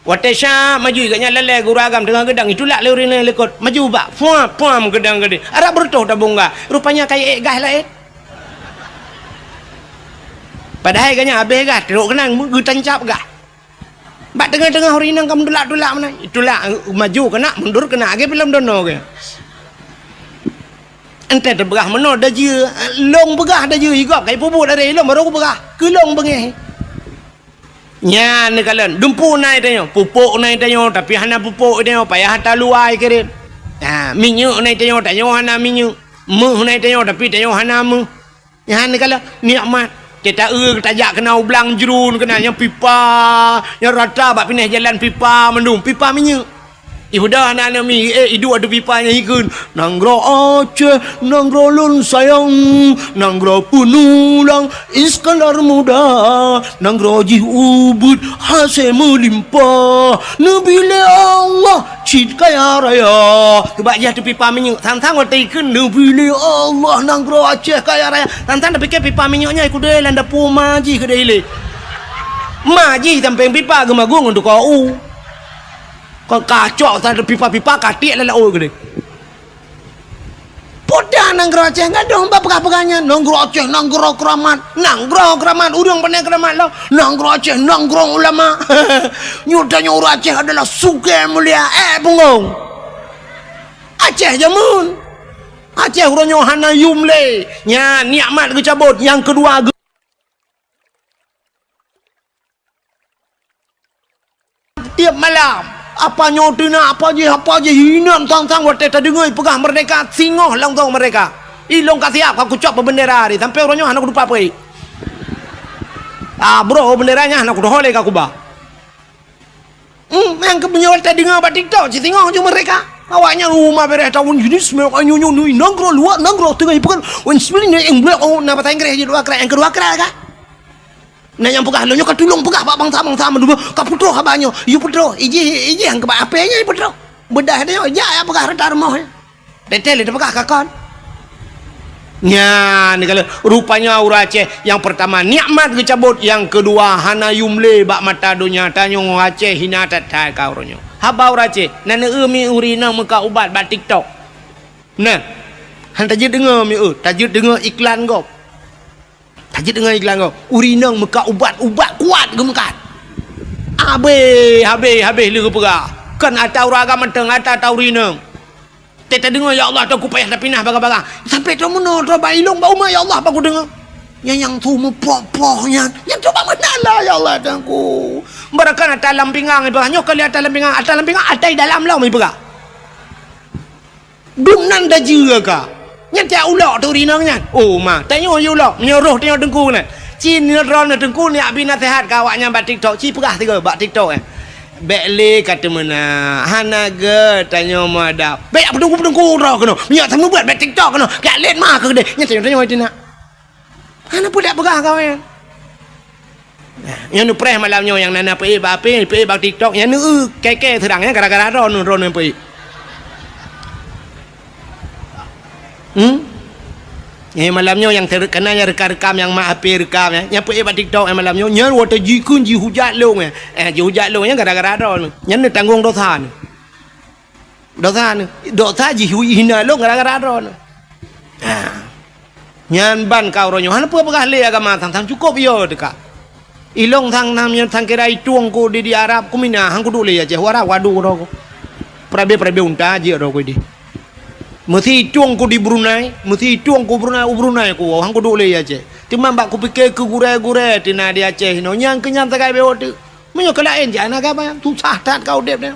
Watèe syap maju gobnyan lalè ureuëng agam teungoh geudong, itulak lé ureuëng inong ilikot. Maju bak, puam, puam geudong keudeh. Arab beureutoh tabong gas. Rupanya ka iék gas laén. Padahai gobnyan habéh gas, trok keunan geutancab gas. Bak teungoh-teungoh ureuëng inong ka meutulak-tulak meunan. Tulak, maju keunak, mundur keunak, lagèe filem Dono geuh. Eunteuk teupeugah meunoe dajeue, lôn peugah dajeue, i gob ka ipeubuet lagèe ilôn barô kupeugah, keu lôn beungéh. Nyan neukalon, dumpeue na tanyoe, pupuk na tanyoe, tapi hana pupuk tanyoe, payah taluwa kirém. Ha, minyeuk na tanyoe, tanyoe hana minyeuk. Meuh na tanyoe, tapi tanyoe hana meuh. Nyan neukalon nikmat. Teuta eu tajak keunoe u Blang Jruen keunan nyang pipa, nyang rata bak pinah jalan pipa mandum, pipa minyeuk. Ibuda aneuk-aneuk miet, eh, iduek ateueh pipa nyan ikheun, "Nanggroe Aceh, nanggroe lôn sayang, nanggroe peunulang Iskandar Muda, nanggroe jih ubit hasé meulimpah, neubi lé Allah Cit kaya raya. Teubak jih ateueh pipa minyeuk. Sang-sang watèe ikheun, "Nabi lé Allah, nanggroe Aceh kaya raya." Sang-sang tapikir pipa minyeuk nyan ikudeh lam dapu ma jih keudeh ilé. Ma jih sampéng pipa geumagun ngon tukang u. Kon kacok sa pipa-pipa katiek lam laôt keudeh. Peue dah nanggroe Aceh gadôh bak peugah-peugah nyan. Nanggroe Aceh nanggroe keuramat. Nanggroe keuramat, ureueng pane keuramat lom. Nanggroe Aceh nanggroe ulama. Nyoe tanyoe ureueng Aceh adalah sugée mulia. Eh, punggong. Aceh jameun. Aceh uroe nyoe hana yum lé. Nyan nikmat geucabot. Nyang keudua geu- Tiep malam, apa nyoe teunak, apa jih, apa jih, inan sang-sang watèe tadeungoe peugah merdeka, singoh langsong merdeka. Ilong ka siap, ka kucok bak bendera tadi, sampai uroe nyoe hana kutupat peuet. Ah, bro, bendera nyan hana kutuho lé ka kuba. Hmm, nyang keu meunyoe tadeungoe bak TikTok, cit singoh ju merdeka. Awaknyan uma bereh tahun jenis, nyoe nyoe nanggroe luwa, nanggroe teungoh ipeugah, wan sibling nyang blek, oh, na bahasa Inggris jih dua krak, nyang keudua krak ka. Na nyang peugah lôn nyoe ka tulông peugah bak bansa-bansa mandum, ka putôh haba nyoe. Yue putôh, ijih, ijih nyang keubah apé nyoe putôh. Beudah nyoe, jak ya peugah rata rumoh nyoe. Teuntèe lé teupeugah ka kon. Nyan, kalau rupanya ureueng Aceh nyang peurtama nikmat geucabot, nyang keudua hana yum lé bak mata donya. Tanyoe Aceh hina that-that ka uroe nyoe. Haba ureueng Aceh, na neu-eu mi ureueng inong meukat ubat bak TikTok. Nah, han tajeuet deungoe mi eu, tajeuet deungoe iklan gob. Tajeuet deungon iklan gob, ureueng inong meukat ubat, ubat kuat geumeukat. Habéh, habéh, habéh lé geupeugah. Kon ata ureueng agam mantong, ata, ata ureueng inong. Teuka tadeungoe, "Ya Allah, Teungku payah tapinah bagah-bagah." Sampai trok meunoe, trok bak ilong, bak umat, "Ya Allah, bak kudeungoe." Nyan nyang su meupoh-poh nyan. Nyan coba meunalah, "Ya Allah, Teungku." Barangkapeue ata lam pinggang, ibarat nyoe kali ata lam pinggang, ata lam pinggang, ata di dalam lom ipeugah. Dum nan dajeue ka. Nyan tiep ulok tu rinong nyan. Oh, ma, tanyoe yue ulok. Meunyoe roh tanyoe teungku nyan. Cit nyoe droeneuh teungku, nyak bri naseuhat keu awaknyan bak TikTok. Cit peugah sigoe bak TikTok, eh. Bèk lé ka teumeunak. Hana gèt tanyoe meuadab. Bèk jak peuteungku-peuteungku droe keunoe. Meunyoe seumeubeuet bèk TikTok keunoe. Kajak lét ma keu keudeh. Nyan tanyoe, tanyoe teunak. Hana peue jak peugah kawén. Nah, nyoe neupreh malam nyoe nyang na, na peuék bak H P, peuék bak TikTok, nyan neu-eu kèe-kèe seurang nyan gara-gara droeneuh, droeneuh peuék. Hmm? Eh, malam nyoe nyang ter-, kana nyang rekam-rekam nyang mak H P rekam nyan, nyang peuék bak TikTok nyang malam nyoe, nyan watèe jikheun jihujat lôn nyan. Eh, jihujat lôn nyan gara-gara droeneuh. Nyan neutanggong dosa nyoe. Dosa nyoe. Dosa jihina lôn gara-gara droeneuh. Ha. Nyan ban ka uroe nyoe. Hana peue peugah lé agama sang-sang cukôp yo teuka. Ilong sang-sang nyoe sang kira itueng ku di, di Arab ku mina, han kuduek lé Aceh, u Arab wadu droe ku. Peurabe-peurabe unta jeuet droe ku di. Meusi itueng ku di Brunei, meusi itueng ku Brunei, u Brunei ku, han kuduek lé Aceh. Teuma bak kupike keu gurèe-gurèe teuh na di Aceh nyoe. Nyang keu nyan sagai bewok teuk. Meunyoe keu laén jak na gaba, susah that ka udép nyoe.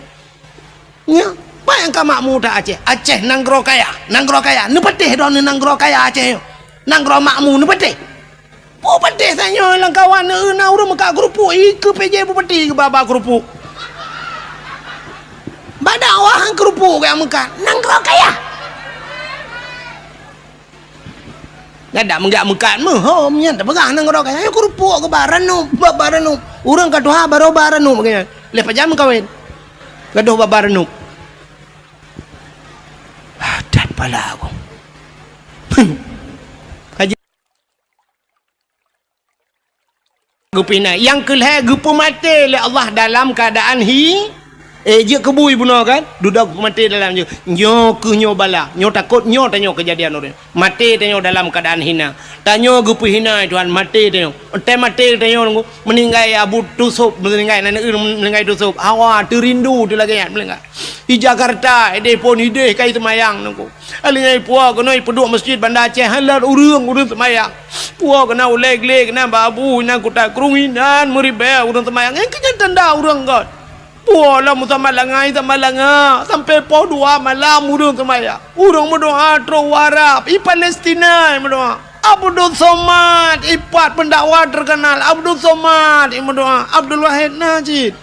Nyoe, peue nyang ka makmu that Aceh? Aceh nanggroe kaya, nanggroe kaya. Neupatéh droeneuh nanggroe kaya Aceh nyoe. Nanggroe makmu neupatéh. Peue patéh tanyoe lam kawan, na ureueng meukat keurupuk, ikeue P J bupati keu ba-ba keurupuk. Bak dakwah han keurupuk geuh meukat. Nanggroe kaya. Nyan dak meugak meukat meuhom nyan tapeugah nanggroe kaya. Nyoe keurupuk keu ba ranup, ba, ba ranup. Ureueng ka tuha barô ba ranup geuh nyan. Lheueh pajan meukawen. Gadôh ba, ba ranup. Ah, that pala aku. Kaji. Geupinah. Nyang keu lhèe geupeumaté lé Allah dalam keuadaan hi, eh, jeuet keu bui bunoe kan? Dudoe geupeumaté dalam jeuet. Nyoe keuh nyoe bala. Nyoe takot nyoe tanyoe keujadian ureueng. Maté tanyoe dalam keuadaan hina. Tanyoe geupeuhina, Tuhan, maté tanyoe. Watèe maté tanyoe, meuninggai Abu Tusôb, meuninggai, na neu-eu meuninggai Tusôb. Hawa, teurindu teuh lagèe nyan meuninggai. Di Jakarta, idéh phôn idéh ka iseumayang nangku. Alèh nyan ipuwoe keunoe ipeuduek meuseujid Banda Aceh, han lheueh ureueng, ureueng seumayang. Puwoe keunoe ulèe glé keunoe bak abu, inan kuta krueng inan meuribèe ureueng seumayang. Nyan keuh nyan tanda ureueng göt. Puwoe lom meusamat langa, isamat langa, sampoe poh dua malam ureueng seumayang. Ureueng meudoa trôk u Arab, i Palestina meudoa. Abdul Somad, ipat pendakwah terkenal, Abdul Somad, meudoa, Abdul Wahid Najid.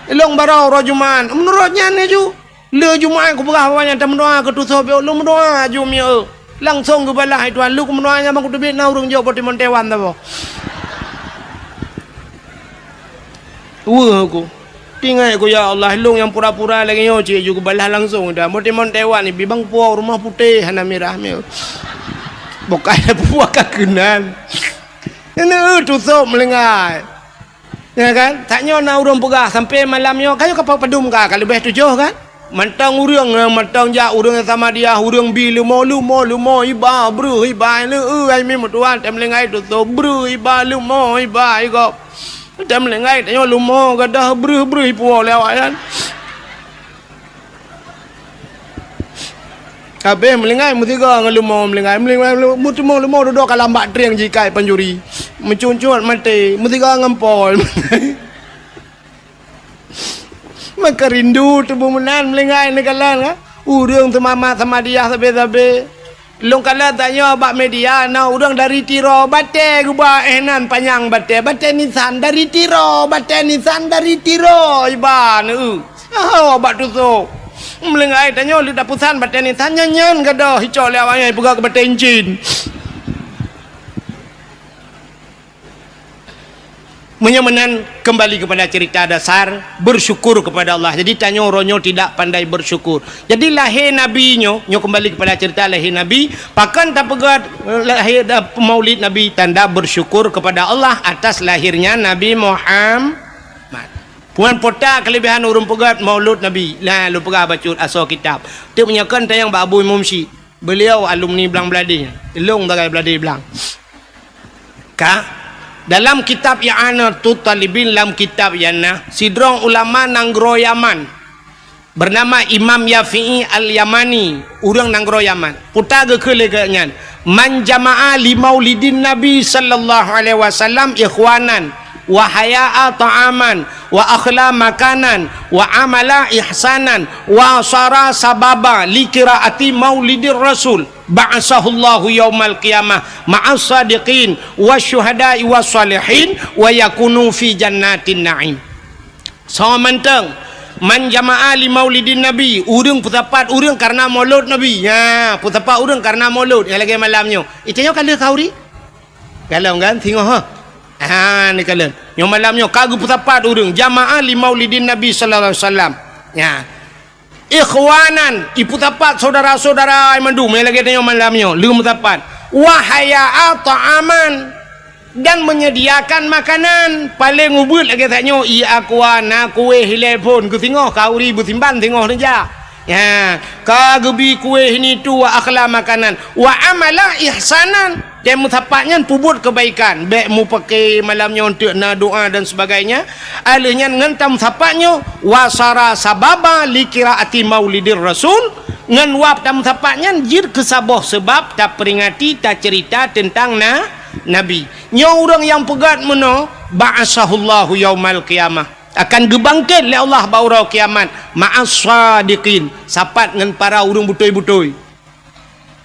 Ilong barô uroe Jumat, meunurot nyan laju. Lé Jumat kupeugah awaknyan tameudoa keu Tusôb, lôn meudoa aju mieu. Langsong geubalah, "Hai Tuhan, lôn kumeudoa nyan ban kuteubiet na ureueng jok bak timon Taiwan saboh." Weueh ku. Ingat ku, ya Allah, lôn nyang pura-pura lagèe nyoe cit ju kubalah langsung dah. Meutimon Taiwan ni, bibang po rumoh putéh hana mirah mé. Bukai pua ka keunan. Nyoe tusob meulinggai. Ya kan? Tak nyoe na ureueng peugah sampai malam nyoe, kayu kapal padum ka, ka leubeh tujoh kan? Mantong ureueng, mantong jak ureueng sama dia, ureueng bi leumo, leumo, leumo, iba, breuh, iba, leu, ai mi meutuan, tem linggai tusob, breuh, iba, leumo, iba, igop. Tem linggai tanyoe leumo gadoh breuh-breuh ipuwoe lé awak nyan. Habéh meulinggai meusigoe ngon leumo meulinggai, meulinggai, meulinggai, meuteumé leumo dudoe ka lam bak trieng jikai panjuri. Meucuncut maté, meusigoe ngon pol. Maka rindu tuboh meunan meulinggai neukalon ka. Ureueng seumama sama dia sabé-sabé. Lôn kalon tanyoe bak media na ureueng dari Tiro, batèe geuba éh nan panyang batèe, batèe nisan dari Tiro, batèe nisan dari Tiro, iba neu. Oh, bak tusob. Meulinggai tanyoe leuda pusan batèe nisan nyan, nyan gadoh icok lé awak nyan ipeugah keu batèe incin. Meunyoe meunan, kembali kepada cerita dasar, bersyukur kepada Allah. Jadi, tanyoe uroe nyoe tidak pandai bersyukur. Jadi, lahé Nabi nyoe, nyoe kembali kepada cerita lahé Nabi, pakon tapeugah, eh, lahé, eh, maulid Nabi, tanda bersyukur kepada Allah atas lahirnya Nabi Muhammad. Puan pota kelebihan ureueng peugah maulud Nabi. Nah, lôn peugah bacut asoe kitab. Teuk meunyoe kon tayang bak Abu Imam Syik. Beliau alumni Blang Bladé. Lôn sagai Bladé Blang. Ka, dalam kitab I'anatut Talibin, lam kitab nyan na, sidroe ulama nanggroe Yaman, bernama Imam Yafi'i Al-Yamani, ureueng nanggroe Yaman. Peue geukheun lé geuh nyan, "Man jama'a li maulidin Nabi sallallahu alaihi wasallam ikhwanan, wa haya'a ta'aman, wa akhla makanan, wa amala ihsanan, wa sara sababa li qiraati maulidir Rasul." Ba'asahullahu yaumal qiyamah ma'as sadiqin wasyuhada'i wassalihin wa yakunu fi jannatin na'im. Soe mantong, man jama'a li maulidin Nabi, ureueng peusapat ureueng karena maulud Nabi. Nya, peusapat ureueng karena maulud nyang lagèe malam nyoe. Itanyoe ka lheueh khauri? Galom kan? Singoh ha. Ha, ni kalon. Nyoe malam nyoe ka geupeusapat ureueng jama'a li maulidin Nabi sallallahu alaihi wasallam. Nya. Ikhwanan, ipeusapat syedara-syedara mandum nyang lagèe tanyoe malam nyoe, lheueh meusapat. Wa haya'a ta'aman, dan menyediakan makanan. Paleng ubeuet lagèe tanyoe, i aqua na kueh ilèe phon, keu singoh khauri beusimban singoh neujak. Ya, ka geubi kueh ini tu wa akhla makanan. Wa amala ihsanan. Dan meusapat nyan peubuet keubaikan, bèk mupake malam nyoe eunteuk na doa dan sebagainya. Alheuh nyan ngon tameusapat nyoe, wa sara sababa li qiraati maulidir rasul, ngon wab tameusapat nyan jeuet keu saboh seubab taperingati, taceurita teuntang na, Nabi. Nyoe ureueng nyang peugah meunoe, ba'asahullahu yaumal qiyamah, akan geubangket lé Allah bak uroe kiamat, ma'as shadiqin, sapat ngon para ureueng beutôi-beutôi.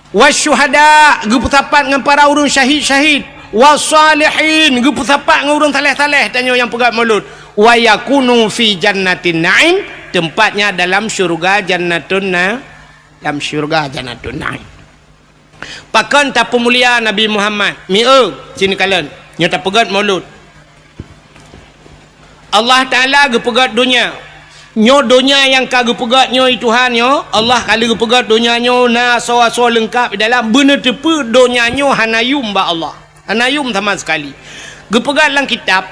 Wasyuhada, geupeusapat ngon para ureueng syahid-syahid. Wassalihin, geupeusapat ngon ureueng saleh-saleh, tanyoe nyang peugah maulud. Wa yakunu fi jannatin na'im, tempatnya dalam syurga Jannatun Na-, dalam syurga Jannatun Na'im. Pakon tapeumulia Nabi Muhammad? Mieu, sini kalon. Nyoe tapeugah maulud. Allah Taala geupeugét donya. Nyoe donya nyang ka geupeugét nyoe, Tuhan nyoe, Allah ka lheueh geupeugét donya nyoe na asoe-asoe leungkap di dalam. Beuneuteupeu donya nyoe hana yum bak Allah. Hana yum sama sekali. Geupeugét lam kitab,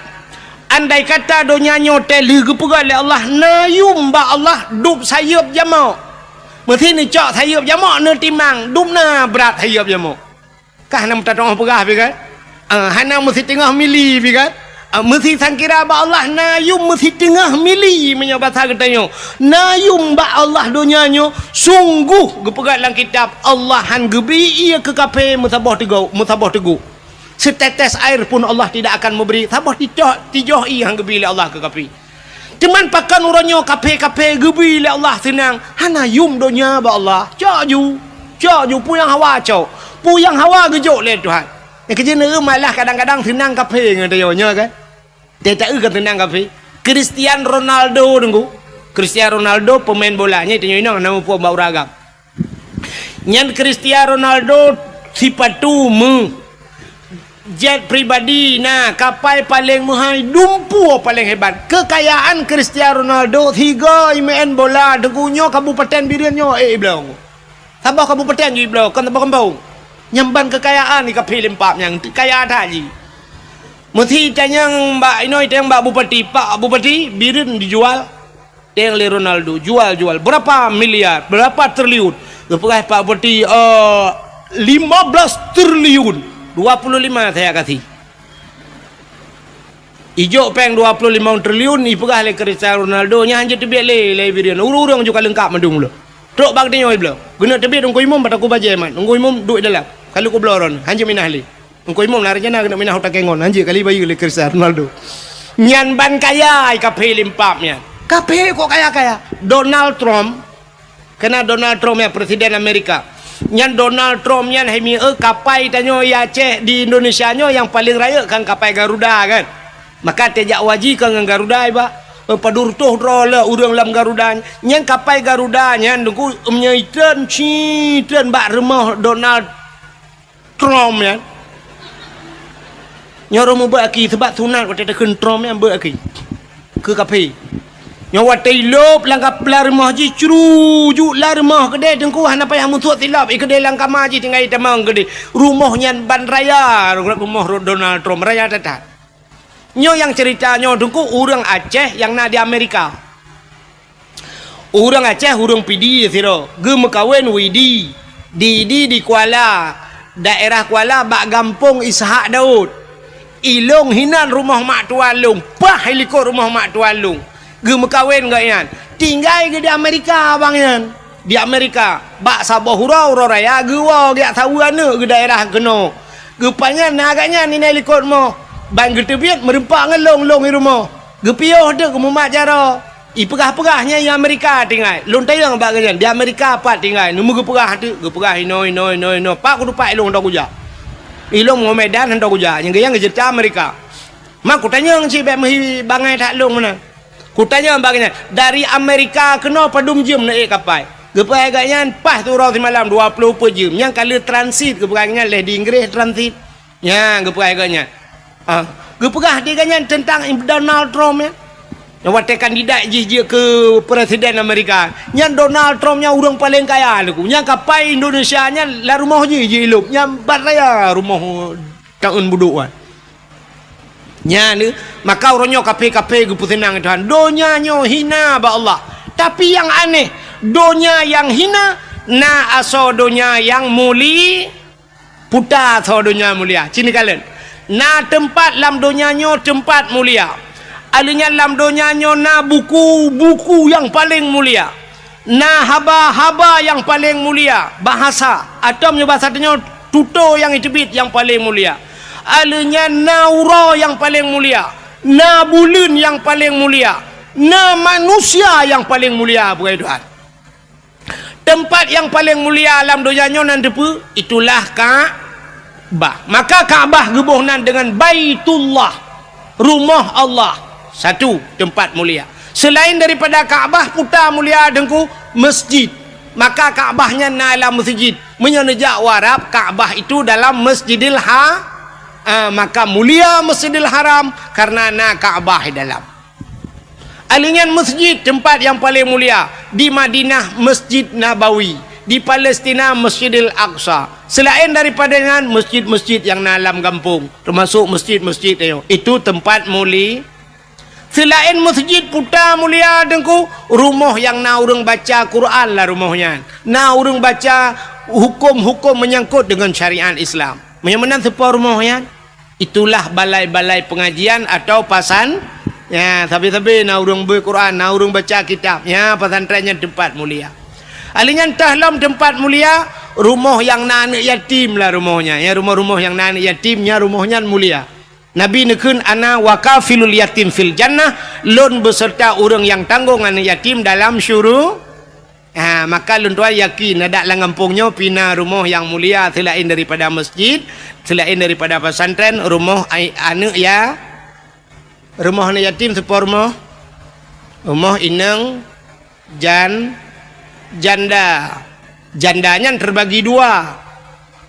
andai kata donya nyoe teuh lheueh geupeugét lé Allah na yum bak Allah, dub sayeuep jamok. Meusi neucok sayeuep jamok, neutimang, dub na brat sayeuep jamok. Kah na meutatong peugah pi kan? Ah, hana meusiteungoh mili pi kan? Ah, meusi sangkira bak Allah na yum meusiteungoh mili, meunyoe basa geutanyoe. Na yum bak Allah donya nyoe, sungguh geupeugét lam kitab, Allah han geubri ié keu kafé meusaboh teugok, meusaboh teugok. Setetes air pun Allah tidak akan memberi, saboh tijoh, tijoh ié han geubri lé Allah keu kafé. Teuma pakon uroe nyoe kafé-kafé geubri lé Allah seunang, hana yum donya bak Allah. Cok ju, cok ju, peue nyang hawa cok, peue nyang hawa geujok lé Tuhan. Nyang keujeuet neueu malah kadang-kadang seunang kafé ngon tanyoe nyoe kan? Teuh taeu kan seunang kafé. Cristiano Ronaldo teungku. Cristiano Ronaldo pemain bola, nyan tanyoe inong na muphom bak ureueng agam. Nyan Cristiano Ronaldo sipatu meu-, Jet pribadi na, kapai paleng meuhai, dumpeue paleng hebat. Keukayaan Cristiano Ronaldo, sigoe meu'en bola, deungon nyoe kabupaten Bireuen nyoe, eh, ibloe. Saboh kabupaten jih ibloe, kon saboh gampông. Nyang ban keukayaan di kaphé limpak nyang kaya that jih. Meusi tanyong bak inoe, tanyong bak bupati, "Pak Bupati, Bireuen dijual?" Tanyong lé Ronaldo, "Jual, jual. Berapa miliar? Berapa triliun?" Geupeugah Pak Bupati, "Eh, lima belas triliun." Dua puluh lima saya kasih. Ijok péng dua puluh lima triliun, ipeugah lé Cristiano Ronaldo, nyan hanjeuet teubiet lé, lé Bireuen. Ureueng-ureueng juga leungkap mandum lom. Trok bak geutanyoe ibloe. Geuneuk teubiet Teungku Imum bak takue bajèe mat. Teungku Imum duek dalam. Ka lheueh kubloe droeneuh, hanjeuet minah lé. Teungku Imum na rencana geuneuk minah u Takèe Ngon, hanjeuet kali bayeue lé Cristiano Ronaldo. Nyan ban kaya i kaphé limpak nyan. Kaphé kok kaya-kaya. Donald Trump, kena Donald Trump nyan, Presiden Amerika. Nyan Donald Trump nyan hai mi, eh, kapai tanyoe i Aceh, di Indonesia nyoe nyang paleng rayeuk kan kapai Garuda kan. Maka teuh jak haji ka ngon Garuda iba. Eh, padub reutôh droe le ureueng lam Garuda. Nyan kapai Garuda nyan Teungku, meunyoe itreun, ci treun bak rumoh Donald Trump nyan. Nyoe ureueng mubeuet aki, seubab sunat watèe takheun Trump nyan beuet aki. Keu kaphé. Nyoe watèe ilop lam kap-, lam rumoh jih, crujuk lam rumoh keudéh Teungku, hana payah musuet silop, i keudéh lam kama jih tinggai tamong keudéh. Rumoh nyan ban raya, rumoh Donald Trump, raya that-that. Nyoe nyang cerita nyoe Teungku, ureueng Aceh nyang na di Amerika. Ureueng Aceh, ureueng Pidie sidroe, geumeukawen Widi, di, di, di Kuala, daerah Kuala bak gampông Ishak Daud. Ilong hinan rumoh mak tuan lôn, paih likot rumoh mak tuan lôn. Geumeukawen gobnyan. Tinggai geuh di Amerika abang nyan. Di Amerika, bak saboh uroe, uroe raya geuwoe geujak saweue aneuk geuh daerah keunoe. Geupajan na gobnyan inan likot rumoh. Ban geuteubiet meureumpok ngon lôn, lôn i rumoh. Geupiôh teuk geumumat jaroe. Ipeugah-peugah nyan i Amerika tinggai. Lôn tanyong bak gobnyan, "Di Amerika pat tinggai?" Neumeu geupeugah teuk, geupeugah inoe, inoe, inoe, inoe. Pat kutupat ilôn hana kujak. Ilôn ngon Medan hana kujak. Nyang geuh nyan geuceurita Amerika. Ma kutanyong cit bèk meuhi bangai that lôn meunan. Kutanyong bak gobnyan, "Dari Amerika keunoe padum jeuem neuék kapai?" Geupeugah gobnyan, "Paih siuroe simalam dua ploh peuet jeuem." Nyan ka lheueh transit, geupeugah gobnyan, lheueh di Inggréh transit. Nyan geupeugah gobnyan. Ah, geupeugah di gobnyan teuntang Donald Trump nyan. Nyang watèe kandidat jih jeuet keu presiden Amerika. Nyan Donald Trump nyan ureueng paleng kaya Teungku. Nyan kapai Indonesia nyan lam rumoh jih, jih ilop. Nyan ban raya rumoh taeun budok nyan. Nyan, maka uroe nyoe kaphé-kaphé geupeuseunang Tuhan. Donya nyoe hina bak Allah. Tapi nyang aneh, donya nyang hina na asoe donya nyang muli-, puta asoe donya mulia. Ci neukalon. Na teumpat lam donya nyoe teumpat mulia. Alheuh nyan lam donya nyoe na buku-buku nyang paleng mulia. Na haba-haba nyang paleng mulia, bahasa, atau meunyoe bahasa tanyoe, tutoe nyang iteubiet nyang paleng mulia. Alheuh nyan na uroe nyang paleng mulia, na buleuen nyang paleng mulia, na manusia nyang paleng mulia, peugah Tuhan. Teumpat nyang paleng mulia lam donya nyoe nan teupeue? Itulah Ka-, Ka'bah. Maka Ka'bah geuboh nan deungon Baitullah, rumoh Allah. Satu teumpat mulia. Seulaén daripada Ka'bah, puta mulia Teungku, masjid. Maka Ka'bah nyan na lam masjid. Meunyoe neujak u Arab, Ka'bah itu dalam Masjidil Ha-, ah, maka mulia Masjidil Haram karena na Ka'bah di dalam. Alheuh nyan masjid teumpat nyang paleng mulia, di Madinah Masjid Nabawi, di Palestina Masjidil Aqsa. Seulaén daripada nyan masjid-masjid nyang na lam gampông, teumasok masjid-masjid nyoe. Itu teumpat muli-, seulaén masjid puta mulia Teungku, rumoh nyang na ureueng baca Quran lam rumoh nyan. Na ureueng baca huköm-huköm meunyangkot deungon syariat Islam. Meunyoe meunan seupôt rumoh nyan, itulah balai-balai pengajian atau pasan-, ya, sabe-sabe na ureueng beuet Quran, na ureueng baca kitab. Ya, pesantren nyan teumpat mulia. Alheuh nyan teuh lom teumpat mulia, rumoh nyang na aneuk yatim lam rumoh nyan. Ya, rumoh-rumoh nyang na aneuk yatim, nyan rumoh nyan mulia. Nabi neukheun, "Ana wa kafilul yatim fil jannah," lôn beuseurta ureueng nyang tanggong aneuk yatim dalam syuru-, Ha, maka lôn tuan yakin, adak lam gampông nyoe pih na rumoh nyang mulia seulaén daripada masjid, seulaén daripada pesantren, rumoh ai-, aneuk ya-, rumoh aneuk yatim seupôt rumoh, rumoh inong jan-, janda. Janda nyan teubagi dua.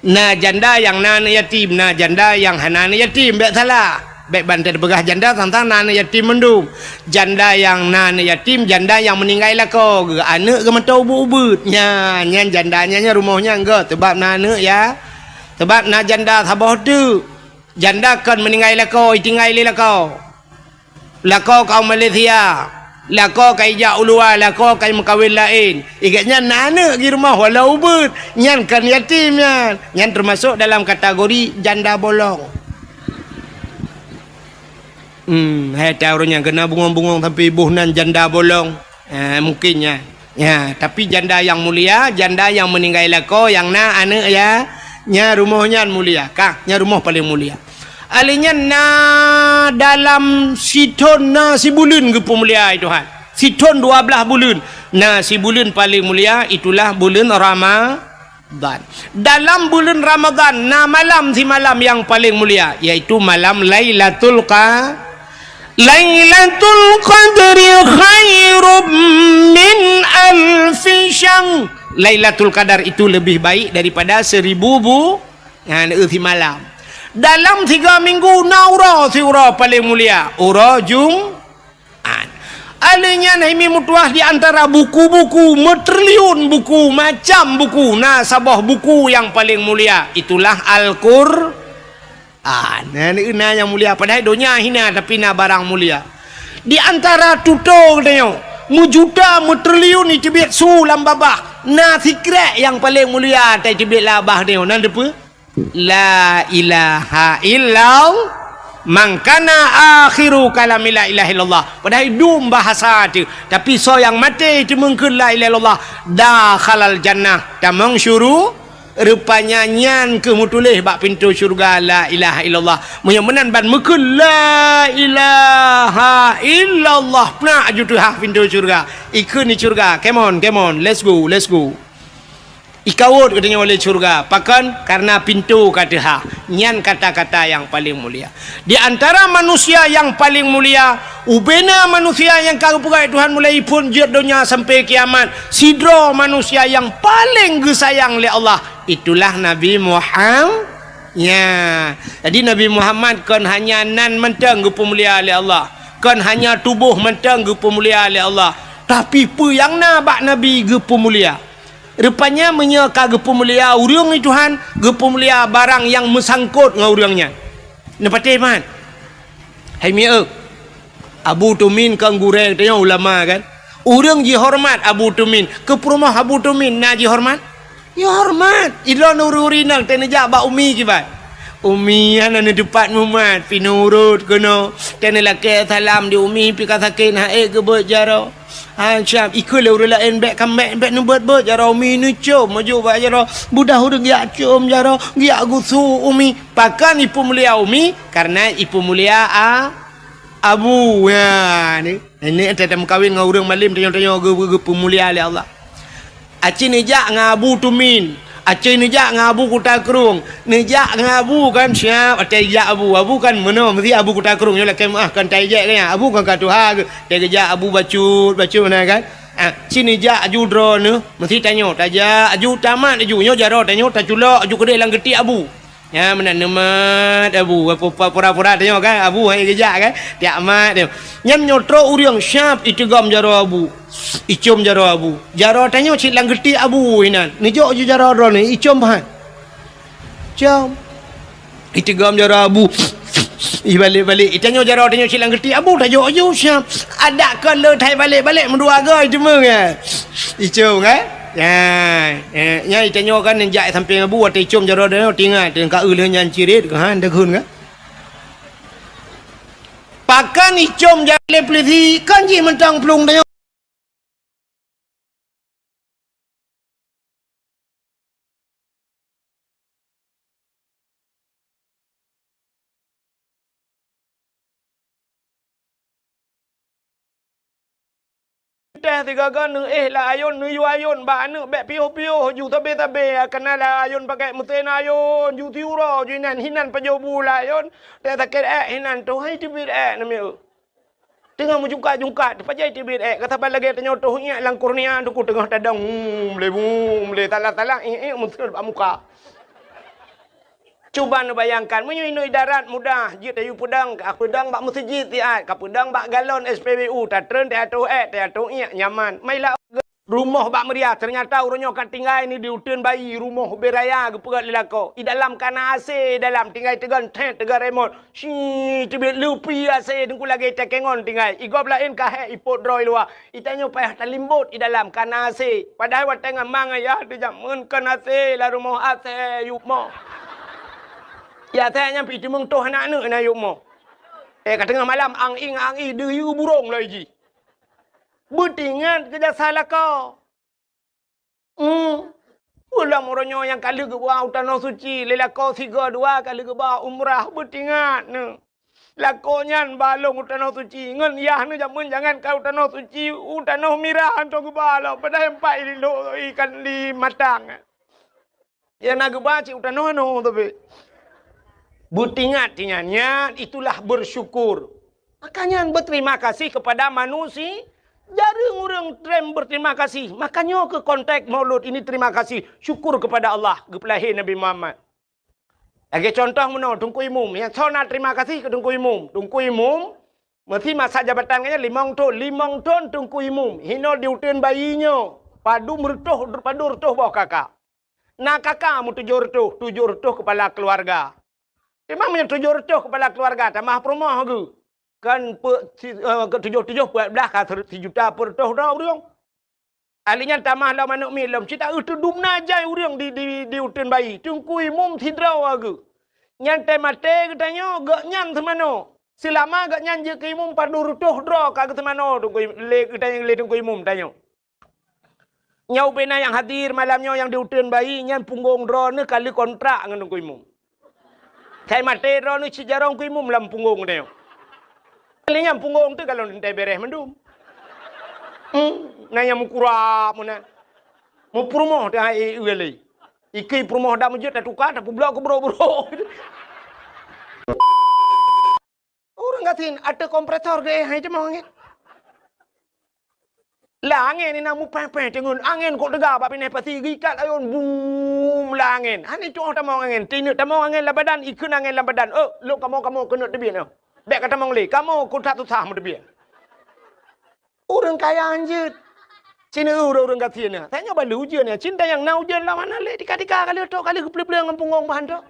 Na janda nyang na aneuëk yatim, na janda nyang hana aneuëk yatim, bék salah. Bék ban tapeugah janda sang-sang na aneuëk yatim mandum. Janda nyang na aneuëk yatim, janda nyang meuninggai lakoe geuh, aneuëk geuh mantong ubit-ubit. Nyan, nyan janda nyan, nyan rumoh nyan geuh, sabab na aneuëk ya. Sabab na janda saboh teuk. Janda kon meuninggai lakoe, itinggai lé lakoe. Lakoe ka u Malaysia, lakoe ka ijak u luwa, lakoe ka meukawen laén. Igek nyan na aneuëk di rumoh walau ubit, nyan kon yatim nyan. Nyan teumasok dalam kategori janda bolong. Hmm, hai ta ureuëng nyang keuneuk bungong-bungong sampoe boh nan janda bolong. Ha, mungkin nyan. Ya, tapi janda nyang mulia, janda nyang meuninggai lakoe, nyang na aneuëk ya, nya rumoh nyan mulia. Kah, nya rumoh paleng mulia. Alèh nyan na dalam sithon na sibuleuen geupeumulia Tuhan. Sithon dua blaih buleuen. Na sibuleuen paleng mulia, itulah buleuen Rama-, dan dalam buleuen Ramadhan na malam simalam nyang paleng mulia, yaitu malam Lailatul Qa-, Lailatul Qadri khairum min alfi syahr. Lailatul Qadar itu lebih baik daripada seribu bu-, nyan, eh, simalam. Dalam tiga minggu na uroe siuroe paleng mulia, uroe Jum-, An. Alèh nyan hai mi meutuah di antara buku-buku, meutriliun buku, macam buku, na saboh buku nyang paleng mulia, itulah Al-Qur'an. Nah, na nyang mulia, padahai donya hina, tapi na barang mulia. Di antara tutoe geutanyoe, meujuta, meutriliun iteubiet su lam babah, na sikrek nyang paleng mulia, tai teubiet lam babah geutanyoe, na teupeue? La ilaha illallah, man kana akhiru kalami la ilaha illallah. Padahai dum bahasa teuh, tapi soe nyang maté teumeung kheun la ilaha illallah, dakhalal jannah, tamong syuru-, rupanya nyan keuh meutuléh bak pintoe syeuruga la ilaha illallah. Meunyoe meunan ban meukheun la ilaha illallah, peunak aju teuhah pintoe syeuruga. Ikheun di syeuruga, come on, come on, let's go, let's go. Ikawot geutanyoe lé syeuruga. Pakon? Kareuna pintoe ka teuhah. Nyan kata-kata nyang paleng mulia. Di antara manusia nyang paleng mulia, ubena manusia nyang ka geupeugét Tuhan mulai phon jeuet donya sampai kiamat, sidroe manusia nyang paleng geusayang lé Allah, itulah Nabi Muham-, nya. Jadi, Nabi Muhammad kon hanya nan mantong geupeumulia lé Allah, kon hanya tuboh mantong geupeumulia lé Allah, tapi peue nyang na bak Nabi geupeumulia. Rupanya meunyoe ka geupeumulia ureuëng di Tuhan, geupeumulia barang nyang meusangkot ngon ureuëng nyan. Neupatéh mat? Hai mieu, Abu Tumin kan gurée geutanyoe ulama kan? Ureuëng jihoreumat Abu Tumin, keu peurumoh Abu Tumin na jihoreumat? Jihoreumat. Idroe neuri-uri nang teuneujak bak umi kiban. Umi hana neuteupat mumat, pi neurot keunoe. Teuneulakée salam di umi pi ka sakét, hana ék geubeuet jaroe. Ha, siap. Ikeu lé ureuëng laén bék ka bék, bék neubeuet-beuet jaroe umi neucom, meujok bak jaroe. Budah ureuëng geujak com jaroe, geujak gusok umi. Pakon ipeumulia umi? Kareuna ipeumulia a-, abu. Ya, ni. Ini teuka meukawen ngon ureuëng malem tanyoe-tanyoe geu-, geu-, geupeumulia lé Allah. Aci neujak ngon Abu Tumin. Aci neujak ngon Abu Kuta Krueng. Neujak ngon Abu kan siap, até jak Abu. Abu kan meunoe, meusti Abu Kuta Krueng. Nyoe lakée meuah kan tai jek kan. Abu kan ka tuha geuh. Até geujak Abu bacut, bacut meunan kan. Ah, ci neujak aju droeneuh, meusti tanyoe, tajak aju tamat aju. Nyoe jaroe tanyoe taculok aju keudeh lam geuti Abu. Nyan meunan neumat Abu, pura-pura tanyoe kan, Abu hai geujak kan, tiak mat tanyoe. Nyan nyoe trok ureuëng siap iteugom jaroe Abu, icom jaroe Abu. Jaroe tanyoe cit lam geuti Abu inan, neujok ju jaroe droeneuh, icom pahan. Com. Iteugom jaroe Abu. Ibalek-balek, itanyoe jaroe tanyoe cit lam geuti Abu, tajok ju siap. Adak kon le thai balek-balek meudua goe iteumeueng ya. Icom kan? Ya, eh, nyan itanyoe kan neujak sampéng Abu, watée icom jaroe droeneuh, tingat, teuka eu lheueh nyan cirit, keuhan, deughun kan? Pakon icom jaroe lé pulisi, kon jih mantong plueng tanyoe. Teuh sigaga neuéh lam ayôn, neuyue ayôn bak aneuëk bék piôh-piôh ju sabe-sabe, kana lam ayôn pakai meusén ayôn, ju siuroe ju inan, hinan pajoh bu lam ayôn, teuh sakét ék hinan, toh hai teubiet ék namiet. Teungoh meujungkat-jungkat, teupajoh teubiet ék, ka saban lagée tanyoe toh iék lam kurnia, teungku teungoh tadong, hmm, lé, hmm, lé, salah-salah, iék, iék, meusén bak muka. Cuba neubayangkan, meunyoe inoe idarat mudah, jeuet tayue peudong, ka peudong bak meuseujid siat, ka peudong bak galon S P B U, tatreun teuatoh ék, teuatoh iek, nyaman. Mailah rumoh bak meuria, teunyata uroe nyoe ka tinggai ni di uteuen bayi, rumoh ubé raya geupeugöt lé lakoe. I dalam ka na A C, dalam tinggai teugon thét, teugon remot. Shi, teubiet lupi A C, teungku lagèe takengon tinggai. I gob laén ka hék ipot droe i luwa. I tanyoe payah talimbot i dalam ka na A C. Padahai watèe ngon ma ngon yah teujameun kon A C, lam rumoh A C, yup moh. Ya, A C nyan pih teumeung toh aneuk na yup moh. Eh, ka teungoh malam, ang-ing, ang-ing, deuyue burông lom jih. Beutingat keu jasa lakoe. Hmm. Peue lom uroe nyoe nyang ka lheueh geuba u Tanoh Suci, lé lakoe sigoe dua ka lheueh geuba umrah, beutingat neuh. Lakoe nyan ba lôn u Tanoh Suci, ngon yah neuh jameun jangankan u Tanoh Suci, u Tanoh Mirah hantom geuba lom, padahai empat i lindok ikan di matang. Ya na geuba cit u tanoh nyoe tapi. Beutingat, tingat, nyan itulah bersyukur. Makanya berterima kasih kepada manusia. Jareueng ureueng treb berterima kasih. Makanya ke konteks Maulud ini terima kasih, syukur kepada Allah, geupeulahé Nabi Muhammad. Lagèe contoh meunoe, Teungku Imum. Nyang soe na terima kasih keu Teungku Imum. Teungku Imum, meusi masa jabatan geuh nyan limong thon. Limong thon Teungku Imum. Hinoe di uteuen bayi nyoe, padum reutôh, padum reutôh boh kakak. Na kakak meutujoh reutôh, tujoh reutôh kepala keluarga. Teuma meunyoe tujoh reutôh kepala keluarga, tamah peurumoh geuh. Kan pe-, si-, eh, ke tujoh-tujoh peuet blah ka ser-, sijuta peuet reutôh droe ureueng. Ahli nyan tamah lom aneuk miet lom, cit taeu teudum na jai ureueng di, di, di uteuen bayi. Teungku Imum sidroe geuh. Nyan teumaté geutanyoe, gobnyan seumanoe. Seulama gobnyan jeuet keu imum padum reutôh droe ka geuseumanoe Teungku Im-, lé geutanyoe, lé Teungku Imum tanyoe. Nyoe ubé na nyang hadir malam nyoe nyang di uteuen bayi, nyan punggong droeneuh ka lheueh kontrak ngon Teungku Imum. Sai maté droeneuh cit jaroe Teungku Imum lam punggong tanyoe. Lé nyan punggong teuh ka lôn teuntèe bèrèh mandum. Hmm, na nyang meukurab meunan. Meupeurumoh teuh hai, eh, eh, lé. Ikei peurumoh dak meujeuet tatuka, tapeubloe keu brok-brok. Ureueng gasien ateueh kompresor geuéh hai tamong angén. Lam angén inan mupéh-péh teungeun, angén kok teuga bak binéh pasi geuikat ayôn, bum, lam angén. Hana tu'oh tamong angén, tineuk tamong angén lam badan, ikheun angén lam badan. Oh, lôn kamoe-kamoe keuneuk teubiet nyoe. Bèk ka tamong lé, kamoe keu that susah meuteubiet. Ureueng kaya hanjeuet. Cit neueu ureueng gasien nyan. Tanyoe ban lheueh ujeuen nyan. Cit nyang na ujeuen lam hana lé, tika-tika ka lheueh trôk, ka lheueh geupleueng-pleueng ngon punggong bah trôk.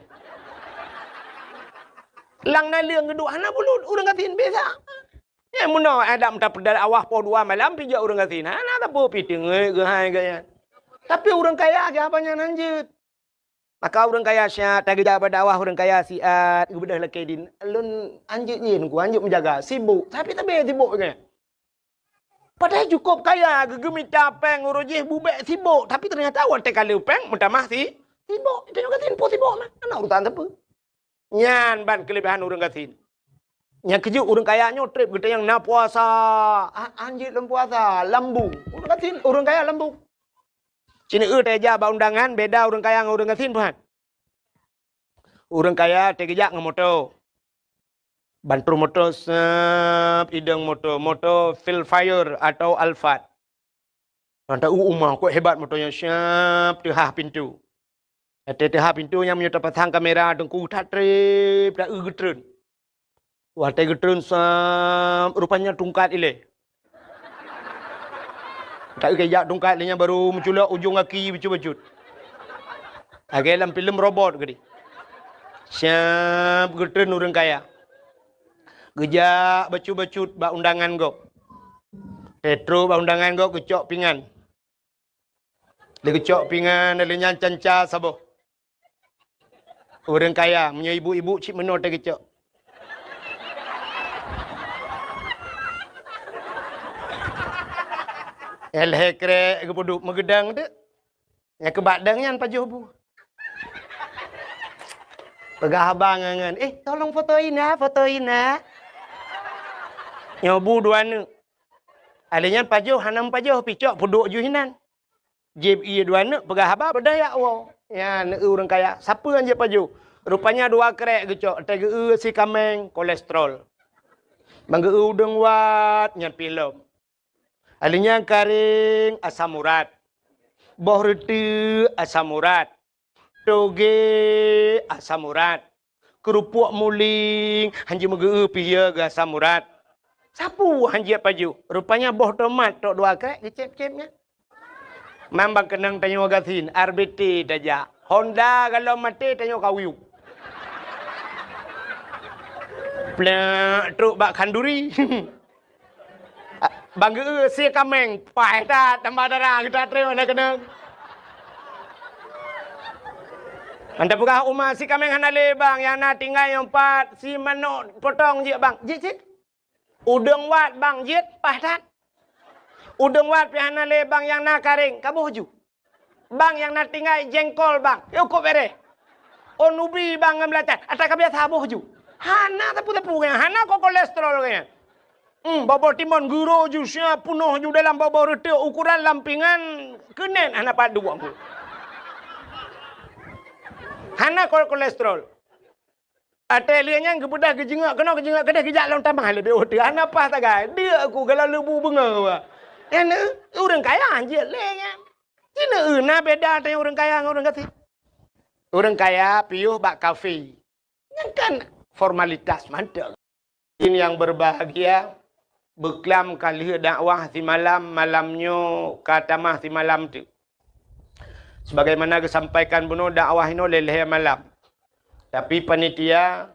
Lam naleueng geuduek hana bulut, ureueng gasien biasa. Nyan meunoe adak meuta peudeuh awah poh dua malam pih jak ureueng gasien. Hana sapeue pih teungeut geuhai gaya. Tapi ureueng kaya siapa nyan hanjeuet. Maka ureueng kaya siat tageujak bak dakwah ureueng kaya siat geubeudôh lakèe dien. Lôn hanjeuet nyan ku, hanjeuet meujaga, sibok. Tapi sabe sibok nyan. Padahai cukôp kaya, geugeumita péng uroe jih bubèk sibok, tapi teunyata watèe ka lheueh péng meutamah si-, sibok. Tanyoe gasien po sibok mah, hana urusan sapeue. Nyan ban keuleubehan ureueng gasien. Nyang keujeuet ureueng kaya nyoe trép geutanyoe na puasa, a-, hanjeuet lom puasa, lambung. Ureueng gasien, ureueng kaya lambung. Cit neueu tajak bak undangan, beda ureueng kaya ngon ureueng gasien, Tuhan. Ureueng kaya tageujak ngon moto. Ban trôh moto, seup, idong moto, moto Vellfire atau Alphard. Mantap, uh, uma, kok hebat moto nyan, seup, teuhah pintoe. Watèe teuhah pintoe nyan meunyoe tapasang kamera teungku that trép, taeu geutreun. Watèe geutreun sam, rupanya tungkat ilèe. Taeu keu jak tungkat lé nyan baru meuculok ujong gaki bacut-bacut. Lagèe lam filem robot geuh. Siap geutreun ureueng kaya. Geujak bacut-bacut bak undangan gob. Watèe trôk bak undangan gob geucok pingan. Lé geucok pingan, lé nyan canca saboh. Ureueng kaya, meunyoe ibu-ibu cit meunoe teuh geucok. Lhèe krèk geupeuduek meugeudang teuk. Nyang keubak dang nyan pajoh bu. Peugah haba ngon, "Eh, tolong foto Ina, foto Ina." Nyoe bu dua neuk. Lheueh nyan pajoh hana meupajoh, pih cok peuduek ju hinan. Jieb ié dua neuk peugah haba beudaya woe. Nyan neueu ureueng kaya, sapeue nyang jieb pajoh? Rupanya dua krèk geucok, teuh geueu si kaméng kolesterol. Ban geueu udeueng wat nyan pih lom. Lheueh nyan karéng asam urat. Boh reuteuek asam urat. Toge asam urat. Keurupuk muling, hanjeuet meugeu pih ya geu asam urat. Sapeue hanjeuet pajoh? Rupanya boh tomat trok dua krek geucép-cép nyan. Mambang keunong tanyoe gasien, R B T tajak. Honda galom maté tanyoe kawiyuek. Plek, trok bak khanduri. Bang geu sie kaméng, paih that tambah dara geutanyoe na keunong. Mantap peugah uma si kaméng hana lé bang, nyang na tinggai nyang pat si manok potong jeuet bang. Jeuet, jeuet. Udeueng wat bang jeuet, paih that. Udeueng wat pih hana lé bang nyang na karéng, kaboh ju. Bang nyang na tinggai jengkol bang, yôh kok bereh. Oh nubi bang ngon beulatan, ata ka biasa boh ju. Hana sapeue-sapeue geuh nyan, hana ko-, kolesterol geuh nyan. Hmm, boh-boh timon guro ju sia peunoh ju dalam boh-boh reuteuk ukuran lampingan keunen hana pat duek. Hana ko-, kolesterol. Até lheueh nyan geubeudôh geujeungok keunoe geujeungok keudeh geujak lom tamah leubeh oh teuh hana paih sagai. Deuk aku galak leubu beungoh. Nyan ureueng kaya jeuet lé nyan. Cina eu na beda teuh ureueng kaya ngon ureueng gasien. Ureueng kaya piôh bak kafe. Nyan kan formalitas mantong. Hadirin yang berbahagia, beuklam ka lheueh dakwah simalam, malam nyoe ka tamah simalam teuk. Sebagaimana geusampaikan bunoe dakwah inoe lhèe-lhèe malam. Tapi panitia,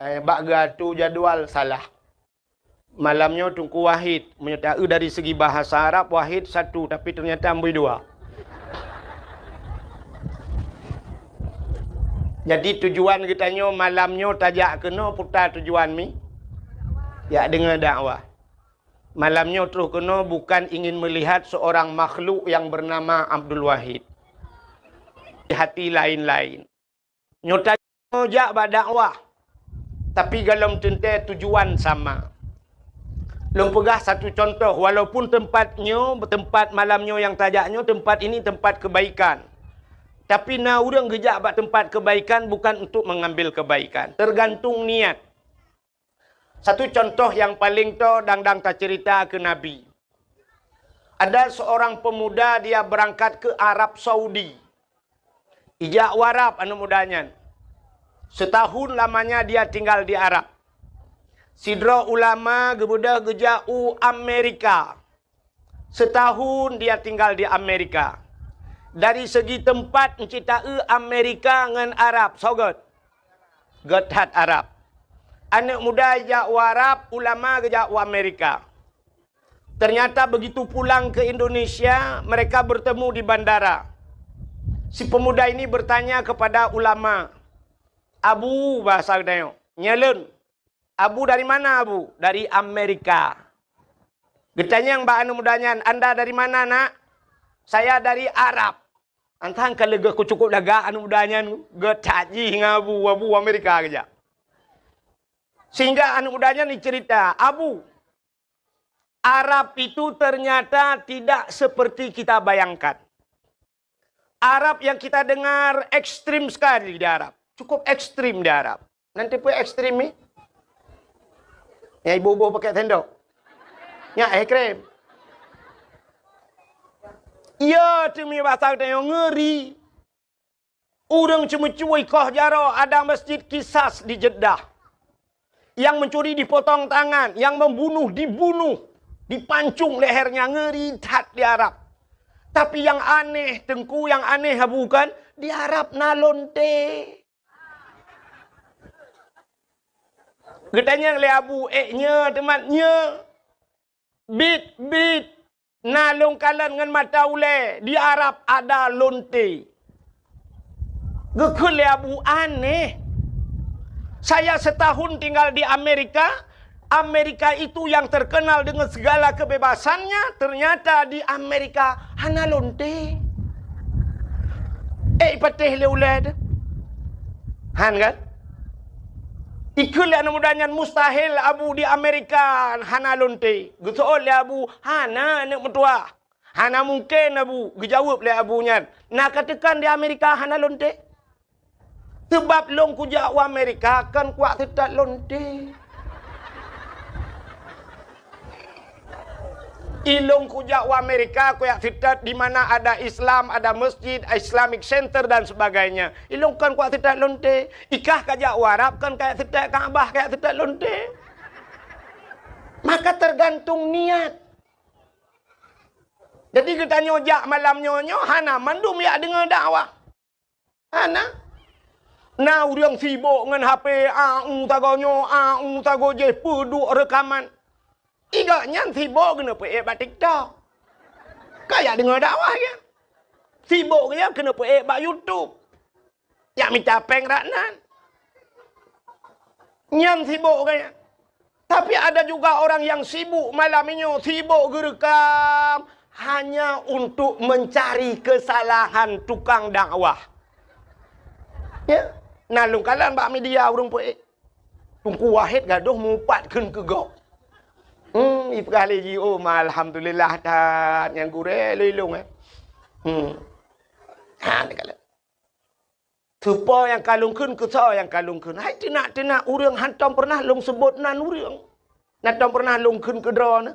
eh, bak geuatô jadwal salah. Malam nyoe Teungku Wahid, meunyoe taeu dari segi bahasa Arab Wahid satu, tapi ternyata amboi dua. Jadi tujuan geutanyoe malam nyoe tajak keunoe peue tujuan mi? Jak deungoe dakwah. Malam nyoe troh keunoe bukan ingin melihat seorang makhluk yang bernama Abdul Wahid. Di hati lain-lain. Nyoe tanyoe jak bak dakwah, tapi golom teuntèe tujuan sama. Lôn peugah satu contoh, walaupun tempat nyoe, tempat malam nyoe nyang tajak nyoe, tempat ini tempat kebaikan. Tapi na ureueng geujak bak tempat kebaikan bukan untuk mengambil kebaikan. Tergantung niat. Satu contoh nyang paleng toe dang-dang taceurita keu Nabi. Ada seorang pemuda dia berangkat ke Arab Saudi. Ijak u Arab aneuk muda nyan. Setahun lamanya dia tinggal di Arab. Sidroe ulama geubeudôh geujak u Amerika. Setahun dia tinggal di Amerika. Dari segi tempat, euncit taeu Amerika ngon Arab, soe göt? Göt that Arab. Aneuk muda jak u Arab, ulama geujak u Amerika. Ternyata begitu pulang ke Indonesia, mereka bertemu di bandara. Si pemuda ini bertanya kepada ulama, "Abu," bahasa geutanyoe, "Nyoe lôn." "Abu dari mana, Abu?" "Dari Amerika." Geutanyong bak aneuk muda nyan, "Anda dari mana, Nak?" "Saya dari Arab." Antang ka leugoh ku cukup lagak aneuk muda nyan, geutat jih ngon abu, abu Amerika geujak. Sehingga aneuk muda nyan dicerita, "Abu, Arab itu ternyata tidak seperti kita bayangkan." Arab yang kita dengar ekstrim sekali di Arab. Cukup ekstrim di Arab. Nanti pun ekstrim ni. Yang ibu-ibu pakai sendok. Nyak ekstrim. Ya, cumi bahasa kita yang ngeri. Ureueng ceumeucue ikoh jaroe ada masjid Kisas di Jeddah. Yang mencuri dipotong tangan, yang membunuh dibunuh, dipancung lehernya, ngeri that di Arab. Tapi yang aneh, Teungku, yang aneh bukan di Arab na lonte. Geutanyong lé Abu, "Eh, nyoe teumat nyoe?" "Bit, bit." Na lôn kalon ngon mata ulée, di Arab ada lonte. Geukheun lé Abu, "Aneh. Saya setahun tinggal di Amerika. Amerika itu yang terkenal dengan segala kebebasannya, ternyata di Amerika hana lonte." Eh, ipatéh lé ulée teuh. Han kan? Ikheun lé aneuk muda nyan, "Mustahil, Abu, di Amerika hana lonte." Geuseuôt lé Abu, "Hana, aneuk meutuwah. Hana mungken, Abu," geujaweueb lé Abu nyan. "Na kateukan di Amerika hana lonte? Seubab lôn kujak u Amerika kon kuwak seutot lonte." Ilong kujak u Amerika, kujak seutôt di mana ada Islam, ada masjid, Islamic Center dan sebagainya. Ilong kon kujak seutôt lonte. Ikah kajak u Arab kon kajak seutôt Ka'bah, kajak seutôt lonte. Maka tergantung niat. Jadi geutanyoe jak malam nyoe, nyoe hana mandum jak deungoe dakwah. Hana. Na ureuëng sibok ngon H P, au sagoe nyoe, au sagoe jih, peuduek reukaman. Igak nyan sibok keuneuk peuék bak TikTok. Kajak deungoe dakwah ya. Sibok geuya keuneuk peuék bak YouTube. Jak mita péng rat nan. Nyan sibok geuya. Tapi ada juga orang yang sibuk malam nyoe, sibok geureukam hanya untuk mencari kesalahan tukang dakwah. Ya, na lôn kalon bak media ureuëng peuék. Teungku Wahid gadoh mupat kheun keu gob. Hmm, ipeugah lé ji, "Oh, ma alhamdulillah that nyan gurée lôn ilong, eh." Hmm. Ha, neukalon. Soe po nyang ka lôn kheun, keu soe nyang ka lôn kheun. Hai teunak-teunak ureuëng hántom peureunah lôn seubot nan ureuëng. Hántom peureunah lôn kheun keudroe na.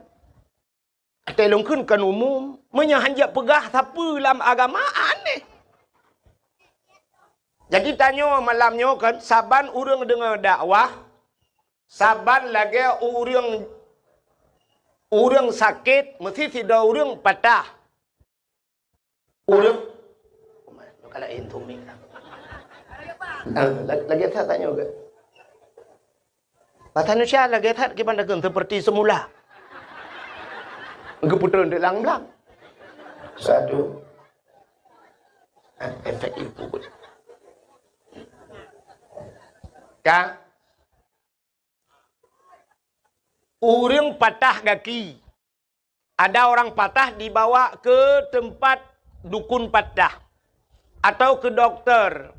Até lôn kheun kon umum. Meunyoe hán jak peugah sapeue lam agama, aneh. Jadi tanyoe malam nyoe kan, saban ureuëng deungoe dakwah, saban lagée ureuëng, ureuëng sakét, meusti sidroe ureuëng patah. Ureuëng, kalau intu mik. Ah, la-, lagée that tanyoe ke? Bahasa Indonesia lagée that kiban dakeun seperti semula. Geupeutreun di lang-lang. Satu. Ah, efek ibu. Ka? Ureuëng patah gaki. Ada orang patah dibawa ke tempat dukun patah atau ke dokter.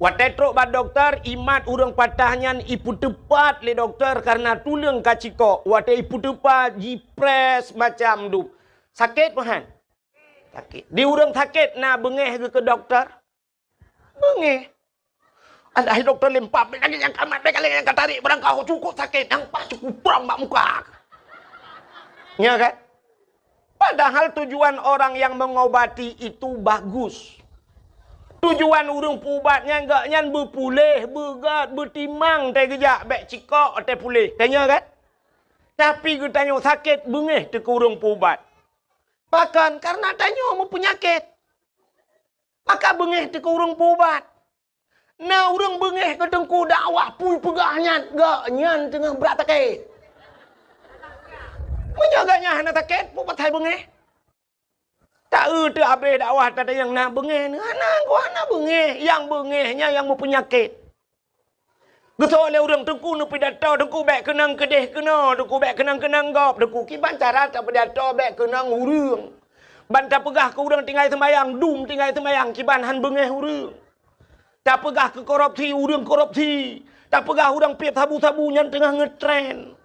Watée trok bak dokter, imat ureuëng patah nyan ipeuteupat lé dokter karena tuleueng ka cikok. Watée ipeuteupat, jipress macam dup. Sakét meuhan? Sakét. Di ureuëng sakét na beungéh geuh keu dokter? Beungéh. Alah, hai dokto lempam, bèk lagèe nyang ka mat, bèk lagèe nyang ka tarék, barang ka cukôp sakét, nyang paih cukôp prang bak muka. Nya kan? Padahal tujuan orang yang mengobati itu bagus. Tujuan ureueng peuubat nyan, gobnyan beupuléh, beugöt, beutimang teuh geujak, bèk cikok teuh puléh. Ka nya kan? Tapi geutanyoe sakét, beungéh teuh keu ureueng peuubat. Pakon? Karena tanyoe meupeunyakét. Maka beungéh teuh keu ureueng peuubat. Na ureueng beungéh keu teungku dakwah peue peugah nyan, gobnyan teungoh brat sakét. Meunyoe gobnyan hana sakét, peue pasai beungéh? Ta-eu teuh abéh dakwah, ta-, nyang na beungéh, hana, hana beungéh. Nyang beungéh nyan nyang meupeunyakét. Geusok lé ureueng, teungku neupidato, teungku bèk keunong keudeh keunoe, teungku bèk keunong keunong gob, teungku kiban cara tapeudato bèk keunong ureueng. Ban tapeugah keu ureueng tinggai seumayang, dum tinggai seumayang, kiban han beungéh ureueng. Tapeugah keu korupsi, ureueng korupsi. Tapeugah ureueng piep sabu-sabu, nyan teungoh ngeutren.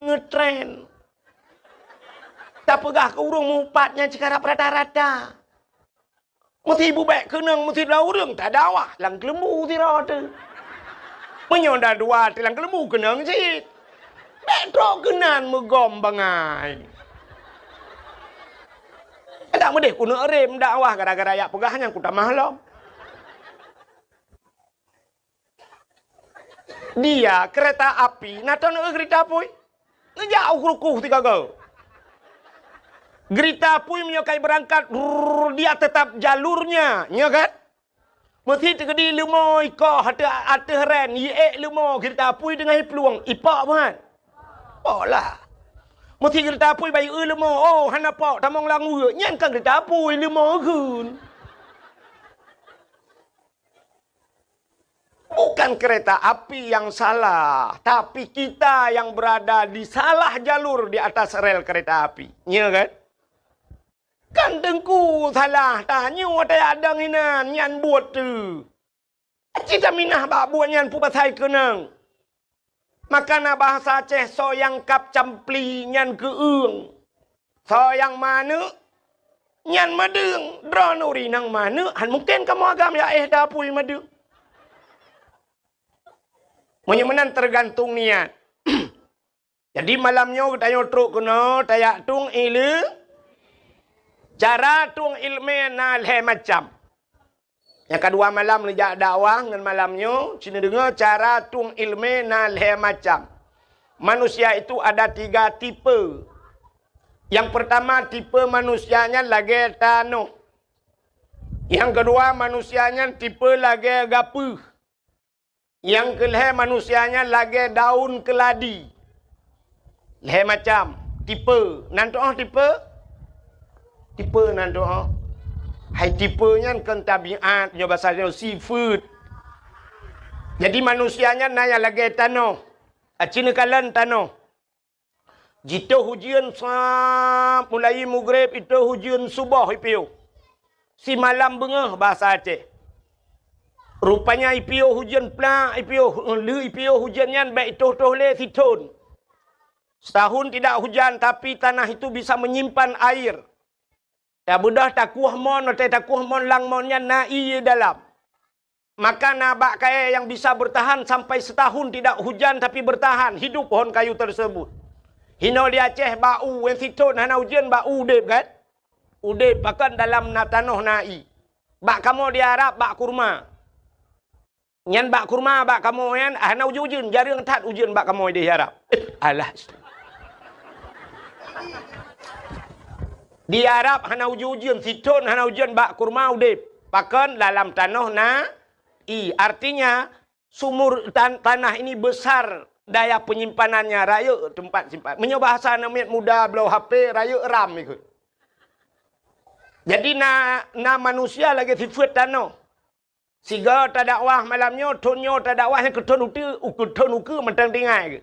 Ngeutren. Tapeugah keu ureueng meuupat nyan cit karab rata-rata. Meusi bubèk keunong, meusi dua ureueng tadakwah lam keuleumbu sidroe teuh. Meunyoe na dua teuh lam keuleumbu keunong cit. Bèk trok keunan meugom bangai. Adak meudeh keuneuk rem dakwah gara-gara jak peugah nyan kutamah lom. Dia kereta api, na teuh neu-eu geurita apui? Neujak u krukuh sigoe-goe. Geurita apui meunyoe ka ibeurangkat, rrrr, dia tetap jalurnya, nya kan? Meusi teukeudi leumo ikoh ateueh, ateueh ren, iék leumo geurita apui teungoh iplueng, ipok buhan? Pok lah. Meusi geurita apui bayeue leumo, oh, hana pok, tamong lam ueuk, nyan kan geurita apui, leumo geun. Bukan kereta api yang salah, tapi kita yang berada di salah jalur di atas rel kereta api. Nya kan? Kan Teungku salah, tanyoe watée adong inan nyan buet teuh. Cit taminah bak buet nyan peue pasai keunong. Maka na bahasa Aceh, soe nyang kab campli nyan keu-ueng. Soe nyang manök nyan meudeueng. Droeneuh ureuëng nyang manök, han mungken kamoe agam ya éh dapui meudeueng. Meunyoe meunan teugantung niat. Jadi malam nyoe geutanyoe trok keunoe tajak tueng ileumèe. Cara tueng ileumèe na lhée macam. Nyang keudua malam neujak dakwah ngon malam nyoe, ci neudeungoe cara tueng ileumèe na lhée macam. Manusia itu ada tiga tipe. Nyang pertama tipe manusia nyan lagée tanoh. Nyang keudua manusia nyan tipe lagée gapeuh. Nyang keulhée manusia nyan lagée daun keuladi. Lhée macam tipe. Nan tuoh tipe? Tipe nan tuoh. Hai tipe nyan kon tabiat, nyoe basa nyoe sifeuet. Jadi manusia nyan na nyang lagée tanoh. Aci neukalon tanoh. Jitoh ujeuen sa-, mulai mugreb itoh ujeuen suboh ipiôh. Simalam beungoh basa Aceh. Rupanya ipiôh ujeuen plak, ipiôh, lheueh ipiôh ujeuen nyan bék itoh-toh lé sithon. Setahun tidak hujan, tapi tanah itu bisa menyimpan air. Tabeudôh takueh mon, watée takueh mon lam mon nyan na ié dalam. Maka na bak kayée nyang bisa bertahan sampai setahun tidak hujan tapi bertahan hidup pohon kayu tersebut. Hinoe di Aceh bak u, nyang sithon hana ujeuen bak u udeb kan? Udeb pakon dalam na tanoh na ié. Bak kamoe di Arab bak kurma. Nyan bak kurma bak kamoe nyan hana ujeuen-ujeuen, jareueng that ujeuen bak kamoe di Arab. Eh, alah. Di Arab hana ujeuen-ujeuen, sithon hana ujeuen bak kurma udeb. Pakon dalam tanoh na ié. Artinya sumur tan-, tanah ini besar daya penyimpanannya, rayeuk tempat simpan. Meunyoe bahasa aneuk miet muda bloe H P, rayeuk RAM ikot. Jadi na, na manusia lagée sifeuet tanoh. Sigoe tadakwah malam nyoe, thon nyoe tadakwah nyang keu thon uteue, u keu thon ukeue mantong tinggai.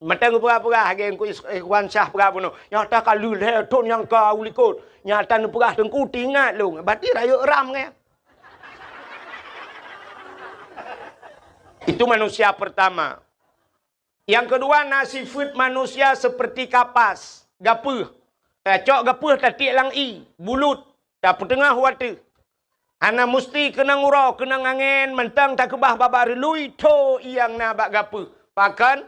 Mantong geupeugah-peugah lagée Teungku Is-, Ikhwan Syah peugah bunoe. Nyata ka lheueh lhée thon nyang ka u likot. Nyata neupeugah Teungku teuingat lôn. Berarti rayeuk RAM nyan. Itu manusia pertama. Nyang keudua na sifeuet manusia seperti kapas, gapeuh. Tacok gapeuh tatiek lam ié, bulut, tapeuteungoh u ateueh. Hana musti keunong uroe, keunong angén, mantong takeubah babah reului tho nyang na bak gapeuh. Pakon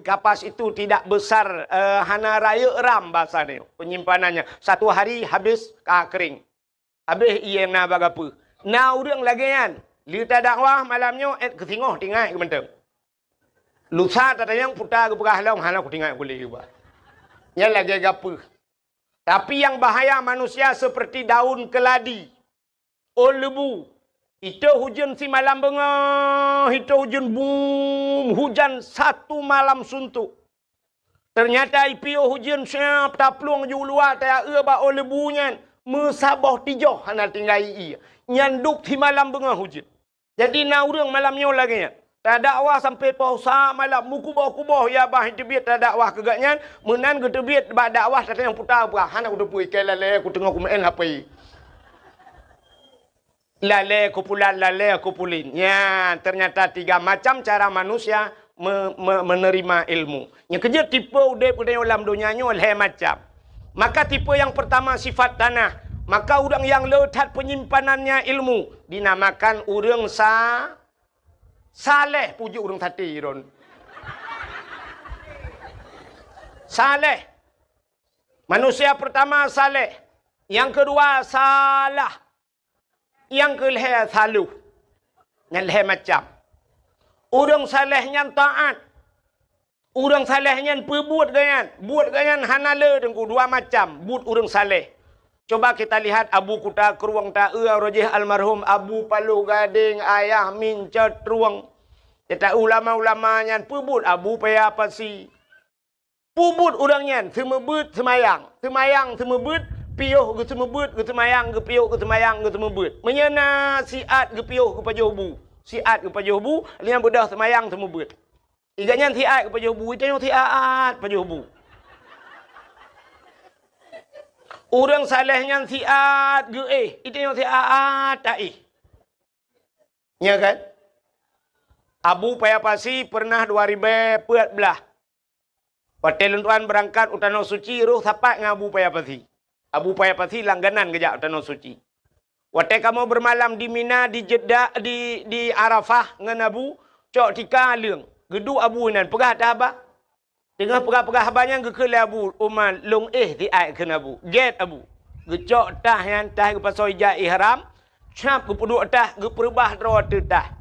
kapas itu tidak besar, eh, hana rayeuk RAM basa nyoe penyimpanannya. Satu hari habis ka kering. Habéh ié na bak gapeuh. Na ureuëng lagée nyan. Lheueh tadakwah malam nyoe, ék keu singoh tinggai keu mantong. Lusa tatanyong puta geupeugah lom hana kutinggai kulé geuba. Nyan lagée gapeuh. Tapi nyang bahaya manusia seperti daun keladi. Ôn leubu. Itoh ujeuen simalam beungoh, itoh ujeuen bum, hujan satu malam suntuk. Teunyata ipiôh ujeuen siab taplueng ju luwa taeu bak ôn leubu nyan, meusaboh tijoh hana tinggai ié. Nyan dub simalam beungoh ujeuen. Jadi na ureuëng malam nyoe lagée nyan. Tadakwah sampai poh sa malam, meukuboh-kuboh ya bah teubiet tadakwah keu gobnyan, meunan geuteubiet bak dakwah tatanyong puta bah, hana kuteupeue ikai lalée kuteungoh kumeu'en H P. Lalée kupulan, lalée kupulin. Nyan, ternyata tiga macam cara manusia me-, me-, menerima ilmu. Nyang keujeuet tipe udeb geutanyoe lam donya nyoe lhée macam. Maka tipe nyang pertama sifat tanah. Maka ureuëng nyang le that penyimpanannya ilmu dinamakan ureuëng sa-, saleh, puji ureuëng sate ron. Saleh. Manusia pertama saleh. Nyang keudua salah. Nyang keu lhée saloh. Nyan lhée macam. Ureuëng saleh nyan taát. Ureuëng saleh nyan peubuet gobnyan. Buet gobnyan hana le teungku dua macam buet ureuëng saleh. Coba kita lihat Abu Kuta Krueng taeu roh jih almarhum Abu Paloh Gadeng, Ayah Min Cot Trueng. Kita ulama-ulama nyan peubuet Abu Paya Pasi. Peubuet ureuëng nyan seumeubeuet seumayang, seumayang seumeubeuet, piôh geuseumeubeuet, geuseumayang geupiôh, geuseumayang geuseumeubeuet. Meunyoe na siat geupiôh geupajoh bu, siat geupajoh bu, lheueh nyan beudôh seumayang seumeubeuet. Iga nyan siat geupajoh bu, itanyoe siat pajoh bu. Ureuëng saleh nyan siat geuéh, geutanyoe siat taéh. Nya kan? Abu Paya Pasi pernah dua ribée peuet blah. Watée lôn tuan beurangkat u Tanoh Suci, roh sapat ngon Abu Paya Pasi. Abu Paya Pasi langganan geujak u Tanoh Suci. Watée kamoe beumalam di Mina, di Jeddah, di, di Arafah ngon Abu, cok tika leueng. Geuduek Abu inan, peugah that haba. Teungoh peugah-peugah haba nyan geukheun lé Abu Umar, "Lôn éh siat," kheun Abu. Gét Abu. Geucok tah nyan, tah geupasoe ija ihram, cap geupeuduek tah, geupeureubah droe ateueh tah.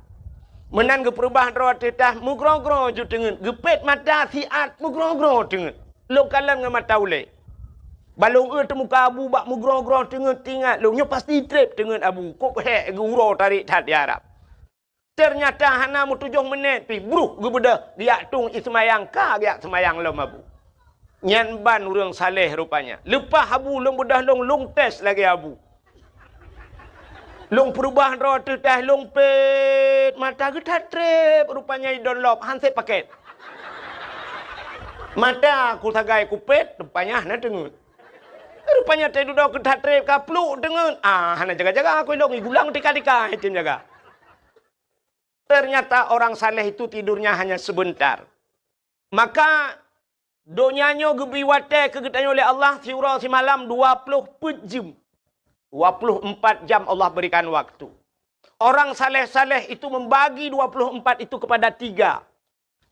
Meunan geupeureubah droe ateueh tah, meugroe-groe ju teungeut, geupét mata siat meugroe-groe teungeut. Lôn kalon ngon mata ulée. Ban lôn eu teumuka Abu bak meugroe-groe teungeut, teuingat lôn nyoe pasti treb teungeut Abu. Kok hék geuuroe tarék that di Arab. Teunyata hana meutujoh meunét pih, bruh geubeudôh, geujak tueng i seumayang, ka geujak seumayang lom Abu. Nyan ban ureuëng saleh rupanya. Leupah Abu lôn beudôh lôn, lôn tes lagée Abu. Lôn peureubah droe ateueh tah, lôn pét mata, geuthat treb rupanya i Dunlop, han sép pakét. Mata ku sagai kupét, rupanya hana teungeut. Rupanya teududoe geuthat treb ka pluek teungeut. Ah, hana jaga-jaga ku ilong, igulang tika-tika, item jaga. Ternyata orang saleh itu tidurnya hanya sebentar. Maka donya nyoe geubri watée keu geutanyoe lé Allah siuroe simalam dua ploh peuet jeuem. Dua puluh empat jam Allah berikan waktu. Orang saleh-saleh itu membagi dua puluh empat itu kepada tiga.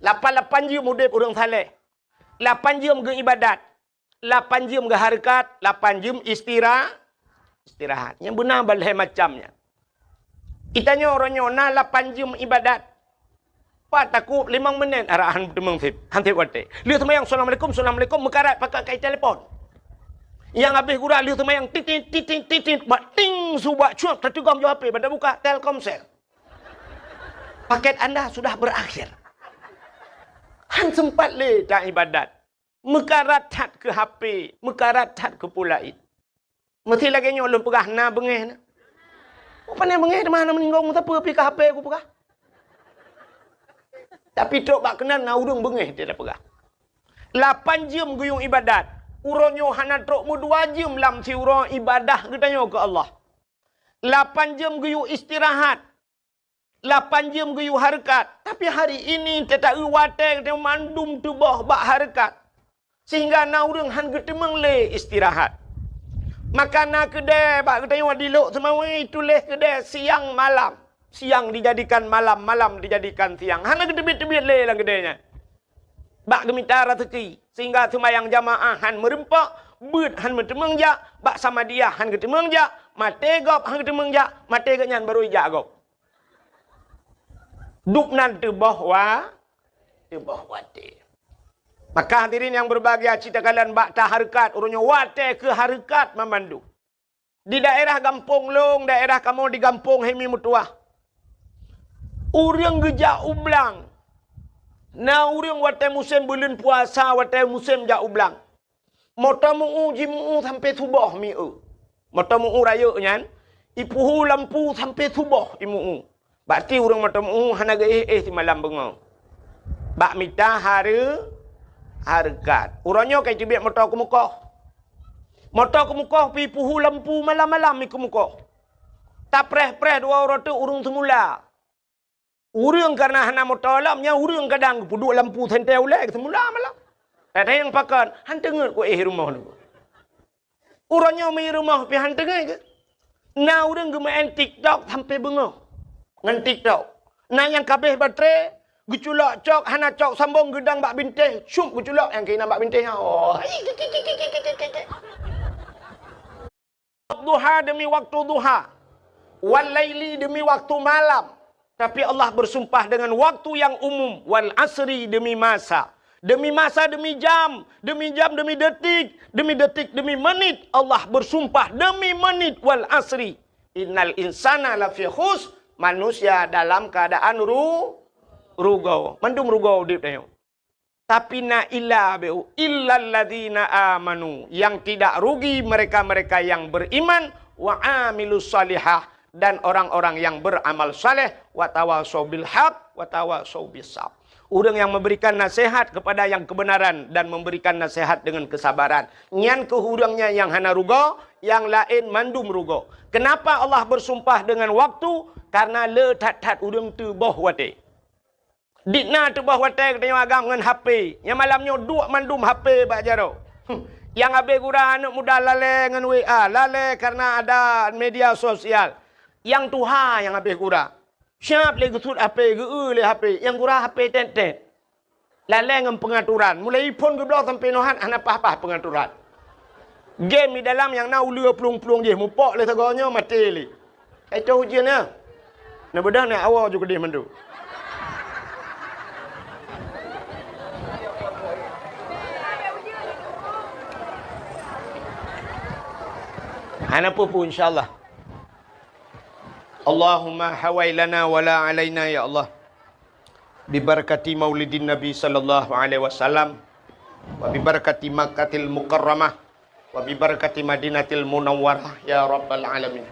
Lapan-lapan jeuem udeb ureuëng saleh. Lapan jeuem geuibadat. Lapan jeuem geuhareukat, lapan jeuem istira-, istirahat. Nyang beuna balhée macam nyan. Geutanyoe uroe nyoe na lapan jeuem ibadat. Pat takot limong meunét arahan teumeung sép, han sép watée. Lheueh seumayang, "Assalamualaikum, assalamualaikum," meukarat pakat kai telepon. Nyang habéh gura lheueh seumayang, titit, titit, titit, bak ting su bak cuak, tateugom ju H P, bak tabuka, Telkomsel. Paket Anda sudah berakhir. Han sempat lé ta ibadat. Meukarat that keu H P, meukarat that keu peue laén. Meusti lagée nyoe lôn peugah, na beungéh na. Oh, pane beungéh teuma hana meuninggoe meusapeue pih keu H P kupeugah. Tapi trok bak keunan na ureuëng beungéh teupeugah. Lapan jeuem geuyue ibadat. Uroe nyoe hana trok meudua jeuem lam siuroe ibadah geutanyoe keu Allah. Lapan jeuem geuyue istirahat. Lapan jeuem geuyue hareukat, tapi hari ini teuta-eu watée geutanyoe mandum tuboh bak hareukat, sehingga na ureuëng han geuteumeung lé istirahat. Maka na keudée bak geutanyoe di Lhokseumawe tuléh keudée siang malam, siang dijadikan malam, malam dijadikan siang. Hana geuteubiet-teubiet lé lam keudée nyan. Bak geumita raseuki, sehingga seumayang jamaah han meureumpok, beuet han meuteumeung jak, bak samadiyah han geuteumeung jak, maté gob han geuteumeung jak, maté geuh nyan barô ijak gob. Dub nan teuboh wa-, teuboh watée. Maka hadirin nyang berbahagia, cit takalon bak tahareukat, uroe nyoe watée keu hareukat mamandum. Di daerah gampông lôn, daerah kamoe di gampông Hemi Meutuah. Ureuëng geujak u blang. Na ureuëng watée musém buleuen puasa, watée musém jak u blang. Moto meu-u, jimu-u sampoe suboh meu-u. Moto meu-u rayeuk nyan, ipuhu lampu sampoe suboh imu-u. Bak ti ureuëng moto meu-u hana geuéh-éh simalam beungoh. Bak mita hareu-, hareukat. Uroe nyoe ka iteubiet moto keumukoh. Moto keumukoh pih ipuhu lampu malam-malam ikeumukoh. Tapreh-preh dua uroe teuk ureuëng seumula. Ureuëng kareuna hana moto lom, nyan ureuëng kadang geupeuduek lampu sentée ulée seumula malam. Tadayang pakon, han teungeut ku éh rumoh nyoe. Uroe nyoe meu rumoh pih han teungeut keu. Na ureuëng geumeu'en TikTok sampoe beungoh ngon TikTok. Na nyang kabéh baterai, geuculok cok, hana cok sambong, geudong bak bintéh, cup geuculok nyang keunan bak bintéh nyan. Oh. Duha demi waktu duha. Wal laili demi waktu malam. Tapi Allah bersumpah dengan waktu yang umum, wal asri, demi masa. Demi masa, demi jam, demi jam, demi detik, demi detik, demi menit, Allah bersumpah demi menit, wal asri. Innal insana lafi khus, manusia dalam keadaan ru-, rugoe. Mandum rugoe udeb tanyoe. Tapi na illa beu, illalladzina amanu, yang tidak rugi mereka-mereka yang beriman, wa amilus salihah, dan orang-orang yang beramal saleh, wa tawasau bil haq, wa tawasau bis sabr. Ureuëng nyang meuberikan naseuhat keupada nyang keubeunaran dan meuberikan naseuhat deungon keusabaran. Nyan kheueh ureuëng nyan nyang hana rugoe, nyang laén mandum rugoe. Keunapa Allah beusumpah deungon waktu? Karena le that-that ureuëng teuboh watée. Dikna teuboh watée geutanyoe agam ngon H P. Nyang malam nyoe duek mandum H P bak jaroe. Huh. Nyang habéh gura aneuëk muda lalée ngon W A, lalée karena ada media sosial. Nyang tuha nyang habéh gura. Siab lé geusut H P, geu-eu lé H P, nyang gura H P tét-tét. Lalée ngon peungaturan, mulai iphon geubloe sampoe nohat hana paih-paih peungaturan. Game di dalam nyang na uleue plueng-plueng jih, mupok lé sagoe nyoe maté lé. Ka itoh ujeuen nyan. Neubeudôh nyan awoe ju keudeh mandum. Hana peue-peue, insya Allah. Allahumma hawai lana wa la alaina, ya Allah. Bibarakati maulidin Nabi sallallahu alaihi wasallam, wa bibarakati Makkatil Mukarramah, wa bibarakati Madinatil Munawwarah, ya Rabbal Alamin.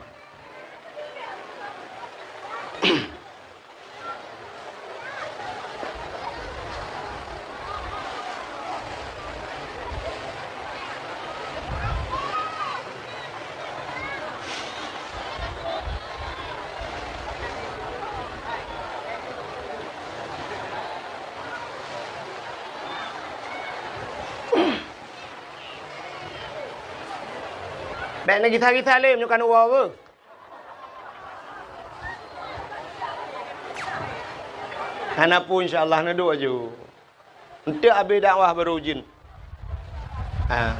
Bék neugisa-gisa lé meunyoe ka neuwoe beuh. Hana peue, insya Allah, neuduek aju. Eunteuk abéh dakwah barô ujeuen. Ha.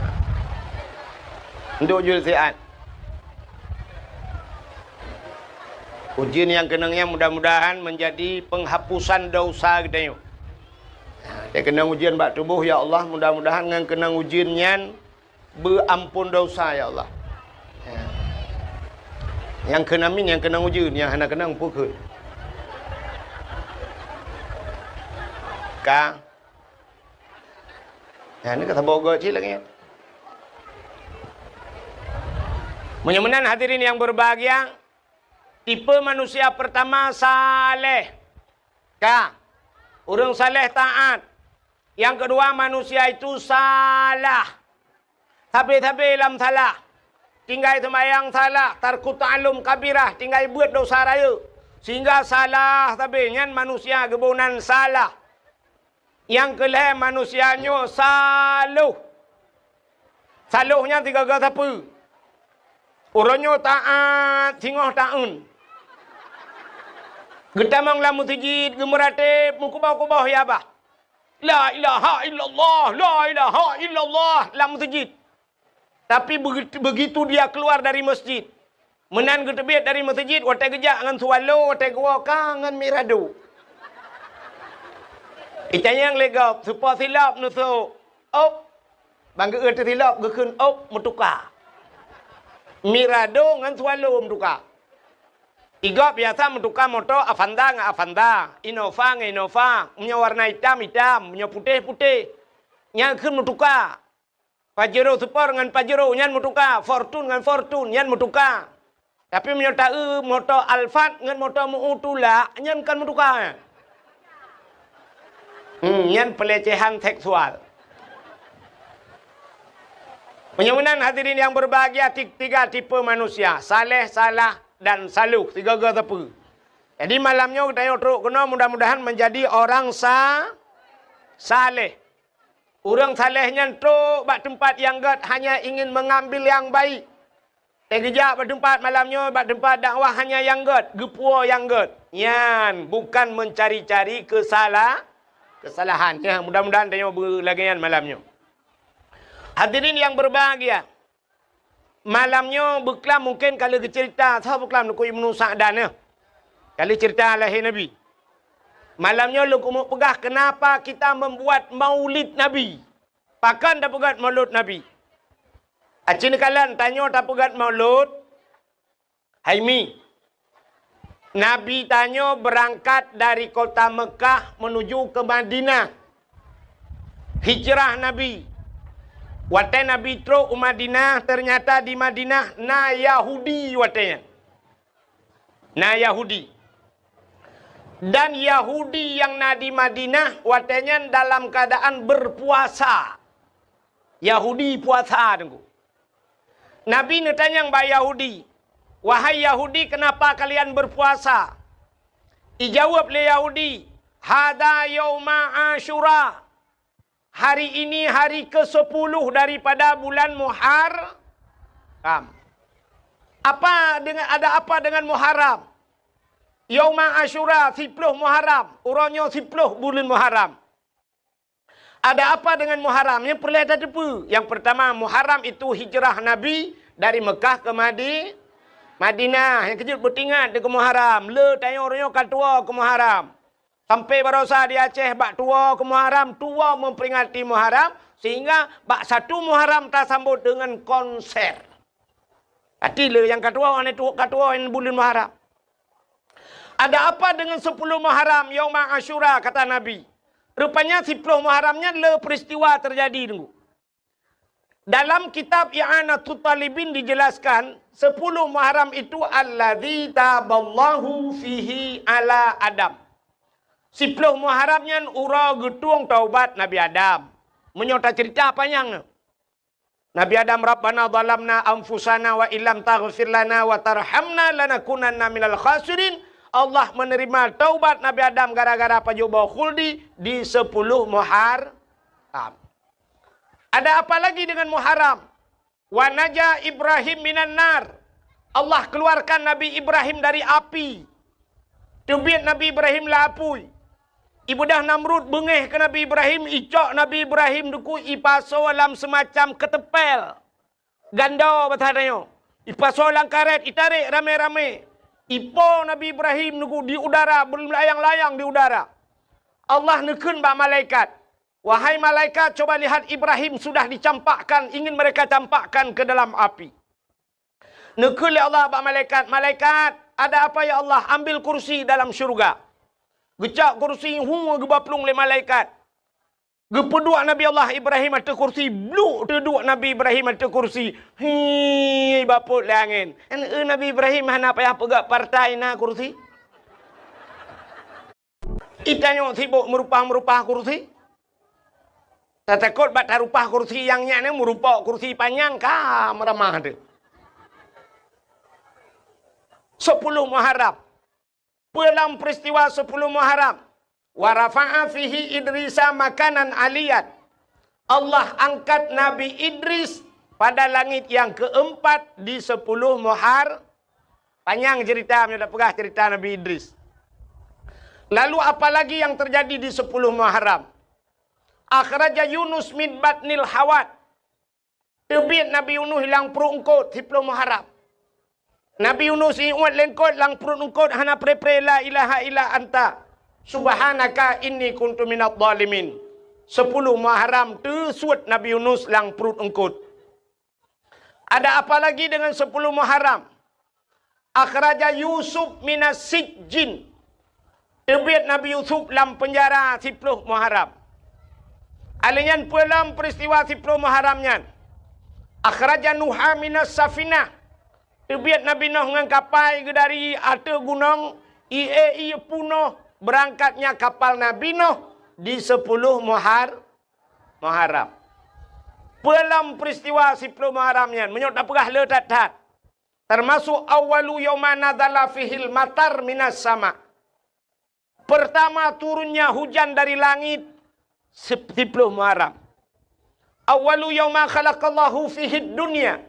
Eunteuk ujeuen siat. Ujeuen nyang keunong nyan mudah-mudahan menjadi penghapusan dosa geutanyoe. Ha, nyang keunong ujeuen bak tuboh, ya Allah, mudah-mudahan ngon keunong ujeuen nyan beuampon dosa, ya Allah. Ya. Nyang kheun amin, nyang keunong ujeuen, nyang hana keunong peue kheun. Ka. Ya, ni ka saboh goe cit lagée nyan. Meunyoe meunan hadirin yang berbahagia, tipe manusia pertama saleh. Ka. Ureuëng saleh taat. Yang kedua, manusia itu salah. Sabe-sabe lam salah. Tinggai seumayang salah, tarku ta'allum kabirah, tinggai beuet dosa rayeuk. Sehingga salah sabe nyan manusia geuboh nan salah. Nyang keu lhée manusia nyoe saloh. Saloh nyan sigoe-goe sapeue. Uroe nyoe taát singoh taeun. Geutamong lam meuseujid, geumeuratéb, meukuboh-kuboh ya bah. La ilaha illallah, la ilaha illallah lam meuseujid. Tapi begitu, begitu dia keluar dari masjid, meunan geuteubiet dari meuseujid, watée geujak ngon swallow, watée geuwoe ka ngon mirado. Itanyong lé gob, seupôt silop neusok, op, ban geu-eu teusilop geukheun op meutuka. Mirado ngon swallow meutuka. Igob biasa meutuka moto Avanza ngon Avanza, Innova ngon Innova, meunyoe warna itam, itam, meunyoe putéh, putéh. Nyan kheun meutuka. Pajero Sport ngon Pajero nyan meutuka, Fortuner ngon Fortuner nyan meutuka. Tapi meunyoe taeu moto Alphard ngon moto meu tulak, nyan kon meutuka. Hmm, nyan pelecehan seksual. Meunyoe meunan hadirin yang berbahagia, ti-, tiga tipe manusia, saleh, salah, dan saloh, sigoe-goe sapeue. Jadi malam nyoe geutanyoe trok keunoe mudah-mudahan menjadi orang sa-, saleh. Ureuëng saleh nyan trok bak teumpat nyang gét hanya ingin mengambil yang baik. Teugeujak bak teumpat malam nyoe, bak teumpat dakwah hanya nyang gét, geupuwoe nyang gét. Nyan bukan mencari-cari kesala-, kesalahan. Ya, mudah-mudahan tanyoe beulagée nyan malam nyoe. Hadirin yang berbahagia, malam nyoe beuklam mungken ka lheueh geuceurita, soe beuklam Teungku Ibnu Sa'dan nyoe. Ka lheueh ceurita lahé Nabi. Malam nyoe lôn keumeung peugah kenapa kita membuat maulid Nabi. Pakon tapeugét maulud Nabi? Aci neukalon tanyoe tapeugét maulud, hai mi. Nabi tanyoe beurangkat dari kota Meukah menuju ke Madinah. Hijrah Nabi. Watée Nabi trok u Madinah, ternyata di Madinah na Yahudi watée nyan. Na Yahudi. Dan Yahudi nyang na di Madinah watée nyan dalam keuadaan beupuasa. Yahudi puasa, Teungku. Nabi neutanyong bak Yahudi, "Wahai Yahudi, keunapa kalian beupuasa?" Ijaweueb lé Yahudi, "Hadza yauma Asyura." Hari ini hari kesepuluh daripada bulan Muharram. Apa dengan, ada apa dengan Muharram? Yauma Asyura, siploh Muharram. Uroe nyoe siploh buleuen Muharram. Ada apa dengan Muharram? Nyang peureulée tateupeue. Yang pertama, Muharram itu hijrah Nabi dari Mekah ke Madi-, Madinah. Nyang keujeuet beutingat di keu Muharram. Le tanyoe uroe nyoe ka tuwoe keu Muharram. Sampai barosa di Aceh bak tuwoe keu Muharram, tuwoe memperingati Muharram, sehingga bak satu Muharram tasambot dengan konser. Arti le nyang ka tuwoe, aneuk tuwoe ka tuwoe nyan buleuen Muharram. Ada apa dengan sepuluh Muharram, Yauma Asyura, kata Nabi. Rupanya siploh Muharram nyan le peristiwa terjadi, Teungku. Dalam kitab I'anatut Talibin dijelaskan, sepuluh Muharram itu alladzi taballahu fihi ala Adam. Siploh Muharram nyan uroe geutueng taubat Nabi Adam. Meunyoe tacerita panyang nyoe. Nabi Adam, "Rabbana zalamna anfusana wa illam taghfir lana wa tarhamna lanakunanna minal khasirin." Allah menerima taubat Nabi Adam gara-gara pajoh boh khuldi di sepuluh Muharram. Ada apa lagi dengan Muharram? "Wa naja Ibrahim minan nar." Allah keluarkan Nabi Ibrahim dari api. Teubiet Nabi Ibrahim lam apui. Ibeudôh Namrud beungéh keu Nabi Ibrahim, icok Nabi Ibrahim Teungku ipasoe lam seumacam keuteumpél. Gando basa tanyoe. Ipasoe lam karét, itarek ramé-ramé. Ipo Nabi Ibrahim Teungku di udara, beulayang-layang di udara. Allah neukheun bak malaikat, "Wahai malaikat, coba lihat Ibrahim sudah dicampakkan, ingin mereka campakkan ke dalam api." Neukheun lé Allah bak malaikat, "Malaikat, ada apa ya Allah? Ambil kursi dalam syurga." Geucok kursi, hu, geuba plueng lé malaikat. Geupeuduek Nabi Allah Ibrahim ateueh kursi, bluk teuduek Nabi Ibrahim ateueh kursi. Hi, bapot lé angén. Kan, eh, Nabi Ibrahim hana payah peugah partai na kursi. Itanyoe sibok meurupah-meurupah kursi. Tatakot bak tarupah kursi nyang nyan, meurupok kursi panyang ka meuramah teuh. Sepuluh Muharram. Peue lam peristiwa sepuluh Muharram? "Wa rafa'a fihi Idrisa makanan aliyan." Allah angkat Nabi Idris pada langit yang keempat di sepuluh Muhar-, panyang cerita, meunyoe tapeugah cerita Nabi Idris. Lalu apalagi yang terjadi di sepuluh Muharram? "Akhraja Yunus min batnil hawat." Teubiet Nabi Yunus lam pruet eungkot siploh Muharram. Nabi Yunus iuet lé eungkot lam pruet eungkot hana pre-pre la ilaha illa anta subhanaka inni kuntu minadh dhalimin. Sepuluh Muharram teusuet Nabi Yunus lam pruet eungkot. Ada apa lagi dengan sepuluh Muharram? Akhraja Yusuf minas sijjin. Teubiet Nabi Yusuf lam peunjara siploh Muharram. Alèh nyan peue lom peuristiwa siploh Muharram nyan? Akhraja Nuha minas safinah. Teubiet Nabi Nuh ngon kapai geuh dari ateueh gunong, ié-ié punoh beurangkatnya kapal Nabi Nuh di siploh Muhar-, Muharram. Peue lom peuristiwa siploh Muharram nyan? Meunyoe tapeugah le that-that. Teumasok awwalu yauma nazala fihil matar minas sama. Pertama turunnya hujan dari langit sip-, siploh Muharram. Awwalu yauma khalaqallahu fihid dunya.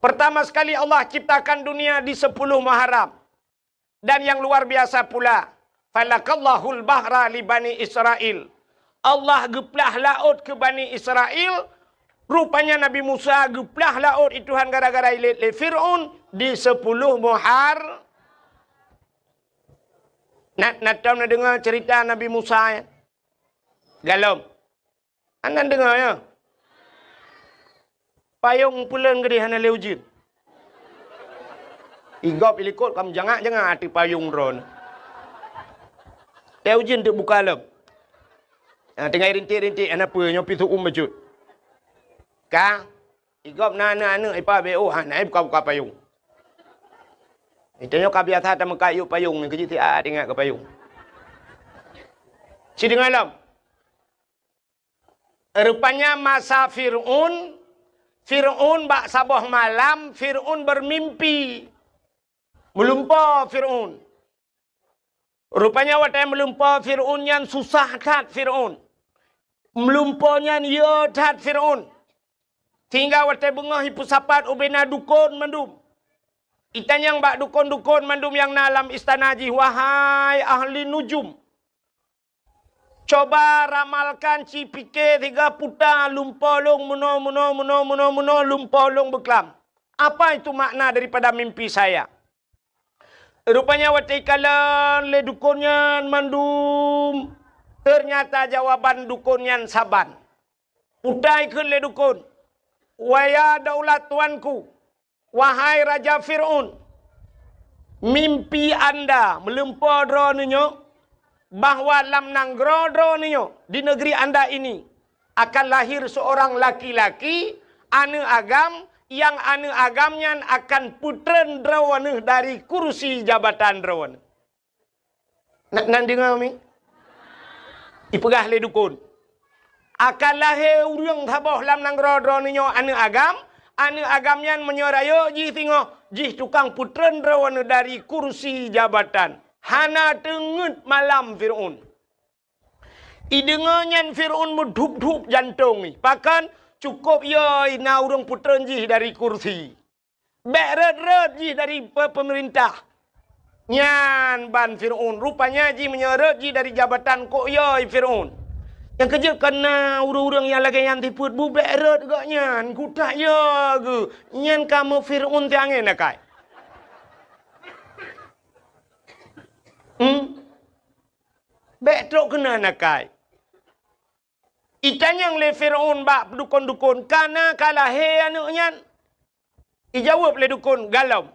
Pertama sekali Allah ciptakan dunia di siploh Muharram. Dan yang luar biasa pula, falakallahul bahra li Bani Israil. Allah geuplah laôt keu Bani Israil, rupanya Nabi Musa geuplah laôt i Tuhan gara-gara ilét lé Fir'aun di siploh Muhar-, na, na tom na deungoe cerita Nabi Musa, ya? Galom. Hana deungoe, ya? Payong peuleuen geudeh hana lé ujeuen. Igob ilikot ka meujangak-jangak ateueh payong droeneuh. Lé ujeuen teuk buka lom. Ah, tinggai rintik-rintik, hana peue, nyoe pih seu'uem bacut. Ka, igob na aneuk-aneuk ipa B O, ha, na buka-buka payong. Geutanyoe ka biasa tameukat yub payong nyoe, keu jih siat ingat keu payong. Ci deungoe lom. Rupanya masa Fir'aun, Fir'aun bak saboh malam, Fir'aun bermimpi. Meulumpoe Fir'aun. Rupanya watée meulumpoe Fir'aun nyan susah that Fir'aun. Meulumpoe nyan yo that Fir'aun. Sehingga watée beungoh ipeusapat ubena dukon mandum. Itanyong bak dukon-dukon mandum nyang na lam istana jih, "Wahai ahli nujum, coba ramalkan, ci pike siga puta lumpoe lôn meunoe, meunoe, meunoe, meunoe, meunoe, lumpoe lôn beuklam. Apa itu makna daripada mimpi saya?" Rupanya watée ikalon lé dukon nyan mandum, ternyata jawaban dukon nyan saban. Puta ikheun lé dukon, "Waya daulat tuanku, wahai Raja Fir'aun, mimpi anda meulumpoe droeneuh nyoe, bahwa lam nanggroe droeneuh nyoe, di negeri anda ini, akan lahir seorang laki-laki, aneuëk agam, nyang aneuëk agam nyan akan peutreun droeneuh dari kursi jabatan droeneuh." Na-, nan deungoe mi? Ipeugah lé dukon, "Akan lahé ureuëng saboh lam nanggroe droeneuh nyoe aneuëk agam, aneuëk agam nyan meunyoe rayeuk jih singoh, jih tukang peutreun droeneuh dari kursi jabatan." Hana teungeut malam Fir'aun. Ideungoe nyan Fir'aun meudhup-dhup jantong jih. Pakon? Cukôp yo na ureuëng peutreun jih dari kursi. Bék rhot-rhot jih dari pe-, peumeurintah. Nyan ban Fir'aun. Rupanya jih meunyoe rhot jih dari jabatan kok yo Fir'aun. Nyang keujeuet keu na ureuëng-ureuëng nyang lagée nyan sifeuet bu bék rhot gobnyan. Kutak yo geuh. Nyan kamoe Fir'aun tiangén akai. Hmm? Bék trok keunan akai. Itanyong lé Fir'aun bak dukon-dukon, "Kana ka lahé aneuëk nyan?" Ijaweueb lé dukon, "Galom."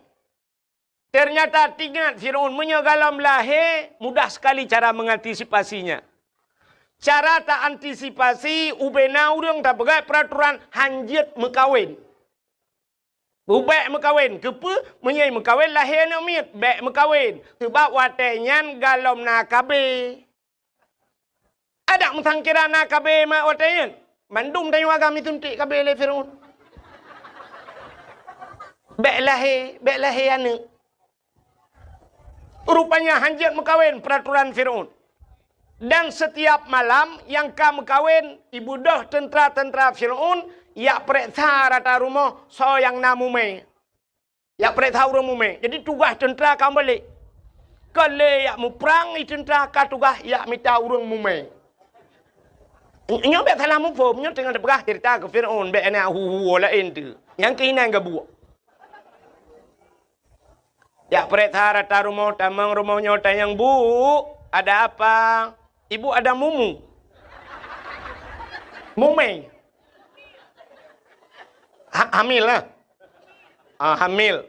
Ternyata teuingat Fir'aun, meunyoe galom lahé, mudah sekali cara mengantisipasinya. Cara ta antisipasi, ubena ureuëng tapeugah peuraturan hanjeuet meukawen. Bék meukawen. Keupeue? Meunyoe meukawen lahé aneuëk miet, bék meukawen. Sabab watée nyan galom na K B. Adak meusangkira na K B mak watée nyan. Mandum tanyoe agam isuntik K B lé Fir'aun. Bék lahé, bék lahé aneuëk. Rupanya hanjeuet meukawen peuraturan Fir'aun. Dan setiap malam nyang ka meukawen, ibeudôh teuntra-teuntra Fir'aun jak preksa rata rumoh soe nyang na mumé. Jak preksa ureuëng mumé. Jadi tugaih teuntra ka meubalek. Ka lé jak muprang i teuntra ka tugaih jak mita ureuëng mumé. Nyoe bék salah muphom, nyoe teungoh teupeugah cerita keu Fir'aun, bék na hu-hu laén tu. Nyang keuinan gabuek. Jak preksa rata rumoh, tamong rumoh nyoe tanyong, "Bu, ada apa?" "Ibu ada mumu." Mumé. Ha-, hamil lah. Ah, hamil.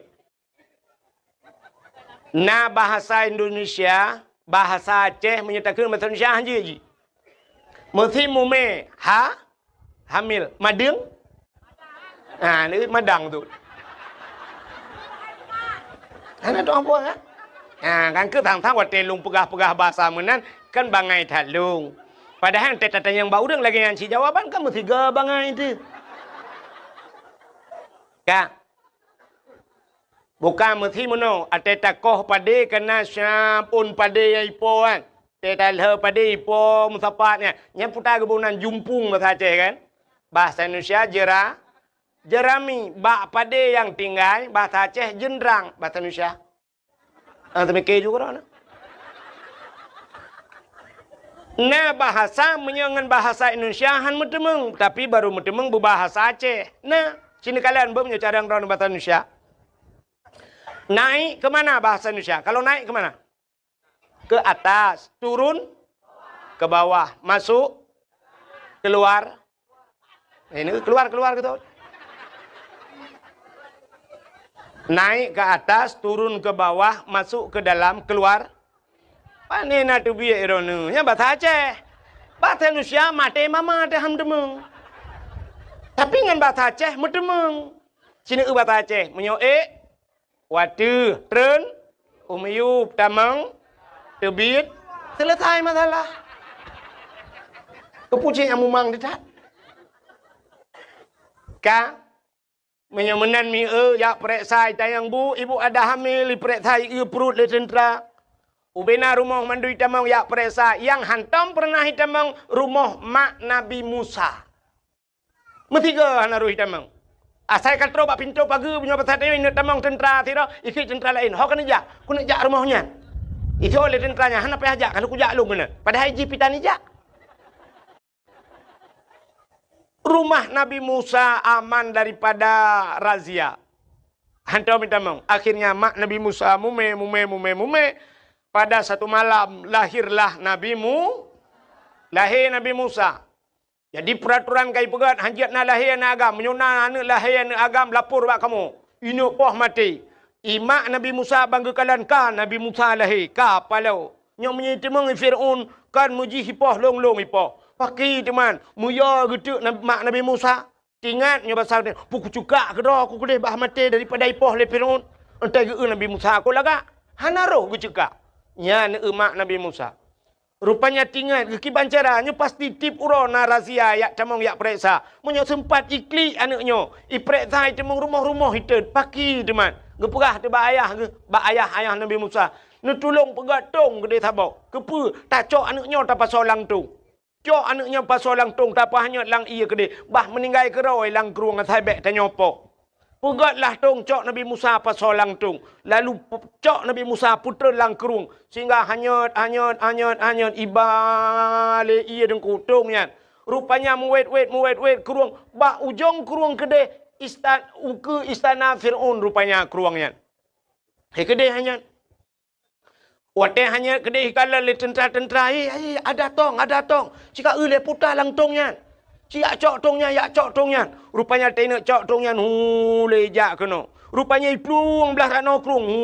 Na bahasa Indonesia, bahasa Aceh meunyoe takheun bahasa Indonesia hanjeuet jih. Meusi mumé, ha? Hamil. Madeueng? Ha, ni madang tu. Hana tuan puang, ha? Ha, kan keu sang-sang watée lôn peugah-peugah bahasa meunan, kan bangai that lôn. Padahai teutatanyong bak ureuëng lagée nyan cit jawaban kan meusiga bangai teuh. Ka. Bukan meusi meunoe, até takoh padé kana siap ôn padé nyang ipo kan. Até talheu padé ipo meusapat nyan. Nyan puta geuboh nan jumpung bahasa Aceh kan. Bahasa Indonesia jera-, jerami. Bak padé nyang tinggai, bahasa Aceh jeundrang, bahasa Indonesia. Ah, teumike juga dah. Na bahasa meunyoe ngon bahasa Indonesia han meuteumeung, tapi baru meuteumeung beubahasa Aceh. Na, sini kalian beu meunyoe carang droeneuh bahasa Indonesia. Naik ke mana bahasa Indonesia? Kalau naik ke mana? Ke atas, turun ke bawah, masuk, keluar. Ini keluar, keluar gitu. Naik ke atas, turun ke bawah, masuk ke dalam, keluar. Pane na teubiet droeneuh? Nyan bahasa Aceh. Bahasa Indonesia maté mama teuh han meuteumeung. Tapi ngon bahasa Aceh meuteumeung. Sini eu bahasa Aceh. Meunyoe ék, wateuh, treun, u miyup, tamong, teubiet, selesai masalah. Keupeue cit nyang mumang teutab? Ka, meunyoe meunan mi-e jak peureksa i tayang bu, ibu ada hamil, ipeureksa i-e pruet lé teuntra. Ubena rumoh mandum itamong jak peureksa, nyang hantom peureunah itamong rumoh mak Nabi Musa. Meusigoe hana roh itamong. Asai ka troh bak pintoe pageue, meunyoe basa tanyoe ineuk tamong teuntra sidroe, ikheun teuntra laén, "Ho keuneuk jak, keuneuk jak rumoh nyan." Ijaweueb lé teuntra nyan, "Hana payah jak, ka lheueh kujak lôn keunoe." Padahai jih pih tan ijak. Rumah Nabi Musa aman daripada razia. Hantom itamong. Akhirnya mak Nabi Musa mumè, mumè, mumè, mumè. Pada satu malam lahirlah Nabi Mu-, lahé Nabi Musa. Jadi peuratoran ka ipeugét, hanjeuet na lahé aneuk agam. Meunyoe na aneuk lahé aneuk agam, lapor bak kamoe. Ineuk poh maté. I mak Nabi Musa ban geukalon ka Nabi Musa lahé, ka paloe. Nyoe meunyoe iteumeung i Fir'aun, kon meujih ipoh lôn-lôn ipoh. Pakri teuma, meuyue geuteuk nab-, mak Nabi Musa. Tingat nyoe basa, "Peu kuceukak keudroe ku keudeh bah maté daripada ipoh lé Fir'aun." Enteuk geu-eu Nabi Musa, "Kon lagak." Hana roh geuceukak. Nyan eu mak Nabi Musa. Rupanya tingat geukiban cara, nyoe pasti tiep uroe na razia jak tamong jak peureksa. Meunyoe seumpat iklik aneuk nyoe, ipeureksa iteumeung rumoh-rumoh itot, pakri teuma. Geupeugah teuh bak ayah geuh, bak ayah, ayah Nabi Musa, "Neutulông peugét tông keudeh saboh. Keupeue? Tacok aneuk nyoe tapasoe lam tông." Cok aneuk nyan pasoe lam tông, tapeuhanyot lam ié keudeh, bah meuninggai keudroe lam krueng asai bèk tanyoe poh. Peugét lah tông, cok Nabi Musa pasoe lam tông. Lalu pe-, cok Nabi Musa peutrön lam krueng. Sehingga hanyot, hanyot, hanyot, hanyot, iba lé ié deungku tông nyan. Rupanya meuwét-wét, meuwét-wét krueng. Bak ujong krueng keudeh istan-, ukeue istana Fir'aun rupanya krueng nyan. Hai keudeh hanyot. Watèe hanyot keudeh ikalon lé teuntra-teuntra, "Hei, hei, ada tông, ada tông!" Cit ka eu lé puta lam tông nyan. Cit jak cok tông nyan, jak cok tông nyan. Rupanya teuneuk cok tông nyan, hu, lé jak keunoe. Rupanya iplueng blah ranoe krueng, hu,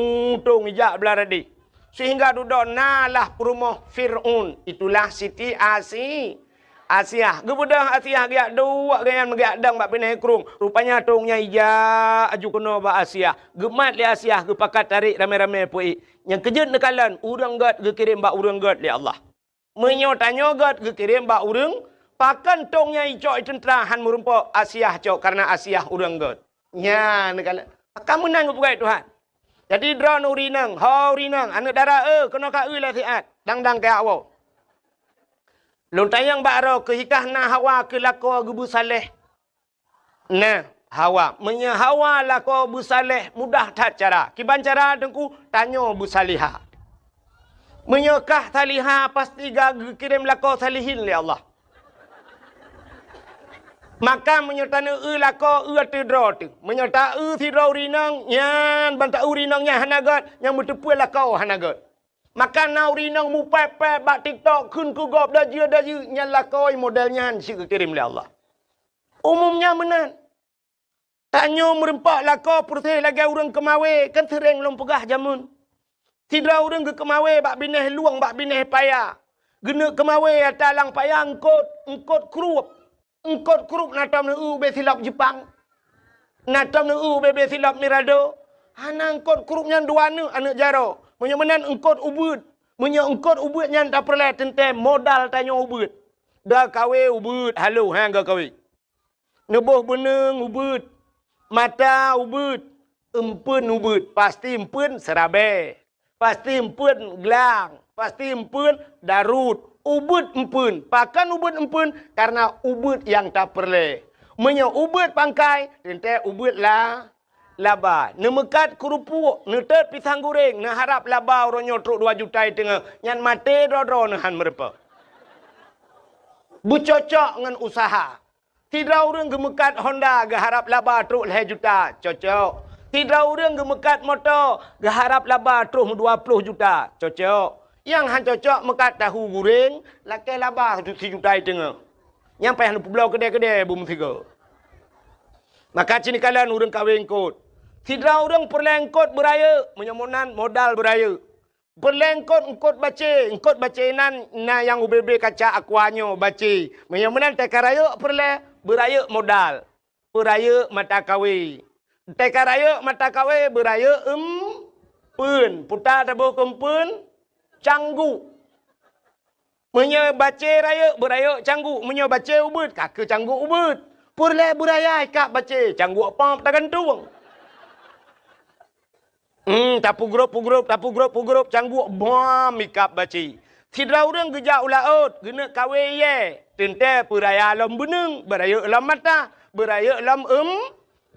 tông ijak blah radeh. Sehingga dudoe na lah peurumoh Fir'aun, itulah Siti Asi-, Asiah. Geubeudôh Asiah geujak duek gobnyan meugeuyak dong bak binéh krueng. Rupanya tông nyan ijak aju keunoe bak Asiah. Geumat lé Asiah, geupakat tarek ramé-ramé peuék. Nyang keujeuet neukalon, ureueng gét geukirém bak ureueng gét lé Allah. Meunyoe tanyoe gét geukirém bak ureueng, pakon tông nyan icok i teuntra han meurumpok, Asiah cok, kareuna Asiah ureueng gét. Nyan neukalon. Akan meunan geupeugah Tuhan. Jadi droeneuh ureueng inong, ho ureueng inong, aneuk dara, eh, keunoe ka eu lé siat, dang-dang keu awak. Lôn tanyong bak droe, keuhikah na Hawa keu lakoe geubeusaléh? Nah, Hawa. Meunyoe Hawa lakoe beusaléh, mudah that cara. Kiban cara teungku, tanyoe beusalihah. Meunyoe kah salihah, pasti ka geukirém lakoe salihin lé Allah. Maka meunyoe taneueu lakoe, eu ateueh droe teuh. Meunyoe taeu sidroe ureueng inong, nyan ban taeu ureueng inong nyan hana gét, nyang meuteupeu lakoe hana gét. Maka na ureueng inong mupèp-pèp bak TikTok kheun keu gob dajeu-dajeu, nyan lakoe model nyan cit geukirém lé Allah. Umum nyan meunan. Tanyoe meurumpok lakoe peureséh lagèe ureueng keumawé, kan seuréng lôn peugah jameun. Sidroe ureueng geukeumawé bak binéh lueng, bak binéh paya. Geuneuk keumawé ata lam paya eungkot, eungkot krup. Eungkot krup na tom neueu ubé silop Jeupang. Na tom neueu ubé-bé silop Mirado. Hana eungkot krup nyan dua neuk aneuk jaroe. Meunyoe meunan eungkot ubeuet. Meunyoe eungkot ubeuet nyan tapeureulèe teuntèe modal tanyoe ubeuet. Dakawé ubeuet halo, ha, gakawé. Neuboh beuneueng ubeuet, mata ubeuet, eumpeuen ubeuet, pasti eumpeuen seurabèe, pasti eumpeuen glang, pasti eumpeuen darut, ubeuet eumpeuen. Pakon ubeuet eumpeuen? Kareuna ubeuet nyang tapeureulèe. Meunyoe ubeuet pangkai, teuntèe ubeuet la-, laba. Neumeukat keurupuek, neutot pisang guréng, neuharap laba uroe nyoe trok dua juta i teungoh, nyan maté droe-droe neuh han meurumpok. Beucocok ngon useuha. Sidroe ureueng geumeukat Honda geuharap laba trok lhèe juta, cocok. Sidroe ureueng geumeukat moto geuharap laba trok dua ploh juta, cocok. Nyang han cocok meukat tahu guréng, lakèe laba sijuta i teungoh. Nyang payah neupeubloe keudè-keudè beumeusigoe. Maka cit neukalon ureueng kawé eungkot. Sidroe ureueng peureulèe eungkot beurayeuk, meunyoe meunan modal beurayeuk. Peureulèe eungkot, eungkot bacé. Eungkot bacé nan na nyang ubé-bé kaca aqua nyoe bacé. Meunyoe meunan teuka rayeuk peureulèe, beurayeuk modal. Peurayeuk mata kawé. Teuka rayeuk mata kawé, beurayeuk eumpeuen. Puta taboh keu eumpeuen, cangguek. Meunyoe bacé rayeuk, beurayeuk cangguek. Meunyoe bacé ubeuet, ka keu cangguek ubeuet. Peureulée beuraya ikab bacé, cangguek pop tagantung. Hmm, tapeugrop-peugrop, tapeugrop-peugrop, cangguek bam ikab bacé. Sidroe ureuëng geujak u laôt, geuneuk kawé iyée. Teuntée peuraya lom beuneung, beurayeuk lom mata, beurayeuk lom eum,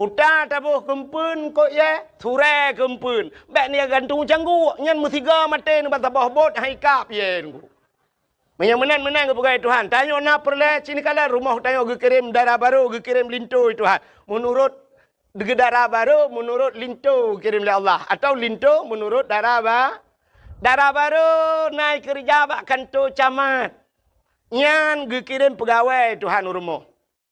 uta taboh keumpeuen kot iyée, surée keumpeuen. Bék ni gantung cangguek, nyan meusigoe maté nibak saboh bot hai ikab iyée. Meunyoe meunan-meunan geupeugah Tuhan, tanyoe na peureulée cit nikalan rumoh tanyoe geukirém dara barô, geukirém linto Tuhan. Meunurot dara barô, meunurot linto geukirém lé Allah, atawa linto meunurot dara ba-, dara barô na keureuja bak kanto camat. Nyan geukirém peugawée Tuhan u rumoh.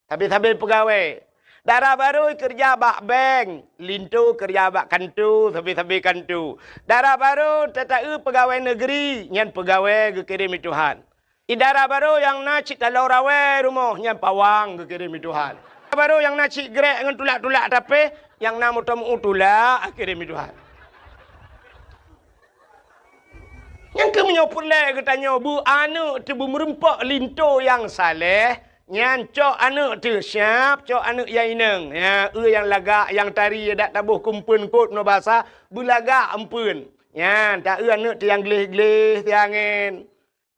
Sabe-sabe peugawée. Dara barô keureuja bak bank, linto keureuja bak kanto, sabe-sabe kanto. Dara barô tataeu peugawée negeri, nyan peugawée geukirém lé Tuhan. Di dara barô nyang na cit taloe rawée rumoh, nyan pawang geukirém lé Tuhan. Dara barô nyang na cit grek ngon tulak-tulak tapéh, nyang na moto meu tulak geukirém lé Tuhan. Nyang keuh meunyoe peureulée geutanyoe beu aneuëk teuh beumeurumpok linto nyang saleh, nyan cok aneuëk teuh siab, cok aneuëk nyang inong. Ya, eu nyang lagak, nyang tari, dak taboh keumpeuen kot ngon basa, beulagak eumpeuen. Nyan, ta eu aneuëk teuh nyang gleh-gleh siangén.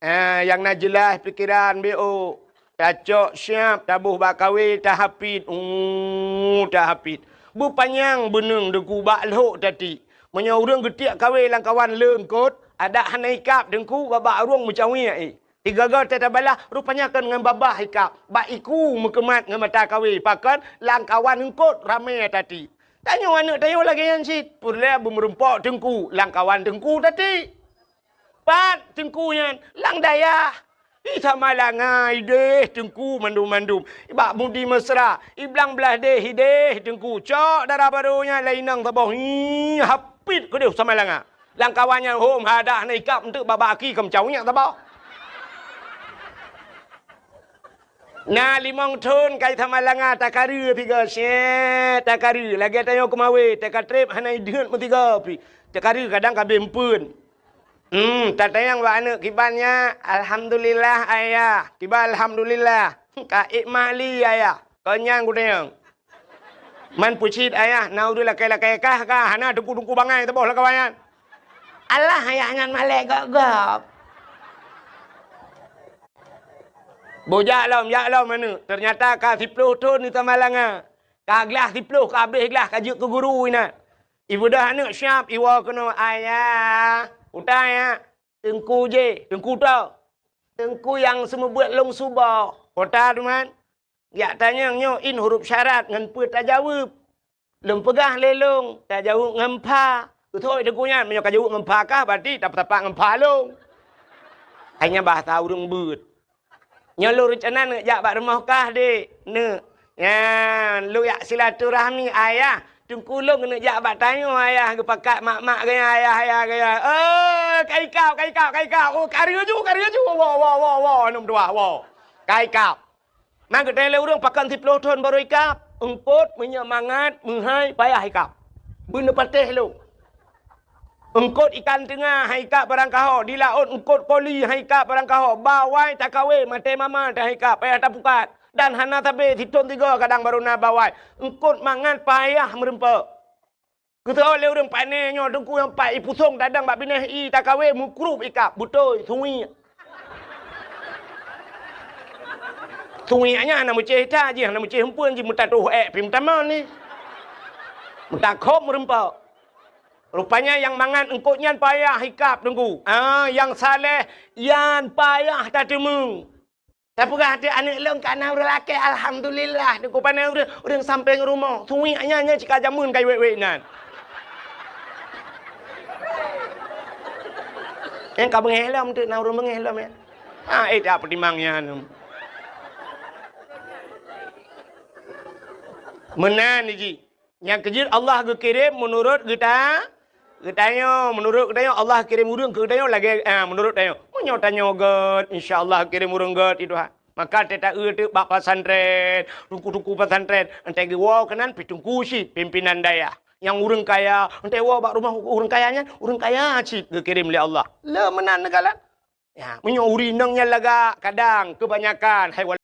Ah, nyang na jeulaih pikeran B O. Tacok siab, taboh bak kawé, tahapit, uh, tahapit. Beupanyang beuneung deungon bak lhok tati. Meunyoe ureuëng geutiek kawé lam kawan leungkot, adak hana ikab teungku, babah ureuëng meucawiek, eh. Tiga-tiga teuh tabalah, rupanya kon ngon babah ikab, bak iku meukeumat ngon mata kawé, pakon lam kawan eungkot ramé tati. Tanyoe aneuëk tanyoe lagée nyan cit, peureulée beumeurumpok teungku, lam kawan teungku tati. Pat teungku nyan, lam dayah. Di Samalanga ideh teungku mandum-mandum. Bak Mudi Mesra, i Blang Blahdeh ideh teungku. Cok dara barô nyan lé inong saboh. Hi, hapit keudeh Samalanga. Lam kawan nyan hom hadah na ikab eunteuk babah aki keu meucawiek saboh. Na limong thon kai Samalanga takareu tiga, syét takareu. Lagée tanyoe keumawé, takatreb hana ideuet meusigoe pi. Takareu kadang ka abéh eumpeuen. Hmm, tatanyong bak aneuëk kiban nyan, "Alhamdulillah, Ayah." Kiban, "Alhamdulillah." "Ka ék mak li, Ayah?" Kon nyan kutanyong. "Man peucit, Ayah, na ureuëng lakée-lakée kah, kah?" "Hana, teungku-teungku bangai saboh lam kawan nyan." "Alah, Ayah nyan malée gob-gob." Boh jak lom, jak lom aneuëk. Teunyata ka siplôh thon di Samalanga. Ka glah siplôh, ka abéh glah, ka jeuet keu guru inan. Ibeudôh aneuëk siab, iwoe keunoe, "Ayah, utai, ya." "Teungku jih, teungku toh." "Teungku nyang seumeubeuet lôn suboh." "Peue teuma?" "Jak tanyong nyoe in huruf syarat ngon peue tajaweueb." "Lôn peugah lé lôn, tajaweueb ngon pha." "Beutôi teungku nyan, meunyoe ka jaweueb ngon pha kah, berarti tapeutapak ngon pha lôn." Hai nyan bahasa ureuëng beuet. "Nyoe lôn reuncana neuk jak bak rumoh kah, Dek?" "Neuk." "Nyan, lôn jak silaturahmi, Ayah. Teungku lôn keuneuk jak bak tanyoe, Ayah, geupakat mak-mak geuya, Ayah, Ayah geuya." "Oh, ka ikab, ka ikab, ka ikab. Oh, kareueng ju, kareueng ju. Woe, woe, woe, woe, aneuk meutuah, woe. Ka ikab." Na geutanyong lé ureuëng, "Pakon siplôh thon barô ikab?" "Eungkot, meunyoe mangat, meuhai, payah ikab. Beuneupatéh lôn." Eungkot ikan teunga hai ikab barang kaho, di laôt eungkot koli hai ikab barang kaho, bawai takawé maté mama teuh hai ikab payah tapukat, dan hana sabe sithon sigoe kadang barô na bawai. Eungkot mangat payah meurumpok. Keusoe lé ureuëng pané nyoe teungku nyang pat ipusong tadong bak binéh i takawé meukrub ikab, beutôi, suwiek. Suwiek nyan hana meucéh that jih, hana meucéh eumpeuen jih, meutatoh ék pi meutamon ni. Meutakhob meurumpok. Rupanya nyang mangat eungkot nyan payah ikab teungku. Ah, nyang saleh nyan payah tateumeung. Tapeugah até aneuk lôn ka na ureuëng lakée, alhamdulillah. Teungku pané ureuëng, ureuëng sampéng rumoh. Suwiek nyan, nyan cit ka jameun ka wék-wék nan. Nyang ka beungéh lom teuk na ureuëng beungéh lom ya. Ah, eh, tak peutimang nyan. Meunan jih. Nyang keujeuet Allah geukirém meunurot geuta-, geutanyoe. Meunurot geutanyoe Allah kirém ureuëng keu geutanyoe lagée, ah, meunurot tanyoe. Meunyoe tanyoe gét, insya Allah kirém ureuëng gét di Tuhan. Maka teuta eu teuk bak pesantren, teungku-teungku pesantren, entah geuwoe keunan pi teungku cit pimpinan dayah. Nyang ureuëng kaya, entah woe bak rumoh ureuëng kaya nyan, ureuëng kaya cit geukirém lé Allah. Le meunan neugalan. Ya, meunyoe ureueng inong nyan lagak, kadang keubanyakan hai